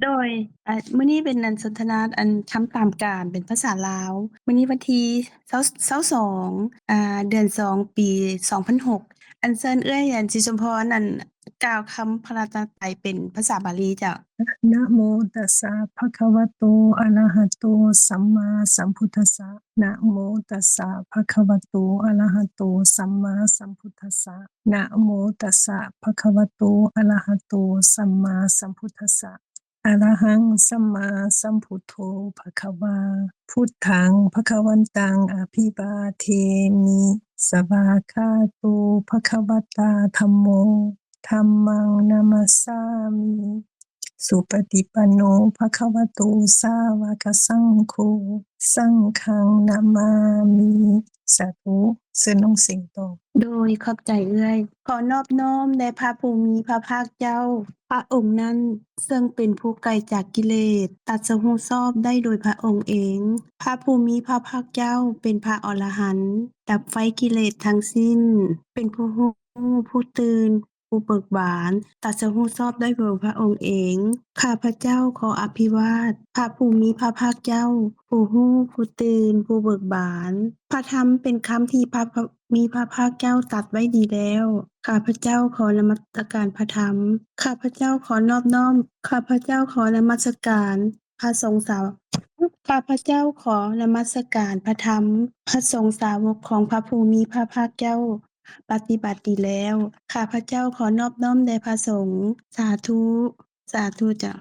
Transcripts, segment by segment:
ໂດຍ ອາ ມື້ນີ້ເປັນອັນສົນທະນາອັນຄຳຕາມການເປັນພາສາລາວ. ມື້ນີ້ວັນທີຊາວ ຊາວສອງ ອາ ເດືອນສອງ ປີສອງພັນຫົກ ອັນເຊີນເອື້ອຍອັນ ສີສົມພອນ ອັນ ກ່າວຄຳພະລັດຕະໄຕເປັນພາສາບາລີເຈົ້າ. ນະໂມຕັດສະ ພະຄະວະໂຕ ອະລະຫະໂຕ ສຳມາສຳພຸດທັດສະ. ນະໂມຕັດສະ ພະຄະວະໂຕ ອະລະຫະໂຕ ສຳມາສຳພຸດທັດສະ. ນະໂມຕັດສະ ພະຄະວະໂຕ ອະລະຫະໂຕ ສຳມາສຳພຸດທັດສະ. ອະລະຫັງ ສຳມາສຳພຸດໂທ ພະຄະວາ. ພຸດທັງ ພະຄະວັນຕັງ ອະພິວາເທມິ. ສະວາຄາໂຕ ພະຄະວະຕາ ທຳໂມ. ທຳມັງ ນະມັດສາມິ. ສຸປະຕິປັນໂນ ພະຄະວະໂຕ ສາວະກະສັງໂຄ. ສັງຄັງ ນະມາມິ. ສາທຸ. ເຊີນນ້ອງເສັງຕໍ່. ໂດຍ ຂອບໃຈເອື້ອຍ. ຂໍນອບນ້ອມແດ່ພະຜູ້ມີພະພາກເຈົ້າ, ພະອົງນັ້ນເຊິ່ງເປັນຜູ້ໄກຈາກກິເລດ, ຕັດສະຮູ້ຊອບໄດ້ໂດຍພະອົງເອງ. ພະຜູ້ມີພະພາກເຈົ້າເປັນພະອໍລະຫັນ, ດັບໄຟກິເລດທັງສິ້ນ, ເປັນຜູ້ຮູ້ ຜູ້ຕື່ນ, ຜູ້ເບີກບານ, ຕັດສະຮູ້ຊອບໄດ້ໂດຍພະອົງເອງ. ຂ້າພະເຈົ້າຂໍອະພິວາດພະຜູ້ມີພະພາກເຈົ້າ, ຜູ້ຮູ້, ຜູ້ຕື່ນ, ຜູ້ເບີກບານ. ພະທຳເປັນຄຳທີ່ພະ ພະ ມີພະພາກເຈົ້າຕັດໄວ້ດີແລ້ວ. ຂ້າພະເຈົ້າຂໍນະມັດສະການພະທຳ. ຂ້າພະເຈົ້າຂໍນອບນ້ອມ. ຂ້າພະເຈົ້າຂໍນະມັດສະການພະສົງສາ ຂ້າພະເຈົ້າຂໍນະມັດສະການພະທຳ. ພະສົງສາວົກຂອງພະຜູ້ມີພະພາກເຈົ້າ ປະຕິບັດດີແລ້ວ. ຂ້າພະເຈົ້າຂໍນອບນ້ອມແດ່ພະສົງ. ສາທຸ ສາທຸເຈົ້າ.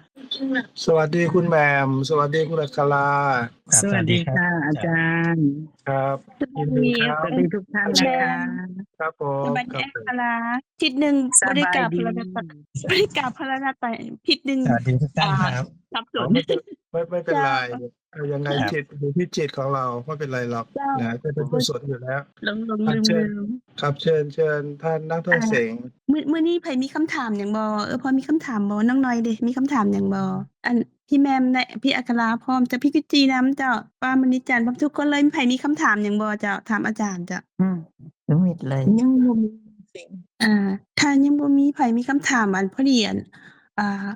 ສະຫວັດດີຄຸນແໝ່ມ, ສະຫວັດດີຄຸນອັກຄະລາ. ສະຫວັດດີຄ່ະອາຈານ. ຄັບ ສະຫວັດດີ ສະຫວັດດີທຸກທ່ານນະຄະ. ຄັບຜົມ. ສະຫວັດດີອັກຄະລາ. ທິດໜຶ່ງບໍ່ໄດ້ກາບພະລະນາໄຕ ບໍ່ໄດ້ກາບພະລະນາໄຕ ທິດໜຶ່ງ. ສະຫວັດດີທຸກທ່ານຄັບ. ສັບສົນ. ເອີ ບໍ່ ບໍ່ເປັນໄລ. ເອີ ຍັງໄງ ເຂດຢູ່ທີ່ເຂດຂອງເຮົາ ບໍ່ເປັນໄລຫຼອກນະ ຈະເປັນກຸສົນຢູ່ແລ້ວ. ຫຼົງໆລືມໆ. ຄັບ ເຊີນ ເຊີນທ່ານນາງທອງເສັງ. ມື້ ມື້ນີ້ໃຜມີຄຳຖາມຫຍັງບໍ່? ເອີ ພໍມີຄຳຖາມບໍ່? ນ້ອງນ້ອຍເດ ມີຄຳຖາມຫຍັງບໍ່? ອັນ ພີ່ແໝ່ມແລະ ພີ່ອັກຄະລາພ້ອມ ຈະ ພີ່ກິດຈີນຳເຈົ້າ ປ້າມະນີຈັນ ພ້ອມທຸກຄົນເລີຍ. ມີໃຜມີຄຳຖາມຫຍັງບໍ່ເຈົ້າ? ຖາມອາຈານເຈົ້າ. ອືມ ບໍ່ມີເລີຍ. ຍັງບໍ່ມີ. ອ່າ ຖ້າຍັງບໍ່ມີໃຜມີຄຳຖາມ ອັນ ພໍດີ ອັນ ອ່າ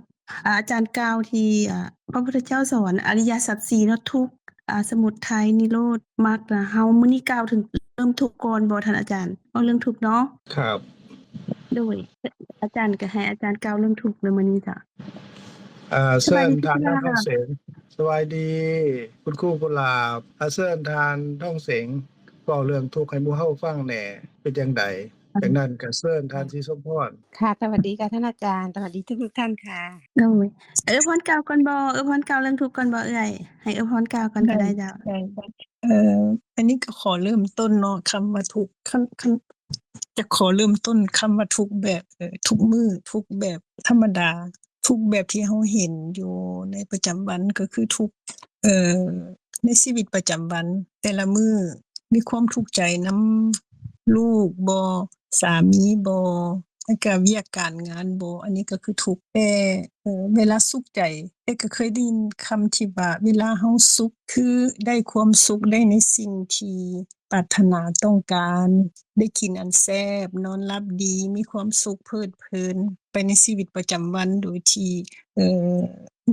ອາ ອາຈານກ່າວທີ່ ອ່າ ພະພຸດທະເຈົ້າສອນອະລິຍະສັດສີ່ເນາະ ທຸກ ອ່າ ສະໝຸດໄທ ນິໂຣດ ມັກນະ. ເຮົາມື້ນີ້ກ່າວເຖິງເລື່ອງທຸກກ່ອນບໍ່ທ່ານອາຈານ? ເວົ້າເລື່ອງທຸກເນາະ. ຄັບ ໂດຍ ອາຈານ ກໍໃຫ້ອາຈານກ່າວເລື່ອງທຸກໃນມື້ນີ້ເຈົ້າ. ເຊີນທ່ານນາງທອງເສັງ. ສະບາຍດີຄຸນຄູກຸຫຼາບ. ເຊີນທ່ານທອງເສັງ ເວົ້າເລື່ອງທຸກໃຫ້ໝູ່ເຮົາຟັງແດ່ ເປັນຈັ່ງໃດ? ຈາກນັ້ນກໍເຊີນທ່ານສີສົມພອນ. ຄ່ະ ສະຫວັດດີຄ່ະທ່ານອາຈານ ສະຫວັດດີທຸກໆທ່ານຄ່ະ. ໂດຍ ເອື້ອຍພອນກ່າວກ່ອນບໍ່? ເອື້ອຍພອນກ່າວເລື່ອງທຸກກ່ອນບໍ່ເອື້ອຍ? ໃຫ້ເອື້ອຍພອນກ່າວກ່ອນກໍໄດ້ເຈົ້າ. ເອີ ອັນນີ້ກໍຂໍເລີ່ມຕົ້ນເນາະ ຄຳວ່າທຸກ ຄັນ ຄັນ ຈະຂໍເລີ່ມຕົ້ນຄຳວ່າທຸກແບບ ເອີ ທຸກມື້ ທຸກແບບທຳມະດາ ທຸກແບບທີ່ເຮົາເຫັນຢູ່ໃນປະຈຳວັນ ກໍຄືທຸກ ເອີ ໃນຊີວິດປະຈຳວັນແຕ່ລະມື້ ມີຄວາມທຸກໃຈນຳລູກບໍ່ ສາມີບໍ່ ແລ້ວກະວຽກການງານບໍ່ ອັນນີ້ກໍຄືທຸກ. ແຕ່ ເອີ ເວລາສຸກໃຈ ເອື້ອຍກໍເຄີຍໄດ້ຍິນຄຳທີ່ວ່າ ເວລາເຮົາສຸກ ຄືໄດ້ຄວາມສຸກ ໄດ້ໃນສິ່ງທີ່ປາດຖະໜາຕ້ອງການ ໄດ້ກິນອັນແຊບ ນອນຫຼັບດີ ມີຄວາມສຸກເພີດເພີນໄປໃນຊີວິດປະຈຳວັນ ໂດຍທີ່ ເອີ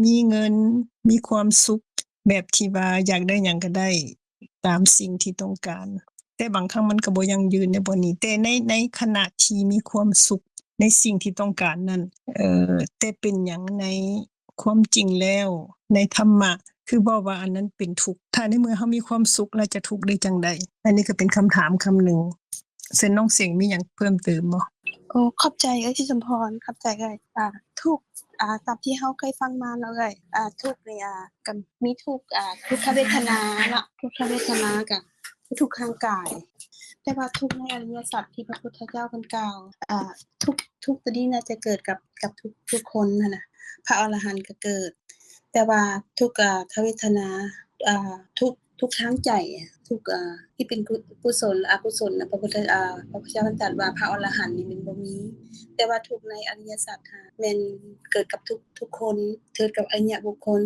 ມີເງິນ ມີຄວາມສຸກ ແບບທີ່ວ່າຢາກໄດ້ຫຍັງກໍໄດ້ຕາມສິ່ງທີ່ຕ້ອງການ. ແຕ່ບາງຄັ້ງມັນກໍບໍ່ຢັ້ງຢືນໃນບ່ອນນີ້ ແຕ່ໃນ ໃນຂະນະທີ່ມີຄວາມສຸກໃນສິ່ງທີ່ຕ້ອງການນັ້ນ ເອີ ແຕ່ເປັນຫຍັງໃນຄວາມຈິງແລ້ວ ໃນທຳມະ ຄືບອກວ່າອັນນັ້ນເປັນທຸກ? ຖ້າໃນເມື່ອເຮົາມີຄວາມສຸກ ແລ້ວຈະທຸກໄດ້ຈັ່ງໃດ? ອັນນີ້ກໍເປັນຄຳຖາມຄຳໜຶ່ງ. ເຊິ່ງນ້ອງເສັງມີຫຍັງເພີ່ມເຕີມບໍ່? ໂອ້ ຂອບໃຈເອື້ອຍທິດສົມພອນ ຂອບໃຈເອື້ອຍ. ອ່າ ທຸກ ອ່າ ຕາມທີ່ເຮົາເຄີຍຟັງມາເນາະເອື້ອຍ ອ່າ ທຸກນີ້ ອ່າ ກໍມີທຸກ ອ່າ ທຸກຂະເວທະນາເນາະ ທຸກຂະເວທະນາກໍທຸກທາງກາຍ ແຕ່ວ່າທຸກໃນອະລິຍະສັດທີ່ພະພຸດທະເຈົ້າເພິ່ນກ່າວ ອ່າ ທຸກ ທຸກຕົວນີ້ໜ້າຈະເກີດກັບ ກັບທຸກ ທຸກຄົນຫັ້ນນະ ພະອໍລະຫັນກໍເກີດ ແຕ່ວ່າທຸກ ອ່າ ຂະເວທະນາ ອ່າ ທຸກ ທຸກທາງໃຈ ທຸກ ອ່າ ທີ່ເປັນ ກຸ ກຸສົນ ອະກຸສົນນະ ພະພຸດທະ ອ່າ ພະພຸດທະເຈົ້າເພິ່ນຕັດວ່າພະອໍລະຫັນນີ້ແມ່ນບໍ່ມີ ແຕ່ວ່າທຸກໃນອະລິຍະສັດຫັ້ນແມ່ນເກີດກັບທຸກ ທຸກຄົນ ເກີດກັບອະລິຍະບຸກຄົນ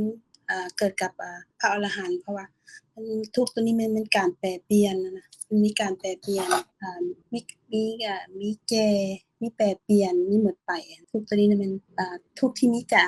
ອ່າ ເກີດກັບ ອ່າ ພະອໍລະຫັນ ເພາະວ່າ ອາ ທຸກຕົວນີ້ແມ່ນ ແມ່ນການແປປ່ຽນນະ ມັນມີການແປປ່ຽນ ອ່າ ມີ ມີ ອ່າ ມີແກ່ ມີແປປ່ຽນ ມີໝົດໄປ. ທຸກຕົວນີ້ນະແມ່ນ ອ່າ ທຸກທີ່ມີກາ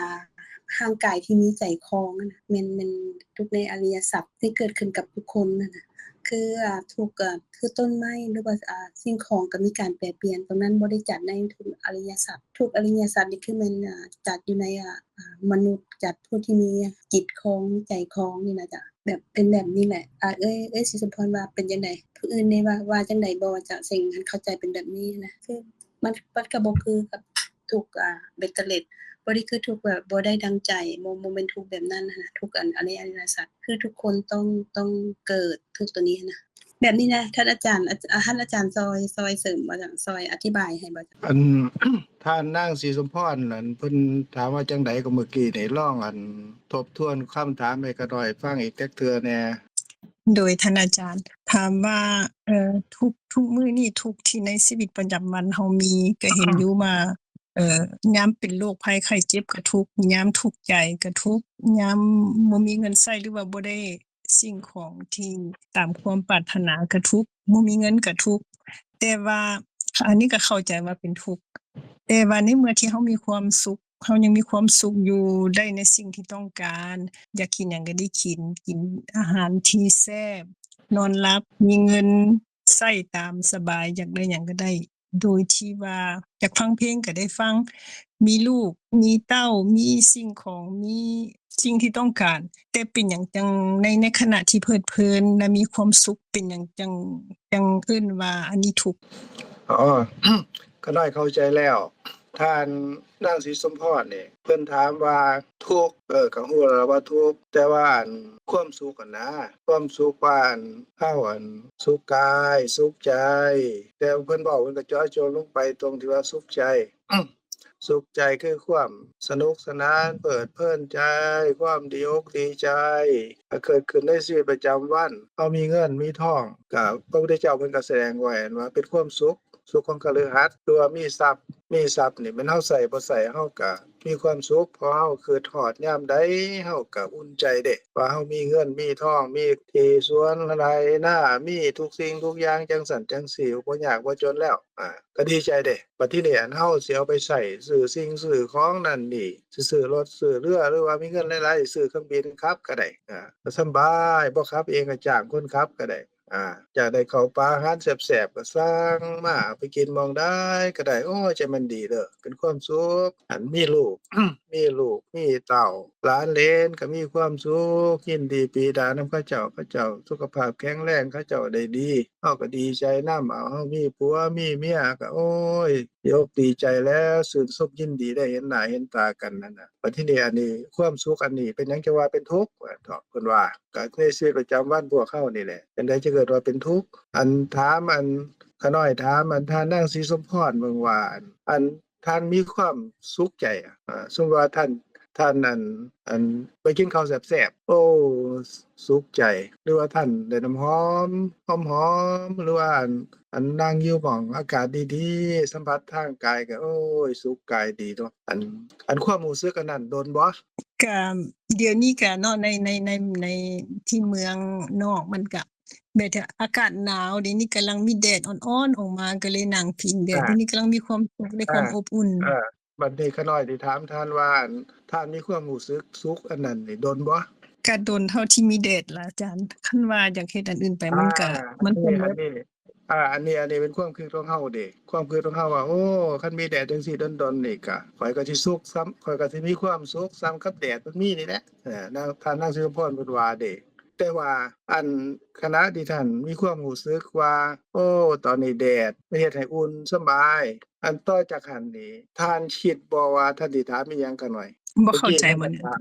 ຮ່າງກາຍທີ່ມີໃຈຄອງຫັ້ນນະ ແມ່ນ ແມ່ນທຸກໃນອະລິຍະສັດທີ່ເກີດຂຶ້ນກັບທຸກຄົນຫັ້ນນະ ຄື ອ່າ ທຸກ ອ່າ ຄືຕົ້ນໄມ້ ຫຼືວ່າ ອ່າ ສິ່ງຂອງກໍມີການແປປ່ຽນ ຕົງນັ້ນບໍ່ໄດ້ຈັດໃນທຸກອະລິຍະສັດ ທຸກອະລິຍະສັດນີ້ຄືແມ່ນ ອ່າ ຈັດຢູ່ໃນ ອ່າ ອ່າ ມະນຸດ ຈັດຜູ້ທີ່ມີຈິດຄອງ ມີໃຈຄອງນີ້ນະຈະ ແບບເປັນແບບນີ້ແຫຼະ. ອ່າ ເອີຍ ເອີຍສີສົມພອນວ່າເປັນຈັ່ງໃດ? ຜູ້ອື່ນນີ້ວ່າ ວ່າຈັ່ງໃດບໍ່? ຈະ ເສັງ ເຂົ້າໃຈເປັນແບບນີ້ນະ ຄື ມັນ ມັນກໍບໍ່ຄືກັບທຸກ ອ່າ ເບັດເຕີເລັດ ບໍ່ໄດ້ຄືທຸກແບບບໍ່ໄດ້ດັ່ງໃຈ ບໍ່ ບໍ່ແມ່ນທຸກແບບນັ້ນຫັ້ນນະ ທຸກອັນ ອະລິຍະສັດ ຄືທຸກຄົນຕ້ອງ ຕ້ອງເກີດ ທຸກໂຕນີ້ຫັ້ນນະ ແບບນີ້ນະ. ທ່ານອາຈານ ອາ ທ່ານອາຈານຊ່ອຍ ຊ່ອຍເສີມບໍ່? ຊ່ອຍອະທິບາຍໃຫ້ບໍ່? ອັນ ທ່ານນາງສີສົມພອນ ອັນ ເພິ່ນຖາມວ່າຈັ່ງໃດກໍເມື່ອກີ້ນີ້ ລອງ ອັນ ທົບທວນຄຳຖາມໃຫ້ຂ້ານ້ອຍຟັງອີກຈັກເທື່ອແດ່. ໂດຍທ່ານອາຈານ ຖາມວ່າ ເອີ ທຸກ ທຸກມື້ນີ້ ທຸກທີ່ໃນຊີວິດປະຈຳວັນເຮົາມີ ກໍເຫັນຢູ່ວ່າ ເອີ ຍາມເປັນໂລກໄພໄຂ້ເຈັບກໍທຸກ ຍາມທຸກໃຈກໍທຸກ ຍາມບໍ່ມີເງິນໃຊ້ ຫຼືວ່າບໍ່ໄດ້ສິ່ງຂອງທີ່ຕາມຄວາມປາດຖະໜາກໍທຸກ ບໍ່ມີເງິນກໍທຸກ ແຕ່ວ່າ ອັນນີ້ກໍເຂົ້າໃຈວ່າເປັນທຸກ ແຕ່ວ່າໃນເມື່ອທີ່ເຮົາມີຄວາມສຸກ ເຮົາຍັງມີຄວາມສຸກຢູ່ ໄດ້ໃນສິ່ງທີ່ຕ້ອງການ ຢາກກິນຫຍັງກໍໄດ້ກິນ ກິນອາຫານທີ່ແຊບ ນອນຫຼັບ ມີເງິນໃຊ້ຕາມສະບາຍ ຢາກໄດ້ຫຍັງກໍໄດ້ ໂດຍທີ່ວ່າຢາກຟັງເພງກໍໄດ້ຟັງ ມີລູກ ມີເຕົ້າ ມີສິ່ງຂອງ ມີສິ່ງທີ່ຕ້ອງການ ແຕ່ເປັນຫຍັງຈັ່ງ ໃນ ໃນຂະນະທີ່ເພີດເພີນ ແລະ ມີຄວາມສຸກ ເປັນຫຍັງຈັ່ງ ຈັ່ງເອີ້ນວ່າອັນນີ້ທຸກ? ອໍ ຂ້ານ້ອຍເຂົ້າໃຈແລ້ວ ທ່ານນາງສີສົມພອນນີ້ ເພິ່ນຖາມວ່າທຸກ ເອີ ກໍຮູ້ແລ້ວວ່າທຸກ ແຕ່ວ່າອັນຄວາມສຸກຫັ້ນນະ ຄວາມສຸກວ່າອັນເຮົາອັນສຸກກາຍສຸກໃຈ ແຕ່ເພິ່ນເວົ້າ ເພິ່ນກໍເຈາະຈົງລົງໄປຕົງທີ່ວ່າສຸກໃຈ ສຸກໃຈຄືຄວາມສະໜຸກສະໜານ ເພີດເພີນໃຈ ຄວາມດີອົກດີໃຈ ກໍເກີດຂຶ້ນໃນຊີວິດປະຈຳວັນ ເຮົາມີເງິນມີທອງ ກໍພະພຸດທະເຈົ້າເພິ່ນກໍສະແດງໄວ້ວ່າເປັນຄວາມສຸກ ສຸກຂອງຄະລືຫັດ ຫຼືວ່າມີຊັບ ມີຊັບນີ້ແມ່ນເຮົາໃຊ້ບໍ່ໃຊ້ເຮົາກະມີຄວາມສຸກ ເພາະເຮົາຄຶດຮອດຍາມໃດເຮົາກະອຸ່ນໃຈເດ້ ວ່າເຮົາມີເງິນມີທອງ ມີທີ່ສວນໄຮ່ນາ ມີທຸກສິ່ງທຸກຢ່າງ ຈັ່ງຊັ້ນຈັ່ງຊີ້ ບໍ່ຍາກບໍ່ຈົນແລ້ວ ອາ ກະດີໃຈເດ້. ບັດທີນີ້ອັນເຮົາຊິເອົາໄປໃຊ້ຊື້ສິ່ງຊື້ຂອງນັ້ນນີ້ ຊິຊື້ລົດຊື້ເຮືອ ຫຼືວ່າມີເງິນຫຼາຍໆ ຊື້ເຄື່ອງບິນຂັບກະໄດ້ ອາ ກະສຳບາຍ ບໍ່ຂັບເອງກະຈ້າງຄົນຂັບກະໄດ້. ອາ ຢາກໄດ້ເຂົ້າປາອາຫານແຊບໆ ກໍສັ່ງມາ ເອົາໄປກິນໝ່ອງໃດກໍໄດ້ ໂອ້ຍ ໃຈມັນດີເດີ ເປັນຄວາມສຸກ ອັນມີລູກ ມີລູກມີເຕົ້າ ຫຼານເຫຼນກໍມີຄວາມສຸກ ຍິນດີປີດານຳເຂົາເຈົ້າ ເຂົາເຈົ້າສຸຂະພາບແຂງແຮງ ເຂົາເຈົ້າໄດ້ດີ ເຮົາກໍດີໃຈນຳ ເອົາ ເຮົາມີຜົວມີເມຍກໍ ໂອ້ຍ ດີອົກດີໃຈແລ້ວ ຊື່ນຊົມຍິນດີໄດ້ເຫັນໜ້າເຫັນຕາກັນຫັ້ນນະ. ບັດທີນີ້ອັນນີ້ ຄວາມສຸກອັນນີ້ເປັນຫຍັງຈັ່ງວ່າເປັນທຸກ ວ່າເຖາະ ເພິ່ນວ່າ ກໍໃນຊີວິດປະຈຳວັນພວກເຮົານີ້ແຫຼະ ຈັ່ງໃດຈຶ່ງເອີ້ນວ່າເປັນທຸກ? ອັນຖາມ ອັນຂ້ານ້ອຍຖາມ ອັນທ່ານນາງສີສົມພອນເບິ່ງວ່າ ອັນ ອັນທ່ານມີຄວາມສຸກໃຈ ອາ ສົມມຸດວ່າທ່ານ ທ່ານ ອັນ ອັນໄປກິນເຂົ້າແຊບໆ ໂອ້ ສຸກໃຈ ຫຼືວ່າທ່ານໄດ້ນ້ຳຫອມ ຫອມໆ ຫຼືວ່າ ອັນ ອັນນັ່ງຢູ່ໝ່ອງອາກາດດີໆ ສຳຜັດທາງກາຍກໍ ໂອ້ຍ ສຸກກາຍດີເນາະ. ອັນ ອັນຄວາມຮູ້ສຶກອັນນັ້ນດົນບໍ່? ກະດຽວນີ້ກະເນາະ ໃນ ໃນ ໃນ ໃນທີ່ເມືອງນອກມັນກະແບບອາກາດໜາວ ດຽວນີ້ກຳລັງມີແດດອ່ອນໆອອກມາ ກໍເລີຍນັ່ງພິງແດດ ອາ ດຽວນີ້ກຳລັງມີຄວາມສຸກ ໄດ້ຄວາມ ອາ ອົບອຸ່ນ ອາ ບັດນີ້ຂ້ານ້ອຍຊິຖາມທ່ານວ່າ ທ່ານມີຄວາມຮູ້ສຶກສຸກອັນນັ້ນນີ້ດົນບໍ່? ກະດົນເທົ່າທີ່ມີແດດລະອາຈານ ຄັນວ່າຢາກເຮັດອັນອື່ນໄປ ອາ ມັນກະ ມັນກໍ ອັນນີ້ ອັນນີ້ ອາ ອັນນີ້ ອັນນີ້ເປັນຄວາມຄິດຂອງເຮົາເດ້ ຄວາມຄິດຂອງເຮົາວ່າ ໂອ້ ຄັນມີແດດຈັ່ງຊີ້ດົນໆນີ້ກະ ຂ້ອຍກໍຊິສຸກສ່ຳ ຂ້ອຍກໍຊິມີຄວາມສຸກສ່ຳກັບແດດມັນມີນີ້ແຫຼະ ເອີ ນາງ ທ່ານນາງສີສົມພອນເພິ່ນວ່າເດ້. ແຕ່ວ່າ ອັນ ຂະນະທີ່ທ່ານມີຄວາມຮູ້ສຶກວ່າ ໂອ້ ຕອນນີ້ແດດມັນເຮັດໃຫ້ອຸ່ນສະບາຍ ອັນຕໍ່ຈາກຫັ້ນນີ້ ທ່ານຄິດບໍ່ວ່າທ່ານຊິຖາມອີ່ຫຍັງຂ້ານ້ອຍ? ບໍ່ເຂົ້າໃຈໝົດ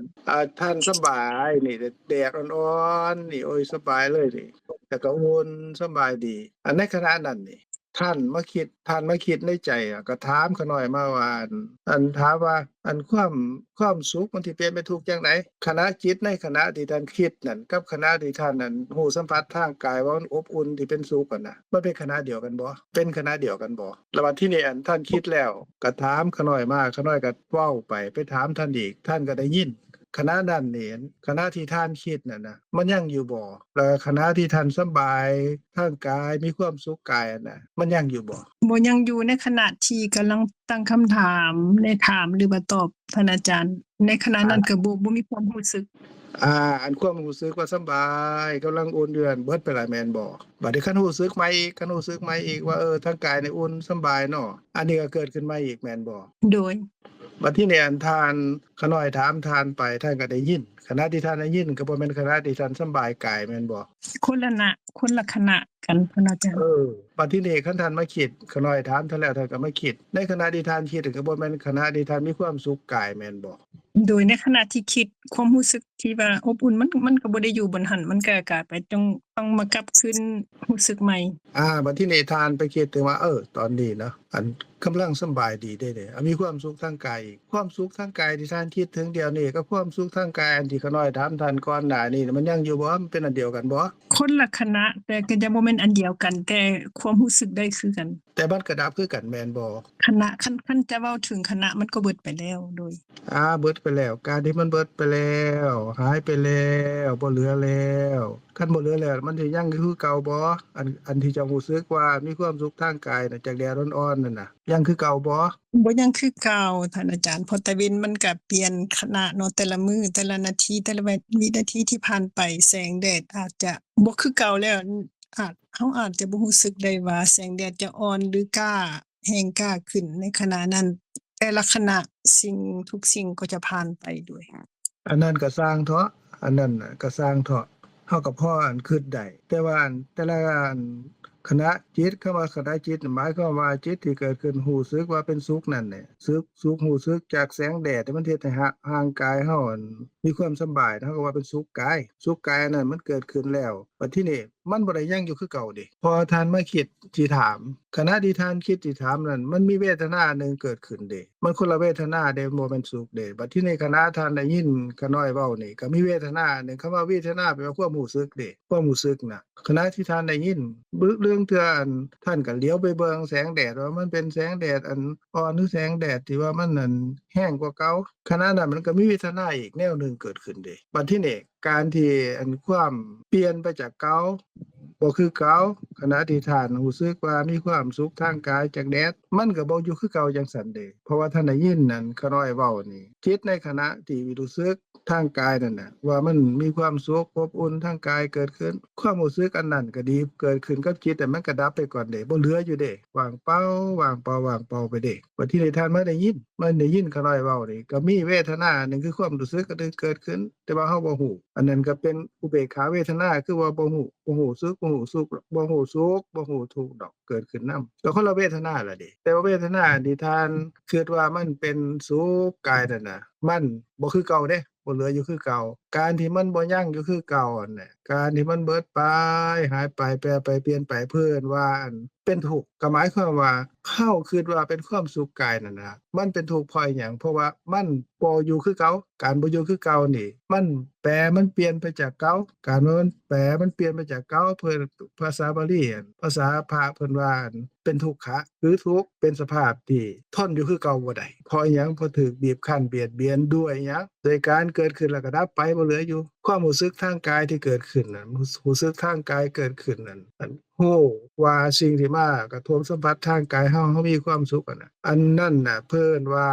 ອາ ທ່ານສະບາຍນີ້ ແດດອ່ອນໆນີ້ ໂອ້ຍ ສະບາຍເລີຍນີ້ ແລ້ວກໍອຸ່ນສະບາຍດີ ອັນໃນຂະນະນັ້ນນີ້ ທ່ານມາຄິດ ທ່ານມາຄິດໃນໃຈ ແລ້ວກໍຖາມຂ້ານ້ອຍມາວ່າ ອັນ ອັນຖາມວ່າ ອັນຄວາມ ຄວາມສຸກມັນຊິປ່ຽນເປັນທຸກຈັ່ງໃດ? ຂະນະຈິດໃນຂະນະທີ່ທ່ານຄິດນັ້ນ ກັບຂະນະທີ່ທ່ານນັ້ນຮູ້ສຳຜັດທາງກາຍວ່າມັນອົບອຸ່ນ ທີ່ເປັນສຸກຫັ້ນນະ ມັນເປັນຂະນະດຽວກັນບໍ່? ເປັນຂະນະດຽວກັນບໍ່? ແລ້ວບັດທີນີ້ ອັນທ່ານຄິດແລ້ວ ກໍຖາມຂ້ານ້ອຍມາ ຂ້ານ້ອຍກໍເວົ້າໄປ ໄປຖາມທ່ານອີກ ທ່ານກໍໄດ້ຍິນ ຂະນະນັ້ນນີ້ ຂະນະທີ່ທ່ານຄິດນັ້ນນະ ມັນຍັງຢູ່ບໍ່? ແລະຂະນະທີ່ທ່ານສຳບາຍທາງກາຍ ມີຄວາມສຸກກາຍນັ້ນນະ ມັນຍັງຢູ່ບໍ່? ບໍ່ຍັງຢູ່ໃນຂະນະທີ່ກຳລັງຕັ້ງຄຳຖາມ ໄດ້ຖາມ ຫຼືວ່າຕອບທ່ານອາຈານ ໃນຂະນະນັ້ນ ອາ ກໍບໍ່ ບໍ່ມີຄວາມຮູ້ສຶກ. ອາ ອັນຄວາມຮູ້ສຶກວ່າສຳບາຍ ກຳລັງອຸ່ນຢູ່ນັ້ນ ເບິດໄປແລ້ວແມ່ນບໍ່? ບາດນີ້ຄັນຮູ້ສຶກໃໝ່ອີກ ຄັນຮູ້ສຶກໃໝ່ອີກວ່າ ເອີ ທາງກາຍນີ້ອຸ່ນສຳບາຍເນາະ ອັນນີ້ກໍເກີດຂຶ້ນໃໝ່ອີກແມ່ນບໍ່? ໂດຍ. ບັດທີນີ້ອັນທ່ານ ຂ້ານ້ອຍຖາມທ່ານໄປ ທ່ານກໍໄດ້ຍິນ ຂະນະທີ່ທ່ານໄດ້ຍິນກໍບໍ່ແມ່ນຂະນະທີ່ທ່ານສຳບາຍກາຍແມ່ນບໍ່? ຄົນລະນະ ຄົນລະຂະນະກັນ ທ່ານອາຈານ. ເອີ ບັດທີນີ້ຄັນທ່ານມາຄິດ ຂ້ານ້ອຍຖາມທ່ານແລ້ວ ທ່ານກໍມາຄິດ ໃນຂະນະທີ່ທ່ານຄິດກໍບໍ່ແມ່ນຂະນະທີ່ທ່ານມີຄວາມສຸກກາຍແມ່ນບໍ່? ໂດຍ ໃນຂະນະທີ່ຄິດ ຄວາມຮູ້ສຶກທີ່ວ່າອົບອຸ່ນ ມັນ ມັນກໍບໍ່ໄດ້ຢູ່ບ່ອນຫັ້ນ ມັນກໍກາຍໄປ ຕ້ອງ ຕ້ອງມາກັບຄືນຮູ້ສຶກໃໝ່. ອາ ບັດທີນີ້ທ່ານໄປຄິດເຖິງວ່າ ເອີ ຕອນນີ້ເນາະ ອັນກຳລັງສຳບາຍດີເດ້ ເດ້ ອາ ມີຄວາມສຸກທາງກາຍອີກ ຄວາມສຸກທາງກາຍທີ່ທ່ານຄິດເຖິງດຽວນີ້ ກັບຄວາມສຸກທາງກາຍອັນທີ່ຂ້ານ້ອຍຖາມທ່ານກ່ອນໜ້ານີ້ ມັນຍັງຢູ່ບໍ່? ມັນເປັນອັນດຽວກັນບໍ່? ຄົນລະຂະນະ ແຕ່ກໍຍັງບໍ່ແມ່ນອັນດຽວກັນ ແຕ່ຄວາມຮູ້ສຶກໄດ້ຄືກັນ. ແຕ່ມັນກໍດັບຄືກັນແມ່ນບໍ່? ຂະນະ ຄັນ ຄັນຈະເວົ້າເຖິງຂະນະ ມັນກໍເບິດໄປແລ້ວ ໂດຍ ອາ ເບິດໄປແລ້ວ ການທີ່ມັນເບິດໄປແລ້ວ ຫາຍໄປແລ້ວ ບໍ່ເຫຼືອແລ້ວ ຄັນບໍ່ເຫຼືອແລ້ວ ມັນຊິຍັງຢູ່ຄືເກົ່າບໍ່? ອັນ ອັນທີ່ເຈົ້າຮູ້ສຶກວ່າມີຄວາມສຸກທາງກາຍນະ ຈາກແດດອ່ອນໆນັ້ນນະ ຍັງຄືເກົ່າບໍ່? ບໍ່ຍັງຄືເກົ່າທ່ານອາຈານ ເພາະຕາເວັນມັນກະປ່ຽນຂະນະເນາະ ແຕ່ລະມື້ ແຕ່ລະນາທີ ແຕ່ລະວິນາທີທີ່ຜ່ານໄປ ແສງແດດອາດຈະບໍ່ຄືເກົ່າແລ້ວ ອາດ ເຮົາອາດຈະບໍ່ຮູ້ສຶກໄດ້ວ່າແສງແດດຈະອ່ອນ ຫຼື ກ້າ ແຮງກ້າຂຶ້ນໃນຂະນະນັ້ນ ແຕ່ລະຂະນະສິ່ງ ທຸກສິ່ງກໍຈະຜ່ານໄປໂດຍ ອັນນັ້ນກໍຊ່າງເທາະ ອັນນັ້ນນະກໍຊ່າງເທາະ ເຮົາກໍພໍອັນຄິດໄດ້ ແຕ່ວ່າອັນແຕ່ລະອັນຂະນະຈິດ ຄຳວ່າຂະນະຈິດ ໝາຍຄວາມວ່າຈິດທີ່ເກີດຂຶ້ນຮູ້ສຶກວ່າເປັນສຸກນັ້ນແຫຼະ ສຸກ ສຸກ ຮູ້ສຶກຈາກແສງແດດທີ່ມັນເຮັດໃຫ້ຮ່າງ ຮ່າງກາຍເຮົາອັນມີຄວາມສະບາຍ ເຮົາກໍວ່າເປັນສຸກກາຍ ສຸກກາຍອັນນັ້ນມັນເກີດຂຶ້ນແລ້ວ ບັດທີນີ້ ມັນບໍ່ໄດ້ຍັງຢູ່ຄືເກົ່າເດ ເພາະວ່າທ່ານມາຄິດຊິຖາມ ຂະນະທີ່ທ່ານຄິດຊິຖາມນັ້ນ ມັນມີເວທະນາໜຶ່ງເກີດຂຶ້ນເດ ມັນຄົນລະເວທະນາເດ ບໍ່ແມ່ນສຸກເດ ບັດທີນີ້ຂະນະທ່ານໄດ້ຍິນຂ້ານ້ອຍເວົ້ານີ້ ກໍມີເວທະນາໜຶ່ງ ຄຳວ່າເວທະນາແປວ່າຄວາມຮູ້ສຶກເດ ຄວາມຮູ້ສຶກນະ ຂະນະທີ່ທ່ານໄດ້ຍິນ ບ- ບາງເທື່ອອັນ ທ່ານກໍຫຼຽວໄປເບິ່ງແສງແດດວ່າມັນເປັນແສງແດດອັນອ່ອນ ຫຼື ແສງແດດທີ່ວ່າມັນອັນແຮງກວ່າເກົ່າ ຂະນະນັ້ນມັນກໍມີເວທະນາອີກແນວໜຶ່ງເກີດຂຶ້ນເດ ບັດທີນີ້ ການທີ່ອັນຄວາມປ່ຽນໄປຈາກເກົ່າ ບໍ່ຄືເກົ່າ ຂະນະທີ່ທ່ານຮູ້ສຶກວ່າມີຄວາມສຸກທາງກາຍຈາກແດດ ມັນກໍບໍ່ຢູ່ຄືເກົ່າຈັ່ງຊັ້ນເດ ເພາະວ່າທ່ານໄດ້ຍິນນັ້ນ ຂ້ານ້ອຍເວົ້ານີ້ ຈິດໃນຂະນະທີ່ຮູ້ສຶກທາງກາຍນັ້ນນະ ວ່າມັນມີຄວາມສຸກອົບອຸ່ນທາງກາຍເກີດຂຶ້ນ ຄວາມຮູ້ສຶກອັນນັ້ນກໍດີ ເກີດຂຶ້ນກັບຈິດ ແຕ່ມັນກໍດັບໄປກ່ອນເດ ບໍ່ເຫຼືອຢູ່ເດ ວ່າງເປົ່າ ວ່າງເປົ່າ ວ່າງເປົ່າໄປເດ ບັດທີນີ້ທ່ານມາໄດ້ຍິນ ມາໄດ້ຍິນຂ້ານ້ອຍເວົ້ານີ້ ກໍມີເວທະນາອັນໜຶ່ງ ຄືຄວາມຮູ້ສຶກອັນໜຶ່ງເກີດຂຶ້ນ ແຕ່ວ່າເຮົາບໍ່ຮູ້ ອັນນັ້ນກໍເປັນອຸເບກຂາເວທະນາ ຄືວ່າບໍ່ຮູ້ ບໍ່ຮູ້ສຸກ ບໍ່ຮູ້ສຸກ ບໍ່ຮູ້ສຸກ ບໍ່ຮູ້ທຸກດອກ ເກີດຂຶ້ນນຳ ກໍຄົນລະເວທະນາລະເດ ແຕ່ວ່າເວທະນາອັນທີ່ທ່ານຄິດວ່າມັນເປັນສຸກກາຍນັ້ນນະ ມັນບໍ່ຄືເກົ່າເດ້ ບໍ່ເຫຼືອຢູ່ຄືເກົ່າ ການທີ່ມັນບໍ່ຍັງຢູ່ຄືເກົ່າຫັ້ນແຫຼະ ການທີ່ມັນເບິດໄປ ຫາຍໄປ ແປໄປ ປ່ຽນໄປ ເພິ່ນວ່າອັນ ເປັນທຸກ ກໍໝາຍຄວາມວ່າ ເຮົາຄິດວ່າເປັນຄວາມສຸກກາຍນັ້ນນະ ມັນເປັນທຸກເພາະອີຫຍັງ? ເພາະວ່າມັນບໍ່ຢູ່ຄືເກົ່າ ການບໍ່ຢູ່ຄືເກົ່ານີ້ ມັນແປ ມັນປ່ຽນໄປຈາກເກົ່າ ການວ່າມັນແປ ມັນປ່ຽນໄປຈາກເກົ່າ ເພິ່ນ ພາສາບາລີ ພາສາພະເພິ່ນວ່າ ເປັນທຸກຂະ ຄືທຸກ ເປັນສະພາບທີ່ທົນຢູ່ຄືເກົ່າບໍ່ໄດ້ ເພາະອີຫຍັງ? ເພາະຖືກບີບຄັ້ນບຽດບຽນດ້ວຍຫຍັງ? ດ້ວຍການເກີດຂຶ້ນແລ້ວກໍດັບໄປ ບໍ່ເຫຼືອຢູ່ ຄວາມຮູ້ສຶກທາງກາຍທີ່ເກີດຂຶ້ນນັ້ນ ຮູ້ສຶກທາງກາຍເກີດຂຶ້ນນັ້ນ ອັນ ຮູ້ວ່າສິ່ງທີ່ມາກະທົບສຳຜັດທາງກາຍເຮົາ ເຮົາມີຄວາມສຸກຫັ້ນນະ ອັນນັ້ນນະ ເພິ່ນວ່າ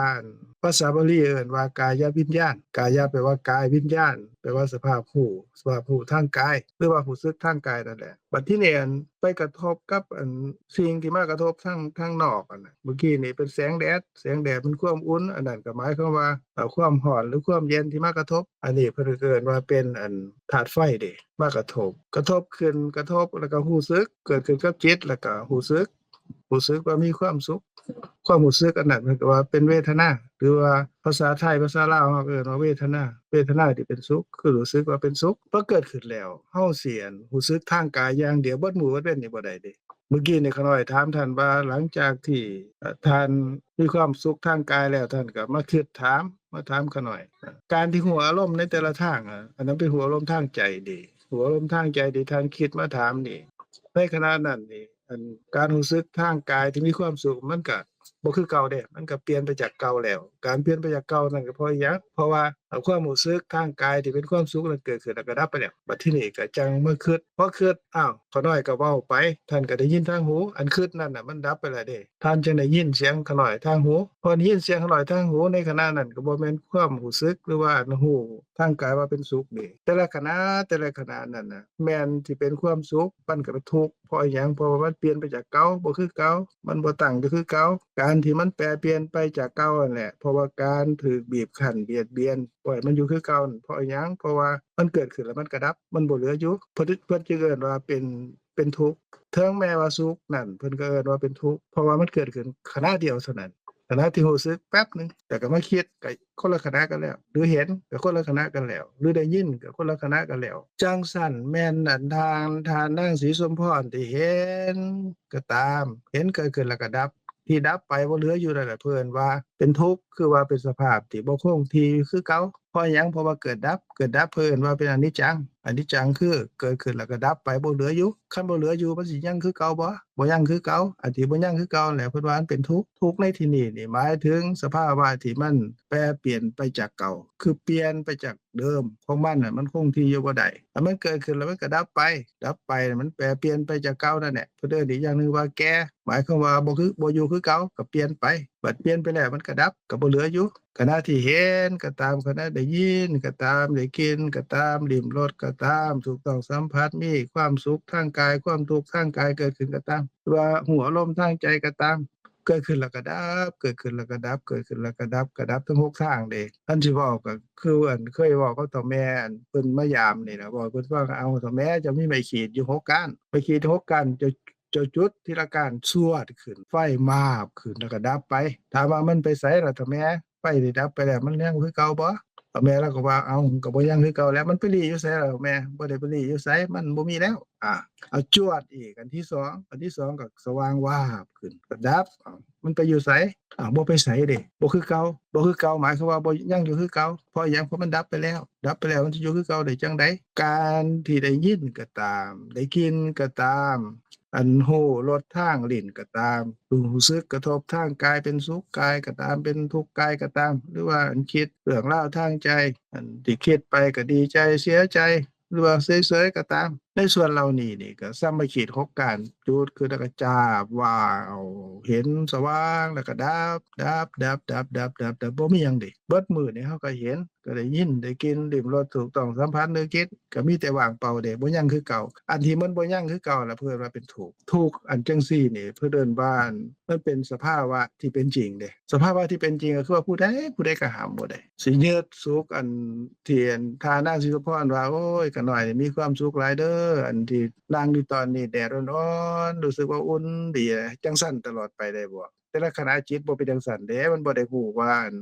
ພາສາບາລີເອີ້ນວ່າກາຍະວິນຍານ ກາຍະແປວ່າກາຍ ວິນຍານ ແປວ່າສະພາບຮູ້ ສະພາບຮູ້ທາງກາຍ ຫຼືວ່າຮູ້ສຶກທາງກາຍນັ້ນແຫຼະ ບັດທີນີ້ ອັນ ໄປກະທົບກັບ ອັນ ສິ່ງທີ່ມາກະທົບທາງ ທາງນອກຫັ້ນນະ ເມື່ອກີ້ນີ້ເປັນແສງແດດ ແສງແດດມັນຄວາມອຸ່ນ ອັນນັ້ນກໍໝາຍຄວາມວ່າ ເອີ ຄວາມຮ້ອນ ຫຼື ຄວາມເຢັນທີ່ມາກະທົບ ອັນນີ້ເພິ່ນກໍເອີ້ນວ່າເປັນ ອັນ ທາດໄຟເດ ມາກະທົບ ກະທົບຂຶ້ນ ກະທົບ ແລ້ວກໍຮູ້ສຶກ ເກີດຂຶ້ນກັບຈິດ ແລ້ວກໍຮູ້ສຶກ ຮູ້ສຶກວ່າມີຄວາມສຸກ ຄວາມຮູ້ສຶກອັນນັ້ນເພິ່ນກໍວ່າເປັນເວທະນາ ຫຼືວ່າພາສາໄທ ພາສາລາວ ເຮົາກໍເອີ້ນວ່າເວທະນາ ເວທະນາທີ່ເປັນສຸກ ຄືຮູ້ສຶກວ່າເປັນສຸກ ເມື່ອເກີດຂຶ້ນແລ້ວ ເຮົາຊິ ອັນ ຮູ້ສຶກທາງກາຍຢ່າງດຽວ ເບິດມື້ເບິດເວັນນີ້ບໍ່ໄດ້ເດ ເມື່ອກີ້ນີ້ຂ້ານ້ອຍຖາມທ່ານວ່າ ຫຼັງຈາກທີ່ ເອີ ທ່ານມີຄວາມສຸກທາງກາຍແລ້ວ ທ່ານກໍມາຄິດຖາມ ມາຖາມຂ້ານ້ອຍ ການທີ່ຮູ້ອາລົມໃນແຕ່ລະທາງ ອາ ອັນນັ້ນເປັນຮູ້ອາລົມທາງໃຈເດ ຮູ້ອາລົມທາງໃຈທີ່ທ່ານຄິດມາຖາມນີ້ ໃນຂະນະນັ້ນນີ້ ອັນ ການຮູ້ສຶກທາງກາຍທີ່ມີຄວາມສຸກ ມັນກະ ບໍ່ຄືເກົ່າເດ້ ມັນກໍປ່ຽນໄປຈາກເກົ່າແລ້ວ. ການປ່ຽນໄປຈາກເກົ່ານັ້ນກໍເພາະຫຍັງ? ເພາະວ່າ ເອົາຄວາມຮູ້ສຶກທາງກາຍທີ່ເປັນຄວາມສຸກນັ້ນເກີດຂຶ້ນ ແລ້ວກໍດັບໄປແລ້ວ. ບັດທີນີ້ກໍຈັ່ງມາຄິດ ພໍຄິດ ອ້າວ ຂ້ານ້ອຍກໍເວົ້າໄປ ທ່ານກໍໄດ້ຍິນທາງຫູ ອັນຄິດນັ້ນນະ ມັນດັບໄປແລ້ວເດ້ ທ່ານຈຶ່ງໄດ້ຍິນສຽງຂ້ານ້ອຍທາງຫູ. ເພາະໄດ້ຍິນສຽງຂ້ານ້ອຍທາງຫູໃນຂະນະນັ້ນ ກໍບໍ່ແມ່ນຄວາມຮູ້ສຶກ ຫຼືວ່າອັນຮູ້ທາງກາຍວ່າເປັນສຸກເດ້. ແຕ່ລະຂະນະ ແຕ່ລະຂະນະນັ້ນນະ ແມ່ນທີ່ເປັນຄວາມສຸກ ມັນກໍເປັນທຸກ. ເພາະຫຍັງ? ເພາະວ່າມັນປ່ຽນໄປຈາກເກົ່າ ບໍ່ຄືເກົ່າ ມັນບໍ່ຕັ້ງຢູ່ຄືເກົ່າ. ການທີ່ມັນແປປ່ຽນໄປຈາກເກົ່ານັ້ນແຫຼະ ເພາະວ່າການຖືກບີບຄັ້ນບຽດບຽນ ບໍ່ໃຫ້ມັນຢູ່ຄືເກົ່ານັ້ນ ເພາະຫຍັງ? ເພາະວ່າມັນເກີດຂຶ້ນແລ້ວມັນກໍດັບ ມັນບໍ່ເຫຼືອຢູ່. ເພິ່ນ ເພິ່ນຈຶ່ງເອີ້ນວ່າເປັນ ເປັນທຸກ. ເຖິງແມ່ນວ່າສຸກນັ້ນ ເພິ່ນກໍເອີ້ນວ່າເປັນທຸກ ເພາະວ່າມັນເກີດຂຶ້ນຂະນະດຽວເທົ່ານັ້ນ. ຂະນະທີ່ຮູ້ສຶກແປັບໜຶ່ງ ແລ້ວກໍມາຄິດ ກໍຄົນລະຂະນະກັນແລ້ວ ຫຼືເຫັນກໍຄົນລະຂະນະກັນແລ້ວ ຫຼືໄດ້ຍິນກໍຄົນລະຂະນະກັນແລ້ວ. ຈັ່ງຊັ້ນແມ່ນອັນທາງ ທ່ານນາງສີສົມພອນທີ່ເຫັນກໍຕາມ ເຫັນເກີດຂຶ້ນແລ້ວກໍດັບ ທີ່ດັບໄປບໍ່ເຫຼືອຢູ່ນັ້ນແຫຼະ ເພິ່ນວ່າເປັນທຸກ ຄືວ່າເປັນສະພາບທີ່ບໍ່ຄົງທີ່ຄືເກົ່າ. ເພາະຫຍັງ? ເພາະວ່າເກີດດັບ ເກີດດັບ ເພິ່ນວ່າເປັນອະນິດຈັງ. ອະນິດຈັງຄືເກີດຂຶ້ນແລ້ວກໍດັບໄປ ບໍ່ເຫຼືອຢູ່. ຄັນບໍ່ເຫຼືອຢູ່ ມັນຊິຍັງຄືເກົ່າບໍ່? ບໍ່ຍັງຄືເກົ່າ. ອັນທີ່ບໍ່ຍັງຄືເກົ່ານັ້ນແຫຼະ ເພິ່ນວ່າມັນເປັນທຸກ. ທຸກໃນທີ່ນີ້ນີ້ ໝາຍເຖິງສະພາວະທີ່ມັນແປປ່ຽນໄປຈາກເກົ່າ ຄືປ່ຽນໄປຈາກເດີມຂອງມັນນະ ມັນຄົງທີ່ຢູ່ບໍ່ໄດ້. ຖ້າມັນເກີດຂຶ້ນແລ້ວມັນກໍດັບໄປ ດັບໄປ ມັນແປປ່ຽນໄປຈາກເກົ່ານັ້ນແຫຼະ. ເພິ່ນເອີ້ນອີກຢ່າງໜຶ່ງວ່າແກ່ ໝາຍຄວາມວ່າບໍ່ຄື ບໍ່ຢູ່ຄືເກົ່າ ກໍປ່ຽນໄປ. ບັດປ່ຽນໄປແລ້ວມັນກໍດັບ ກໍບໍ່ເຫຼືອຢູ່. ຂະນະທີ່ເຫັນກໍຕາມ ຂະນະໄດ້ຍິນກໍຕາມ ໄດ້ກິ່ນກໍຕາມ ລິ້ມລົດກໍຕາມ ຖືກຕ້ອງສຳຜັດ ມີຄວາມສຸກທາງກາຍ ຄວາມທຸກທາງກາຍເກີດຂຶ້ນກໍຕາມ ຫຼືວ່າຮູ້ອາລົມທາງໃຈກໍຕາມ ເກີດຂຶ້ນແລ້ວກໍດັບ ເກີດຂຶ້ນແລ້ວກໍດັບ ເກີດຂຶ້ນແລ້ວກໍດັບ ກໍດັບທັງຫົກທາງເດ້. ຄັນຊິເວົ້າກໍຄືອັນເຄີຍເວົ້າກັບເຖົ້າແມ່ ອັນເພິ່ນມາຢາມນີ້ນະ ເວົ້າໃຫ້ເພິ່ນຟັງ ເອົາ ເຖົ້າແມ່ ເຈົ້າມີໄມ້ຂີດຢູ່ຫົກກ້ານ ໄມ້ຂີດຫົກກ້ານ ເຈົ້າ ເຈົ້າຈຸດທີລະກ້ານ ຊວດຂຶ້ນ ໄຟມາບຂຶ້ນ ແລ້ວກໍດັບໄປ. ຖາມວ່າມັນໄປໃສລະເຖົ້າແມ່? ໄຟໄດ້ດັບໄປແລ້ວ ມັນຍັງຄືເກົ່າບໍ່? ເຖົ້າແມ່ລາວກໍວ່າ ເອົ້າ ມັນກໍບໍ່ຍັງຄືເກົ່າແລ້ວ ມັນໄປລີ້ຢູ່ໃສລະເຖົ້າແມ່? ບໍ່ໄດ້ໄປລີ້ຢູ່ໃສ ມັນບໍ່ມີແລ້ວ. ອາ ເອົາ ຈວດອີກ ອັນທີສອງ ອັນທີສອງກໍສະຫວ່າງວາບຂຶ້ນ ກໍດັບ. ເອົ້າ ມັນໄປຢູ່ໃສ? ເອົ້າ ບໍ່ໄປໃສເດ້ ບໍ່ຄືເກົ່າ ບໍ່ຄືເກົ່າ ໝາຍຄວາມວ່າບໍ່ຍັງຢູ່ຄືເກົ່າ. ເພາະຫຍັງ? ເພາະມັນດັບໄປແລ້ວ ດັບໄປແລ້ວ ມັນຊິຢູ່ຄືເກົ່າໄດ້ຈັ່ງໃດ? ການທີ່ໄດ້ຍິນກໍຕາມ ໄດ້ກິ່ນກໍຕາມ ອັນຮູ້ລົດທາງລີ້ນກໍຕາມ ຮູ້ສຶກກະທົບທາງກາຍເປັນສຸກກາຍກໍຕາມ ເປັນທຸກກາຍກໍຕາມ ຫຼືວ່າອັນຄິດເລື່ອງລາວທາງໃຈ ອັນທີ່ຄິດໄປກໍດີໃຈເສຍໃຈ ຫຼືວ່າເສີຍໆກໍຕາມ ໃນສ່ວນເຫຼົ່ານີ້ນີ້ກໍສ່ຳໄມ້ຂີດຫົກກ້ານ ຈູດຂຶ້ນແລ້ວກໍຈາບ ວ້າວ ເຫັນສະຫວ່າງ ແລ້ວກໍດັບ ດັບ ດັບ ດັບ ດັບ ດັບ ດັບ ບໍ່ມີຫຍັງເດ. ເບິດມື້ນີ້ເຮົາກໍເຫັນ ກໍໄດ້ຍິນ ໄດ້ກິ່ນ ລິ້ມລົດ ຖືກຕ້ອງສຳຜັດ ນຶກຄິດ ກໍມີແຕ່ວ່າງເປົ່າເດ້ ບໍ່ຍັງຄືເກົ່າ. ອັນທີ່ມັນບໍ່ຍັງຄືເກົ່າລະ ເພິ່ນວ່າເປັນທຸກ. ທຸກອັນຈັ່ງຊີ້ນີ້ ເພິ່ນເອີ້ນວ່າ ມັນເປັນສະພາວະທີ່ເປັນຈິງເດ້. ສະພາວະທີ່ເປັນຈິງກໍຄືວ່າຜູ້ໃດ ຜູ້ໃດກໍຫ້າມບໍ່ໄດ້ ຊິຍຶດສຸກ ອັນທີ່ທ່ານນາງສີສຸພອນວ່າ ໂອ້ຍ ຂ້ານ້ອຍນີ້ມີຄວາມສຸກຫຼາຍເດີ ອັນທີ່ນັ່ງຢູ່ຕອນນີ້ແດດອ່ອນໆ ຮູ້ສຶກວ່າອຸ່ນດີ ຈັ່ງຊັ້ນຕະຫຼອດໄປໄດ້ບໍ່? ແຕ່ລະຂະນະຈິດບໍ່ເປັນຈັ່ງຊັ້ນເດ້ ມັນບໍ່ໄດ້ຮູ້ວ່າ ອັນ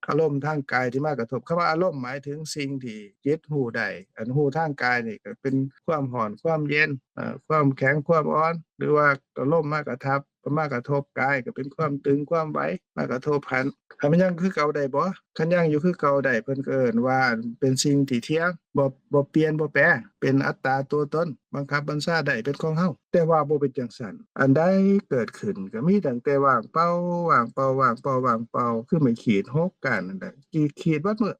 ອາລົມທາງກາຍທີ່ມາກະທົບ ຄຳວ່າອາລົມໝາຍເຖິງສິ່ງທີ່ຈິດຮູ້ໄດ້. ອັນຮູ້ທາງກາຍນີ້ກໍເປັນຄວາມຮ້ອນ ຄວາມເຢັນ ເອີ ຄວາມແຂງ ຄວາມອ່ອນ ຫຼືວ່າອາລົມມາກະທັບ ມາກະທົບກາຍ ກໍເປັນຄວາມຕຶງ ຄວາມໄຫວ ມາກະທົບຫັ້ນ. ໃຫ້ມັນຍັງຄືເກົ່າໄດ້ບໍ່? ຄັນຍັງຢູ່ຄືເກົ່າໄດ້ ເພິ່ນກໍເອີ້ນວ່າເປັນສິ່ງທີ່ທ່ຽງ ບໍ່ ບໍ່ປ່ຽນ ບໍ່ແປ ເປັນອັດຕາຕົວຕົນ ບັງຄັບບັນຊາໄດ້ ເປັນຂອງເຮົາ. ແຕ່ວ່າບໍ່ເປັນຈັ່ງຊັ້ນ ອັນໃດເກີດຂຶ້ນກໍມີຕັ້ງແຕ່ວ່າງເປົ່າ ວ່າງເປົ່າ ວ່າງເປົ່າ ວ່າງເປົ່າ ຄືໄມ້ຂີດຫົກກ້ານນັ້ນແຫຼະ ຂີດ ຂີດເບິດມື້.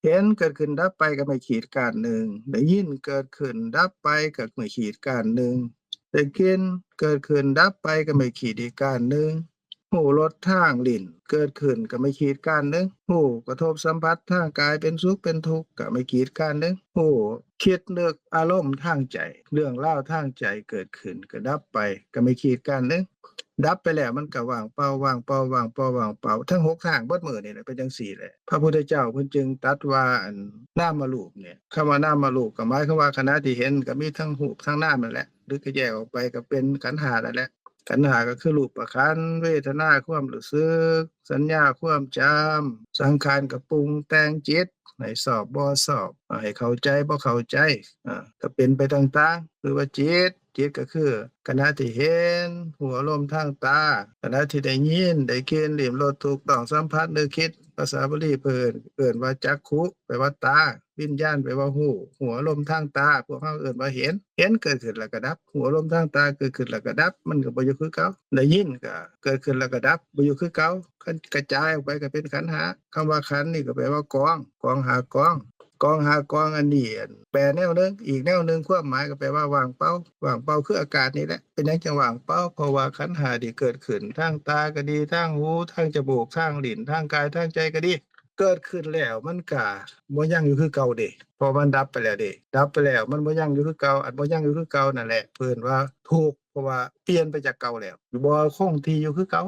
ເຫັນເກີດຂຶ້ນດັບໄປກໍໄມ້ຂີດກ້ານໜຶ່ງ ໄດ້ຍິນເກີດຂຶ້ນດັບໄປກໍໄມ້ຂີດກ້ານໜຶ່ງ ໄດ້ກິ່ນເກີດຂຶ້ນດັບໄປກໍໄມ້ຂີດອີກກ້ານໜຶ່ງ ຮູ້ລົດທາງລີ້ນເກີດຂຶ້ນກໍໄມ້ຂີດກ້ານໜຶ່ງ ຮູ້ກະທົບສຳຜັດທາງກາຍເປັນສຸກເປັນທຸກກໍໄມ້ຂີດກ້ານໜຶ່ງ ຮູ້ຄິດນຶກອາລົມທາງໃຈ ເລື່ອງລາວທາງໃຈເກີດຂຶ້ນກໍດັບໄປກໍໄມ້ຂີດກ້ານໜຶ່ງ. ດັບໄປແລ້ວມັນກໍວ່າງເປົ່າ ວ່າງເປົ່າ ວ່າງເປົ່າ ວ່າງເປົ່າ ທັງຫົກທາງເບິດມື້ນີ້ແຫຼະ ເປັນຈັ່ງຊີ້ແຫຼະ. ພະພຸດທະເຈົ້າເພິ່ນຈຶ່ງຕັດວ່າ ອັນນາມະຮູບນີ້ ຄຳວ່ານາມະຮູບກໍໝາຍຄວາມວ່າຂະນະທີ່ເຫັນກໍມີທັງຮູບທັງນາມນັ້ນແຫຼະ ຫຼືກໍແຍກອອກໄປກໍເປັນຂັນຫ້ານັ້ນແຫຼະ. ຂັນຫ້າກໍຄືຮູບປະຂັນ ເວທະນາ ຄວາມຮູ້ສຶກ ສັນຍາ ຄວາມຈຳ ສັງຂານກໍປຸງແຕ່ງຈິດ ໃຫ້ຊອບບໍ່ຊອບ ໃຫ້ເຂົ້າໃຈບໍ່ເຂົ້າໃຈ ອາ ກໍເປັນໄປຕ່າງໆ ຫຼືວ່າຈິດ ຈິດກໍຄືຂະນະທີ່ເຫັນ ຮູ້ອາລົມທາງຕາ ຂະນະທີ່ໄດ້ຍິນ ໄດ້ກິ່ນ ລິ້ມລົດ ຖືກຕ້ອງສຳຜັດ ນຶກຄິດ ພາສາບາລີເພິ່ນເອີ້ນວ່າຈັກຂຸ ແປວ່າຕາ, ວິນຍານ ແປວ່າຮູ້, ຮູ້ອາລົມທາງຕາ ພວກເຮົາເອີ້ນວ່າເຫັນ. ເຫັນເກີດຂຶ້ນແລ້ວກໍດັບ, ຮູ້ອາລົມທາງຕາເກີດຂຶ້ນແລ້ວກໍດັບ, ມັນກໍບໍ່ຢູ່ຄືເກົ່າ. ໄດ້ຍິນກໍເກີດຂຶ້ນແລ້ວກໍດັບ, ບໍ່ຢູ່ຄືເກົ່າ. ຄັນກະຈາຍອອກໄປກໍເປັນຂັນຫ້າ. ຄຳວ່າຂັນນີ້ກໍແປວ່າກອງ, ກອງຫ້າກອງ. ກອງຫ້າກອງອັນນີ້ ອັນ ແປແນວໜຶ່ງ, ອີກແນວໜຶ່ງຄວາມໝາຍກໍແປວ່າວ່າງເປົ່າ. ວ່າງເປົ່າຄືອາກາດນີ້ແຫຼະ. ເປັນຫຍັງຈັ່ງວ່າງເປົ່າ? ເພາະວ່າຂັນຫ້າທີ່ເກີດຂຶ້ນ ທາງຕາກໍດີ, ທາງຫູ, ທາງຈະມູກ, ທາງລີ້ນ, ທາງກາຍ, ທາງໃຈກໍດີ ເກີດຂຶ້ນແລ້ວມັນກະບໍ່ຍັງຢູ່ຄືເກົ່າເດ້, ເພາະມັນດັບໄປແລ້ວເດ້. ດັບໄປແລ້ວມັນບໍ່ຍັງຢູ່ຄືເກົ່າ. ອັນບໍ່ຍັງຢູ່ຄືເກົ່ານັ້ນແຫຼະ ເພິ່ນວ່າທຸກ, ເພາະວ່າປ່ຽນໄປຈາກເກົ່າແລ້ວ, ບໍ່ຄົງທີ່ຢູ່ຄືເກົ່າ.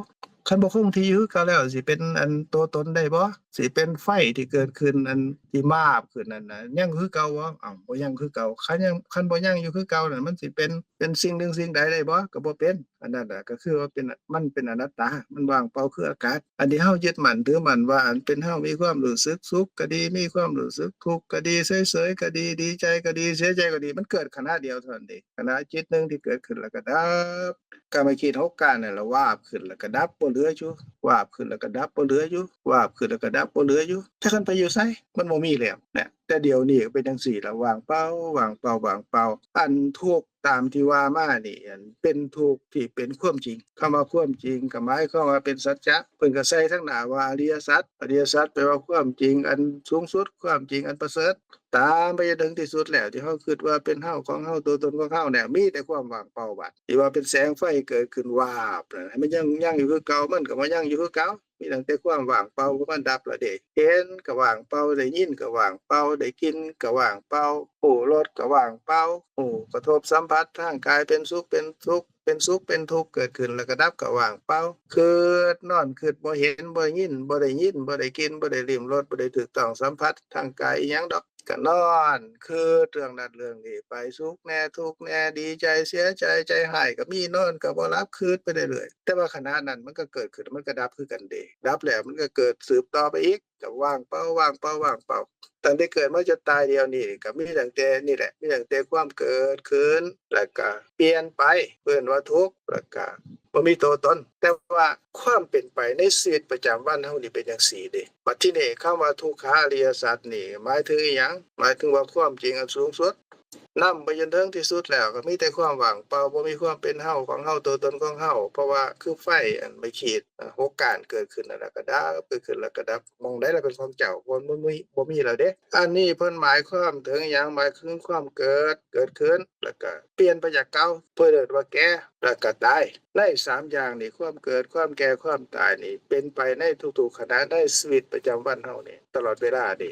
ຄັນບໍ່ຄົງທີ່ຢູ່ຄືເກົ່າແລ້ວ ຊິເປັນອັນໂຕຕົນໄດ້ບໍ່? ຊິເປັນໄຟທີ່ເກີດຂຶ້ນ ອັນທີ່ມາບຂຶ້ນນັ້ນນະ ຍັງຄືເກົ່າບໍ່? ເອົ້າ ບໍ່ຍັງຄືເກົ່າ. ຄັນຍັງ ຄັນບໍ່ຍັງຢູ່ຄືເກົ່ານັ້ນ ມັນຊິເປັນ ເປັນສິ່ງໜຶ່ງສິ່ງໃດໄດ້ບໍ່? ກໍບໍ່ເປັນ. ອັນນັ້ນນະ ກໍຄືວ່າເປັນ ມັນເປັນອະນັດຕາ, ມັນວ່າງເປົ່າຄືອາກາດ. ອັນທີ່ເຮົາຍຶດໝັ້ນຖືໝັ້ນວ່າ ອັນເປັນເຮົາມີຄວາມຮູ້ສຶກສຸກກໍດີ, ມີຄວາມຮູ້ສຶກທຸກກໍດີ, ເສີຍໆກໍດີ, ດີໃຈກໍດີ, ເສຍໃຈກໍດີ, ມັນເກີດຂະນະດຽວເທົ່ານັ້ນເດ້. ຂະນະຈິດໜຶ່ງທີ່ເກີດຂຶ້ນແລ້ວກໍດັບ. ກາມະຄິດຫົກການນັ້ນລະ ວາບຂຶ້ນແລ້ວກໍດັບ ບໍ່ເຫຼືອຢູ່, ວາບຂຶ້ນແລ້ວກໍດັບ ບໍ່ເຫຼືອຢູ່, ວາບຂຶ້ນແລ້ວກໍດັບ ບໍ່ເຫຼືອຢູ່. ຈັກມັນໄປຢູ່ໃສ? ມັນບໍ່ມີແລ້ວນະ. ແຕ່ດຽວນີ້ກໍເປັນຈັ່ງຊີ້ລະ, ວ່າງເປົ່າ, ວ່າງເປົ່າ, ວ່າງເປົ່າ. ອັນທຸກຕາມທີ່ວ່າມານີ້ ອັນເປັນທຸກທີ່ເປັນຄວາມຈິງ. ຄຳວ່າຄວາມຈິງກໍໝາຍຄວາມວ່າເປັນສັດຈະ. ເພິ່ນກໍໃສ່ທາງໜ້າວ່າອະລິຍະສັດ. ອະລິຍະສັດແປວ່າຄວາມຈິງອັນສູງສຸດ, ຄວາມຈິງອັນປະເສີດ. ຕາມໄປຈົນເຖິງທີ່ສຸດແລ້ວ ທີ່ເຮົາຄິດວ່າເປັນເຮົາ, ຂອງເຮົາ, ຕົວຕົນຂອງເຮົາແລ້ວ ມີແຕ່ຄວາມວ່າງເປົ່າ. ບາດທີ່ວ່າເປັນແສງໄຟເກີດຂຶ້ນວາບນັ້ນ ໃຫ້ມັນຍັງ ຍັງຢູ່ຄືເກົ່າ, ມັນກໍມາຍັງຢູ່ຄືເກົ່າ. ມີຕັ້ງແຕ່ຄວາມວ່າງເປົ່າ ເພາະມັນດັບແລ້ວເດ້. ເຫັນກໍວ່າງເປົ່າ, ໄດ້ຍິນກໍວ່າງເປົ່າ, ໄດ້ກິ່ນກໍວ່າງເປົ່າ, ຮູ້ລົດກໍວ່າງເປົ່າ, ຮູ້ກະທົບສຳຜັດທາງກາຍ ເປັນສຸກເປັນທຸກ, ເປັນສຸກເປັນທຸກ, ເກີດຂຶ້ນແລ້ວກໍດັບກໍວ່າງເປົ່າ. ຄິດນອນຄິດ ບໍ່ເຫັນ ບໍ່ໄດ້ຍິນ, ບໍ່ໄດ້ຍິນ, ບໍ່ໄດ້ກິ່ນ, ບໍ່ໄດ້ລິ້ມລົດ, ບໍ່ໄດ້ຖືກຕ້ອງສຳຜັດທາງກາຍອີ່ຫຍັງດອກ. ກະນອນຄິດເລື່ອງນັ້ນເລື່ອງນີ້ໄປ, ສຸກແດ່ ທຸກແດ່, ດີໃຈ ເສຍໃຈ, ໃຈຮ້າຍກໍມີ, ນອນກໍບໍ່ຫຼັບ, ຄິດໄປເລື້ອຍໆ. ແຕ່ວ່າຂະນະນັ້ນມັນກໍເກີດຂຶ້ນ ມັນກໍດັບຄືກັນເດ້. ດັບແລ້ວມັນກໍເກີດສືບຕໍ່ໄປອີກ, ກໍວ່າງເປົ່າ, ວ່າງເປົ່າ, ວ່າງເປົ່າ. ຕັ້ງແຕ່ເກີດມາຈົນຕາຍດຽວນີ້ ກໍມີຕັ້ງແຕ່ນີ້ແຫຼະ, ມີຕັ້ງແຕ່ຄວາມເກີດຂຶ້ນ ແລ້ວກໍປ່ຽນໄປ, ເອີ້ນວ່າທຸກ, ແລ້ວກໍ ບໍ່ມີຕົວຕົນ. ແຕ່ວ່າຄວາມເປັນໄປໃນຊີວິດປະຈຳວັນເຮົານີ້ເປັນຈັ່ງຊີ້ເດ້. ບັດທີນີ້ ຄຳວ່າທຸກຂາອະລິຍະສັດນີ້ໝາຍເຖິງອີ່ຫຍັງ? ໝາຍເຖິງວ່າຄວາມຈິງອັນສູງສຸດ, ນຳໄປຈົນເຖິງທີ່ສຸດແລ້ວ ກໍມີແຕ່ຄວາມວ່າງເປົ່າ, ບໍ່ມີຄວາມເປັນເຮົາ, ຂອງເຮົາ, ຕົວຕົນຂອງເຮົາ. ເພາະວ່າຄືໄຟອັນໄມ້ຂີດ ອາ ຫົກກ້ານເກີດຂຶ້ນແລ້ວກໍດັບ, ເກີດຂຶ້ນແລ້ວກໍດັບ. ໝ່ອງໃດລະເປັນຂອງເຈົ້າ? ບໍ່ ບໍ່ມີ ບໍ່ມີແລ້ວເດ້. ອັນນີ້ເພິ່ນໝາຍຄວາມເຖິງຫຍັງ? ໝາຍເຖິງຄວາມເກີດ, ເກີດຂຶ້ນ ແລ້ວກໍປ່ຽນໄປຈາກເກົ່າ, ເພິ່ນເອີ້ນວ່າແກ່ ແລ້ວກໍຕາຍ. ໃນສາມຢ່າງນີ້ ຄວາມເກີດ, ຄວາມແກ່, ຄວາມຕາຍນີ້ ເປັນໄປໃນທຸກໆຂະນະໃນຊີວິດປະຈຳວັນເຮົານີ້ ຕະຫຼອດເວລາເດ້.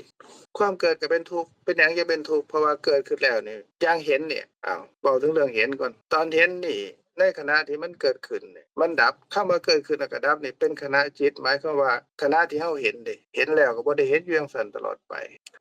ຄວາມເກີດກໍເປັນທຸກ. ເປັນຫຍັງຈຶ່ງເປັນທຸກ? ເພາະວ່າເກີດຂຶ້ນແລ້ວນີ້ ຢ່າງເຫັນນີ້, ເອົາ ເວົ້າເຖິງເລື່ອງເຫັນກ່ອນ. ຕອນເຫັນນີ້ ໃນຂະນະທີ່ມັນເກີດຂຶ້ນນີ້ ມັນດັບ. ຄຳວ່າເກີດຂຶ້ນແລ້ວກໍດັບນີ້ ເປັນຂະນະຈິດ, ໝາຍຄວາມວ່າຂະນະທີ່ເຮົາເຫັນເດ້, ເຫັນແລ້ວກໍບໍ່ໄດ້ເຫັນຢູ່ຈັ່ງຊັ້ນຕະຫຼອດໄປ.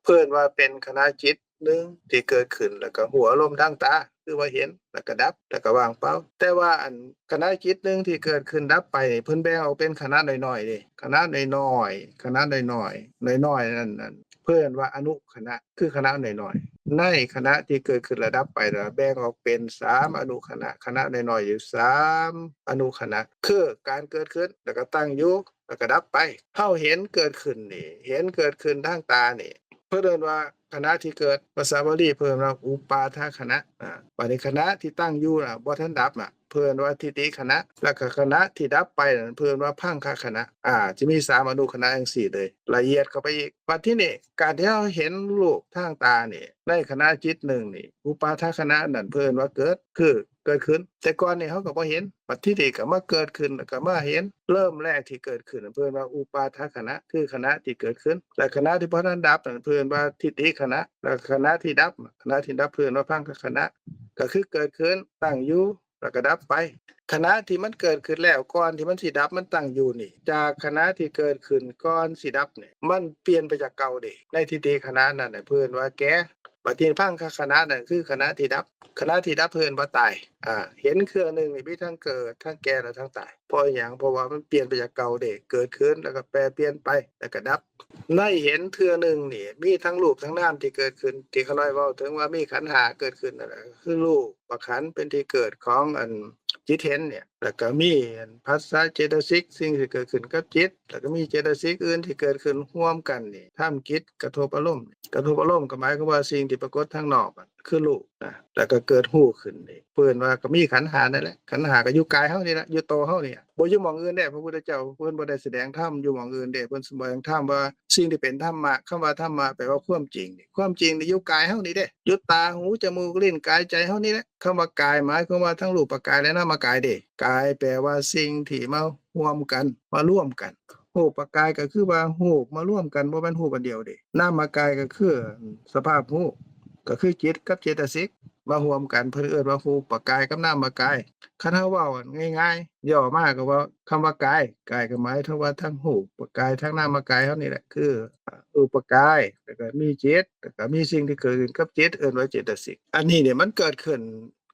ເພິ່ນວ່າເປັນຂະນະຈິດໜຶ່ງທີ່ເກີດຂຶ້ນ ແລ້ວກໍຮູ້ອາລົມທາງຕາ, ຄືວ່າເຫັນ ແລ້ວກໍດັບ ແລ້ວກໍວ່າງເປົ່າ. ແຕ່ວ່າອັນຂະນະຈິດໜຶ່ງທີ່ເກີດຂຶ້ນດັບໄປນີ້ ເພິ່ນແບ່ງອອກເປັນຂະນະນ້ອຍໆເດ້, ຂະນະນ້ອຍໆ, ຂະນະນ້ອຍໆ, ນ້ອຍໆນັ້ນ ນັ້ນ ເພິ່ນວ່າອະນຸຂະນະ ຄືຂະນະນ້ອຍໆ. ໃນຂະນະທີ່ເກີດຂຶ້ນແລ້ວດັບໄປ ແລ້ວແບ່ງອອກເປັນສາມອະນຸຂະນະ, ຂະນະນ້ອຍໆຢູ່ສາມອະນຸຂະນະ, ຄືການເກີດຂຶ້ນ ແລ້ວກໍຕັ້ງຢູ່ ແລ້ວກໍດັບໄປ. ເຮົາເຫັນເກີດຂຶ້ນນີ້, ເຫັນເກີດຂຶ້ນທາງຕານີ້ ເພິ່ນເອີ້ນວ່າຂະນະທີ່ເກີດ, ພາສາບາລີເພິ່ນວ່າອຸປາທາຂະນະ. ອາ ບາດນີ້ຂະນະທີ່ຕັ້ງຢູ່ນະ ບໍ່ທັນດັບນະ ເພິ່ນວ່າທິຕິຂະນະ, ແລ້ວກໍຂະນະທີ່ດັບໄປນັ້ນ ເພິ່ນວ່າພັງຄະຂະນະ. ອາ ຈະມີສາມອະນຸຂະນະຈັ່ງຊີ້ເລີຍ, ລະອຽດເຂົ້າໄປອີກ. ບັດທີນີ້ ການທີ່ເຮົາເຫັນຮູບທາງຕານີ້ ໃນຂະນະຈິດໜຶ່ງນີ້ ອຸປາທາຂະນະນັ້ນ ເພິ່ນວ່າເກີດ ຄືເກີດຂຶ້ນ, ແຕ່ກ່ອນນີ້ເຮົາກໍບໍ່ເຫັນ. ບັດທີນີ້ກໍມາເກີດຂຶ້ນ ແລ້ວກໍມາເຫັນ. ເລີ່ມແລກທີ່ເກີດຂຶ້ນ ເພິ່ນວ່າອຸປາທາຂະນະ ຄືຂະນະທີ່ເກີດຂຶ້ນ, ແລະ ຂະນະທີ່ບໍ່ທັນດັບນັ້ນ ເພິ່ນວ່າທິຕິຂະນະ, ແລະ ຂະນະທີ່ດັບ ຂະນະທີ່ດັບ ເພິ່ນວ່າພັງຄະຂະນະ, ກໍຄືເກີດຂຶ້ນ, ຕັ້ງຢູ່ ແລ້ວກໍດັບໄປ. ຂະນະທີ່ມັນເກີດຂຶ້ນແລ້ວ ກ່ອນທີ່ມັນຊິດັບ ມັນຕັ້ງຢູ່ນີ້, ຈາກຂະນະທີ່ເກີດຂຶ້ນກ່ອນຊິດັບນີ້ ມັນປ່ຽນໄປຈາກເກົ່າເດ້. ໃນທິຕິຂະນະນັ້ນ ເພິ່ນວ່າແກ່, ບັດທີພັງຄະຂະນະນັ້ນ ຄືຂະນະທີ່ດັບ, ຂະນະທີ່ດັບ ເພິ່ນວ່າຕາຍ. ອາ ເຫັນເທື່ອໜຶ່ງນີ້ມີທັງເກີດ ທັງແກ່ ແລະ ທັງຕາຍ. ເພາະຫຍັງ? ເພາະວ່າມັນປ່ຽນໄປຈາກເກົ່າເດ້, ເກີດຂຶ້ນ ແລ້ວກໍແປປ່ຽນໄປ ແລ້ວກໍດັບ. ໃນເຫັນເທື່ອໜຶ່ງນີ້ ມີທັງຮູບທັງນາມທີ່ເກີດຂຶ້ນ ທີ່ຂ້ານ້ອຍເວົ້າເຖິງວ່າມີຂັນຫ້າເກີດຂຶ້ນນັ້ນແຫຼະ ຄືຮູບປະຂັນເປັນທີ່ເກີດຂອງອັນຈິດເຫັນນີ້ ແລ້ວກໍມີອັນພັດສະເຈດະສິກ ສິ່ງທີ່ເກີດຂຶ້ນກັບຈິດ ແລ້ວກໍມີເຈດະສິກອື່ນທີ່ເກີດຂຶ້ນຮ່ວມກັນນີ້ ທຳກິດກະທົບອາລົມ. ກະທົບອາລົມກໍໝາຍຄວາມວ່າສິ່ງທີ່ປາກົດທາງນອກ ຄືຮູບນະ ແລ້ວກໍເກີດຮູ້ຂຶ້ນນີ້ ເພິ່ນວ່າກໍມີຂັນຫ້ານັ້ນແຫຼະ. ຂັນຫ້າກໍຢູ່ກາຍເຮົານີ້ແຫຼະ ຢູ່ໂຕເຮົານີ້ ບໍ່ຢູ່ໝ່ອງອື່ນເດ້. ພະພຸດທະເຈົ້າເພິ່ນບໍ່ໄດ້ສະແດງທຳຢູ່ໝ່ອງອື່ນເດ້. ເພິ່ນສະແດງທຳວ່າສິ່ງທີ່ເປັນທຳມະ, ຄຳວ່າທຳມະແປວ່າຄວາມຈິງນີ້. ຄວາມຈິງນີ້ຢູ່ກາຍເຮົານີ້ເດ້, ຢູ່ຕາ, ຫູ, ຈະມູກ, ລີ້ນ, ກາຍ, ໃຈເຮົານີ້ແຫຼະ. ຄຳວ່າກາຍໝາຍຄວາມວ່າທັງຮູບປະກາຍ ແລະ ນາມມະກາຍເດ້. ກາຍແປວ່າສິ່ງທີ່ມາຮ່ວມກັນ, ມາລວມກັນ. ຮູບປະກາຍກໍຄືວ່າຮູບມາລວມກັນ, ບໍ່ແມ່ນຮູບອັນດຽວເດ້. ນາມະກາຍກໍຄືສະພາບຮູ້, ກໍຄືຈິດກັບເຈດະສິກ ມາຮ່ວມກັນ ເພິ່ນເອີ້ນວ່າຮູບປະກາຍກັບນາມະກາຍ. ຄັນເຮົາເວົ້າງ່າຍໆ ຫຍໍ້ມາກໍວ່າຄຳວ່າກາຍ, ກາຍກໍໝາຍເຖິງວ່າທັງຮູບປະກາຍ ທັງນາມະກາຍເຮົານີ້ແຫຼະ ຄື ອາ ຮູບປະກາຍ ແລ້ວກໍມີຈິດ ແລ້ວກໍມີສິ່ງທີ່ເກີດຂຶ້ນກັບຈິດ ເອີ້ນວ່າເຈດະສິກ. ອັນນີ້ນີ້ມັນເກີດຂຶ້ນ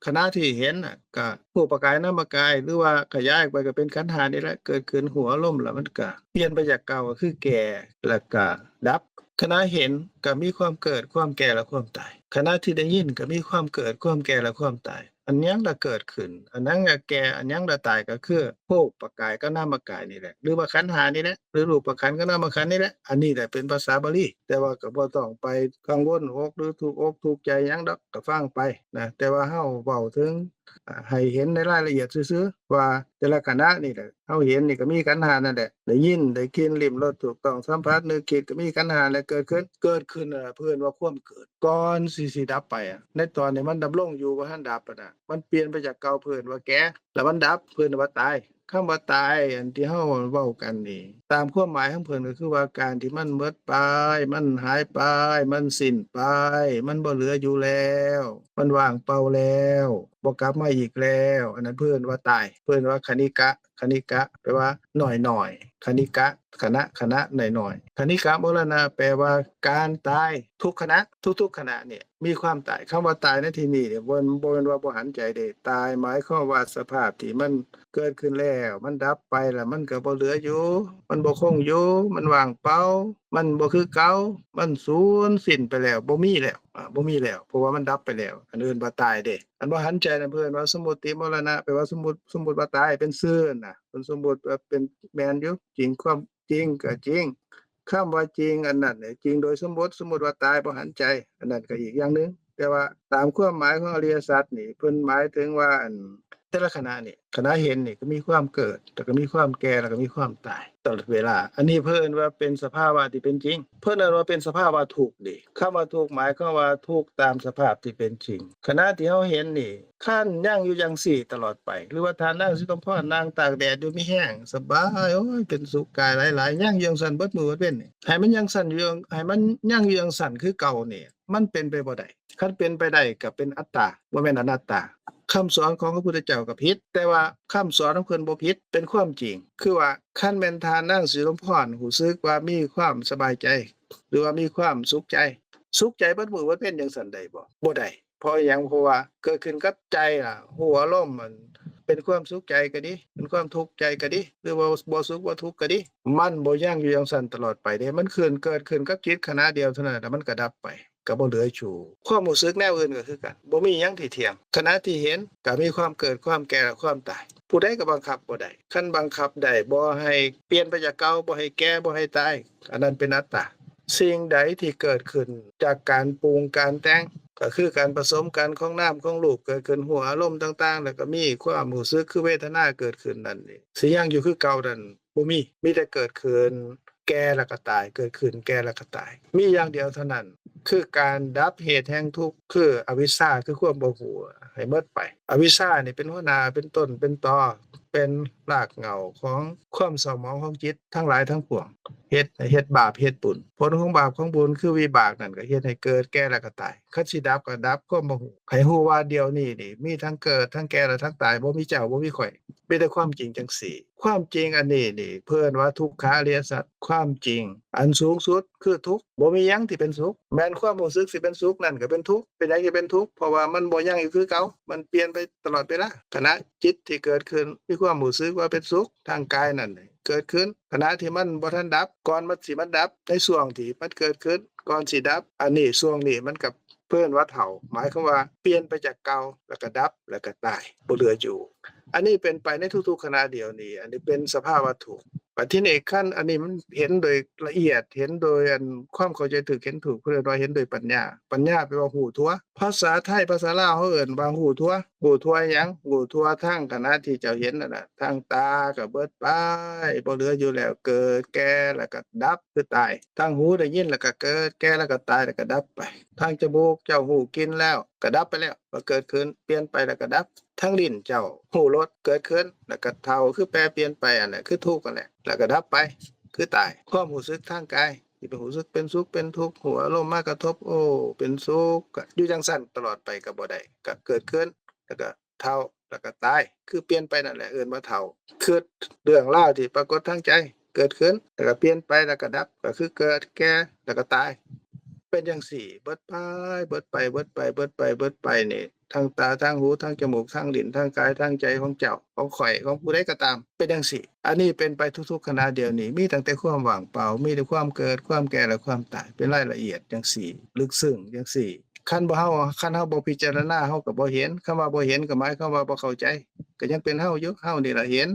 ຂະນະທີ່ເຫັນນະ ກໍຮູບປະກາຍ ນາມະກາຍ ຫຼືວ່າຂະຫຍາຍອອກໄປກໍເປັນຂັນຫ້ານີ້ແຫຼະ ເກີດຂຶ້ນຮູ້ອາລົມ ແລ້ວມັນກໍປ່ຽນໄປຈາກເກົ່າ ກໍຄືແກ່ ແລ້ວກໍດັບ. ຂະນະເຫັນກໍມີຄວາມເກີດ ຄວາມແກ່ ແລະ ຄວາມຕາຍ. ຂະນະທີ່ໄດ້ຍິນກໍມີຄວາມເກີດ ຄວາມແກ່ ແລະ ຄວາມຕາຍ. ອັນຫຍັງລະເກີດຂຶ້ນ ອັນຫຍັງລະແກ່ ອັນຫຍັງລະຕາຍ ກໍຄືຮູບປະກາຍກັບນາມະກາຍນີ້ແຫຼະ ຫຼືວ່າຂັນຫ້ານີ້ແຫຼະ ຫຼືຮູບປະຂັນກັບນາມະຂັນນີ້ແຫຼະ. ອັນນີ້ແຫຼະເປັນພາສາບາລີ ແຕ່ວ່າກໍບໍ່ຕ້ອງໄປກັງວົນອົກ ຫຼືທຸກອົກທຸກໃຈຫຍັງດອກ ກໍຟັງໄປນະ. ແຕ່ວ່າເຮົາເວົ້າເຖິງ ອາ ໃຫ້ເຫັນໃນລາຍລະອຽດຊື່ໆ ວ່າແຕ່ລະຂະນະນີ້ແຫຼະ ເຮົາເຫັນນີ້ກໍມີຂັນຫ້ານັ້ນແຫຼະ ໄດ້ຍິນ ໄດ້ກິ່ນ ລິ້ມ ລົດ ຖືກຕ້ອງ ສຳຜັດ ນຶກ ຄິດ ກໍມີຂັນຫ້າແຫຼະເກີດຂຶ້ນ. ເກີດຂຶ້ນນັ້ນລະເພິ່ນວ່າຄວາມເກີດ ກ່ອນຊິ ຊິດັບໄປອະ ໃນຕອນທີ່ມັນດຳລົງຢູ່ ບໍ່ທັນດັບຫັ້ນນະ ມັນປ່ຽນໄປຈາກເກົ່າ ເພິ່ນວ່າແກ່ ແລ້ວມັນດັບ ເພິ່ນວ່າຕາຍ. ຄຳວ່າຕາຍ ອັນທີ່ເຮົາເວົ້າກັນນີ້ ຕາມຄວາມໝາຍຂອງເພິ່ນກໍຄືວ່າການທີ່ມັນໝົດໄປ ມັນຫາຍໄປ ມັນສິ້ນໄປ ມັນບໍ່ເຫຼືອຢູ່ແລ້ວ ມັນວ່າງເປົ່າແລ້ວ ບໍ່ກັບມາອີກແລ້ວ ອັນນັ້ນເພິ່ນວ່າຕາຍ ເພິ່ນວ່າຄະນິກະ ຄະນິກະ ແປວ່າໜ້ອຍໆ ຄະນິກະ ຂະນະ ຂະນະ ໜ້ອຍໆ. ຄະນິກະມໍລະນະ ແປວ່າການຕາຍ ທຸກຂະນະ ທຸກໆຂະນະນີ້ມີຄວາມຕາຍ. ຄຳວ່າຕາຍໃນທີ່ນີ້ນີ້ ບໍ່ ບໍ່ແມ່ນວ່າບໍ່ຫັນໃຈເດ້. ຕາຍໝາຍຄວາມວ່າສະພາບທີ່ມັນເກີດຂຶ້ນແລ້ວ ມັນດັບໄປແລ້ວ ມັນກໍບໍ່ເຫຼືອຢູ່ ມັນບໍ່ຄົງຢູ່ ມັນວ່າງເປົ່າ ມັນບໍ່ຄືເກົ່າ ມັນສູນສິ້ນໄປແລ້ວ ບໍ່ມີແລ້ວ ອາ ບໍ່ມີແລ້ວ ເພາະວ່າມັນດັບໄປແລ້ວ ອັນເອີ້ນວ່າຕາຍເດ້. ອັນບໍ່ຫັນໃຈນັ້ນເພິ່ນວ່າສົມມຸດຕິມໍລະນະ ແປວ່າສົມມຸດ ສົມມຸດວ່າຕາຍ ເປັນຊື່ນນະ ເພິ່ນສົມມຸດວ່າເປັນ ແມ່ນຢູ່ ຈິງ ຄວາມຈິງກໍຈິງ ຄຳວ່າຈິງອັນນັ້ນນີ້ ຈິງໂດຍສົມມຸດ ສົມມຸດວ່າຕາຍບໍ່ຫັນໃຈ ອັນນັ້ນກໍອີກຢ່າງໜຶ່ງ. ແຕ່ວ່າຕາມຄວາມໝາຍຂອງອະລິຍະສັດນີ້ ເພິ່ນໝາຍເຖິງວ່າ ອັນ ແຕ່ລະຂະນະນີ້ ຂະນະເຫັນນີ້ກໍມີຄວາມເກີດ ແລ້ວກໍມີຄວາມແກ່ ແລ້ວກໍມີຄວາມຕາຍຕະຫຼອດເວລາ. ອັນນີ້ເພິ່ນວ່າເປັນສະພາວະທີ່ເປັນຈິງ ເພິ່ນເອີ້ນວ່າເປັນສະພາວະທຸກເດ້. ຄຳວ່າທຸກໝາຍຄວາມວ່າທຸກຕາມສະພາບທີ່ເປັນຈິງ. ຂະນະທີ່ເຮົາເຫັນນີ້ ຄັນຍັງຢູ່ຈັ່ງຊີ້ຕະຫຼອດໄປ ຫຼືວ່າທ່ານນາງສີສົມພອນນັ່ງຕາກແດດຢູ່ມີແຮງສະບາຍ ໂອ້ຍ ເປັນສຸກກາຍຫຼາຍໆ ຍັງຢູ່ຈັ່ງຊັ້ນເບິດມື້ເບິດເວັນນີ້ ໃຫ້ມັນຍັງຊັ້ນຢູ່ ໃຫ້ມັນຍັງຢູ່ຈັ່ງຊັ້ນຄືເກົ່ານີ້ ມັນເປັນໄປບໍ່ໄດ້. ຄັນເປັນໄປໄດ້ກໍເປັນອັດຕາ ບໍ່ແມ່ນອະນັດຕາ. ຄຳສອນຂອງພະພຸດທະເຈົ້າກໍຜິດ ແຕ່ວ່າຄຳສອນຂອງເພິ່ນບໍ່ຜິດ ເປັນຄວາມຈິງ. ຄືວ່າຄັນແມ່ນທ່ານນາງສີສົມພອນຮູ້ສຶກວ່າມີຄວາມສະບາຍໃຈ ຫຼືວ່າມີຄວາມສຸກໃຈ ສຸກໃຈເບິດມື້ເບິດເວັນຈັ່ງຊັ້ນໄດ້ບໍ່? ບໍ່ໄດ້. ເພາະຫຍັງ? ເພາະວ່າເກີດຂຶ້ນກັບໃຈລະ ຮູ້ອາລົມ ມັນເປັນຄວາມສຸກໃຈກໍດີ ເປັນຄວາມທຸກໃຈກໍດີ ຫຼືວ່າບໍ່ສຸກບໍ່ທຸກກໍດີ ມັນບໍ່ຍັງຢູ່ຈັ່ງຊັ້ນຕະຫຼອດໄປເດ້. ມັນຂຶ້ນ ເກີດຂຶ້ນກັບຈິດຂະນະດຽວເທົ່ານັ້ນ ແລ້ວມັນກໍດັບໄປ ກໍບໍ່ເຫຼືອຢູ່. ຄວາມຮູ້ສຶກແນວອື່ນກໍຄືກັນ ບໍ່ມີຫຍັງທີ່ທ່ຽງ. ຂະນະທີ່ເຫັນກໍມີຄວາມເກີດ ຄວາມແກ່ ແລະ ຄວາມຕາຍ. ຜູ້ໃດກໍບັງຄັບບໍ່ໄດ້. ຄັນບັງຄັບໄດ້ ບໍ່ໃຫ້ປ່ຽນໄປຈາກເກົ່າ ບໍ່ໃຫ້ແກ່ ບໍ່ໃຫ້ຕາຍ ອັນນັ້ນເປັນອັດຕາ. ສິ່ງໃດທີ່ເກີດຂຶ້ນຈາກການປຸງການແຕ່ງ ກໍຄືການປະສົມກັນຂອງນາມຂອງຮູບ ເກີດຂຶ້ນຮູ້ອາລົມຕ່າງໆ ແລ້ວກໍມີຄວາມຮູ້ສຶກຄືເວທະນາເກີດຂຶ້ນນັ້ນນີ້ ຊິຍັງຢູ່ຄືເກົ່ານັ້ນ ບໍ່ມີ ມີແຕ່ເກີດຂຶ້ນ ແກ່ແລ້ວກໍຕາຍ ເກີດຂຶ້ນ ແກ່ແລ້ວກໍຕາຍ. ມີຢ່າງດຽວເທົ່ານັ້ນ ຄືການດັບເຫດແຫ່ງທຸກ ຄືອະວິຊຊາ ຄືຄວາມບໍ່ຮູ້ໃຫ້ໝົດໄປ. ອະວິຊຊານີ້ເປັນຫົວໜ້າ ເປັນຕົ້ນ ເປັນຕໍ ເປັນລາກເຫງົ້າຂອງຄວາມເສົ້າໝອງຂອງຈິດທັງຫຼາຍທັງປວງ ເຮັດໃຫ້ເຮັດບາບເຮັດບຸນ. ຜົນຂອງບາບຂອງບຸນຄືວິບາກນັ້ນ ກໍເຮັດໃຫ້ເກີດ ແກ່ ແລ້ວກໍຕາຍ. ຄັນຊິດັບກໍດັບຄວາມບໍ່ຮູ້. ໃຫ້ຮູ້ວ່າດຽວນີ້ນີ້ ມີທັງເກີດ ທັງແກ່ ແລະ ທັງຕາຍ ບໍ່ມີເຈົ້າ ບໍ່ມີຂ້ອຍ. ມີແຕ່ຄວາມຈິງຈັ່ງຊີ້. ຄວາມຈິງອັນນີ້ນີ້ ເພິ່ນວ່າທຸກຂະອະລິຍະສັດ ຄວາມຈິງອັນສູງສຸດ ຄືທຸກ. ບໍ່ມີຫຍັງທີ່ເປັນສຸກ. ແມ່ນຄວາມຮູ້ສຶກທີ່ເປັນສຸກນັ້ນກໍເປັນທຸກ. ເປັນຫຍັງຈຶ່ງເປັນທຸກ? ເພາະວ່າມັນບໍ່ຍັງຢູ່ຄືເກົ່າ, ມັນປ່ຽນໄປຕະຫຼອດເວລາ. ຂະນະຈິດທີ່ເກີດຂຶ້ນ ມີຄວາມຮູ້ສຶກວ່າເປັນສຸກທາງກາຍນັ້ນເກີດຂຶ້ນ ຂະນະທີ່ມັນບໍ່ທັນດັບ, ກ່ອນມັນຊິມາດັບ, ໃນຊ່ວງທີ່ມັນເກີດຂຶ້ນ ກ່ອນຊິດັບ. ອັນນີ້ ຊ່ວງນີ້ມັນກໍ ເພິ່ນວ່າເຖົ້າ ໝາຍຄວາມວ່າປ່ຽນໄປຈາກເກົ່າ ແລ້ວກໍດັບ ແລ້ວກໍຕາຍ ບໍ່ເຫຼືອຢູ່. ອັນນີ້ເປັນໄປໃນທຸກໆຂະນະດຽວນີ້. ອັນນີ້ເປັນສະພາວະທຸກ. ບັດທີນີ້ ຄັນອັນນີ້ມັນເຫັນໂດຍລະອຽດ, ເຫັນໂດຍອັນຄວາມເຂົ້າໃຈຖືກ ເຫັນຖືກ, ເພິ່ນເອີ້ນວ່າເຫັນໂດຍປັນຍາ. ປັນຍາແປວ່າຮູ້ທົ່ວ. ພາສາໄທ ພາສາລາວ ເຮົາເອີ້ນວ່າຮູ້ທົ່ວ. ຮູ້ທົ່ວຫຍັງ? ຮູ້ທົ່ວທາງຂະນະທີ່ເຈົ້າເຫັນນັ້ນນະ, ທາງຕາກໍເບິດໄປ ບໍ່ເຫຼືອຢູ່ແລ້ວ, ເກີດ ແກ່ ແລ້ວກໍດັບ ຄືຕາຍ. ທາງຫູໄດ້ຍິນແລ້ວກໍເກີດ ແກ່ ແລ້ວກໍຕາຍ ແລ້ວກໍດັບໄປ. ທາງຈະມູກເຈົ້າຮູ້ກິ່ນແລ້ວ ກໍດັບໄປແລ້ວ ກໍເກີດຂຶ້ນ ປ່ຽນໄປ ແລ້ວກໍດັບ. ທາງລີ້ນເຈົ້າຮູ້ລົດ ເກີດຂຶ້ນ ແລ້ວກໍເຖົ້າ ຄືແປປ່ຽນໄປ ອັນນັ້ນຄືທຸກຫັ້ນແຫຼະ ແລ້ວກໍດັບໄປ ຄືຕາຍ. ຄວາມຮູ້ສຶກທາງກາຍ ທີ່ໄປຮູ້ສຶກເປັນສຸກເປັນທຸກ ຮູ້ອາລົມມາກະທົບ ໂອ້ ເປັນສຸກ ກໍຢູ່ຈັ່ງຊັ້ນຕະຫຼອດໄປກໍບໍ່ໄດ້ ກໍເກີດຂຶ້ນ ແລ້ວກໍເຖົ້າ ແລ້ວກໍຕາຍ ຄືປ່ຽນໄປນັ້ນແຫຼະ ເອີ້ນວ່າເຖົ້າ. ຄິດເລື່ອງລາວທີ່ປາກົດທາງໃຈ ເກີດຂຶ້ນ ແລ້ວກໍປ່ຽນໄປ ແລ້ວກໍດັບ ກໍຄືເກີດ ແກ່ ແລ້ວກໍຕາຍ ເປັນຈັ່ງຊີ້ ເບິດໄປ ເບິດໄປ ເບິດໄປ ເບິດໄປ ເບິດໄປນີ້ ທາງຕາ ທາງຫູ ທາງຈະມູກ ທາງລີ້ນ ທາງກາຍ ທາງໃຈຂອງເຈົ້າ ຂອງຂ້ອຍ ຂອງຜູ້ໃດກໍຕາມ ເປັນຈັ່ງຊີ້. ອັນນີ້ເປັນໄປທຸກໆຂະນະດຽວນີ້ ມີຕັ້ງແຕ່ຄວາມວ່າງເປົ່າ ມີແຕ່ຄວາມເກີດ ຄວາມແກ່ ແລະ ຄວາມຕາຍ ເປັນລາຍລະອຽດຈັ່ງຊີ້ ເລິກເຊິ່ງຈັ່ງຊີ້. ຄັນບໍ່ເຮົາ ຄັນເຮົາບໍ່ພິຈາລະນາ ເຮົາກໍບໍ່ເຫັນ. ຄຳວ່າບໍ່ເຫັນກໍໝາຍຄວາມວ່າບໍ່ເຂົ້າໃຈ ກໍຍັງເປັນເຮົາຢູ່. ເຮົານີ້ລະເຫັນ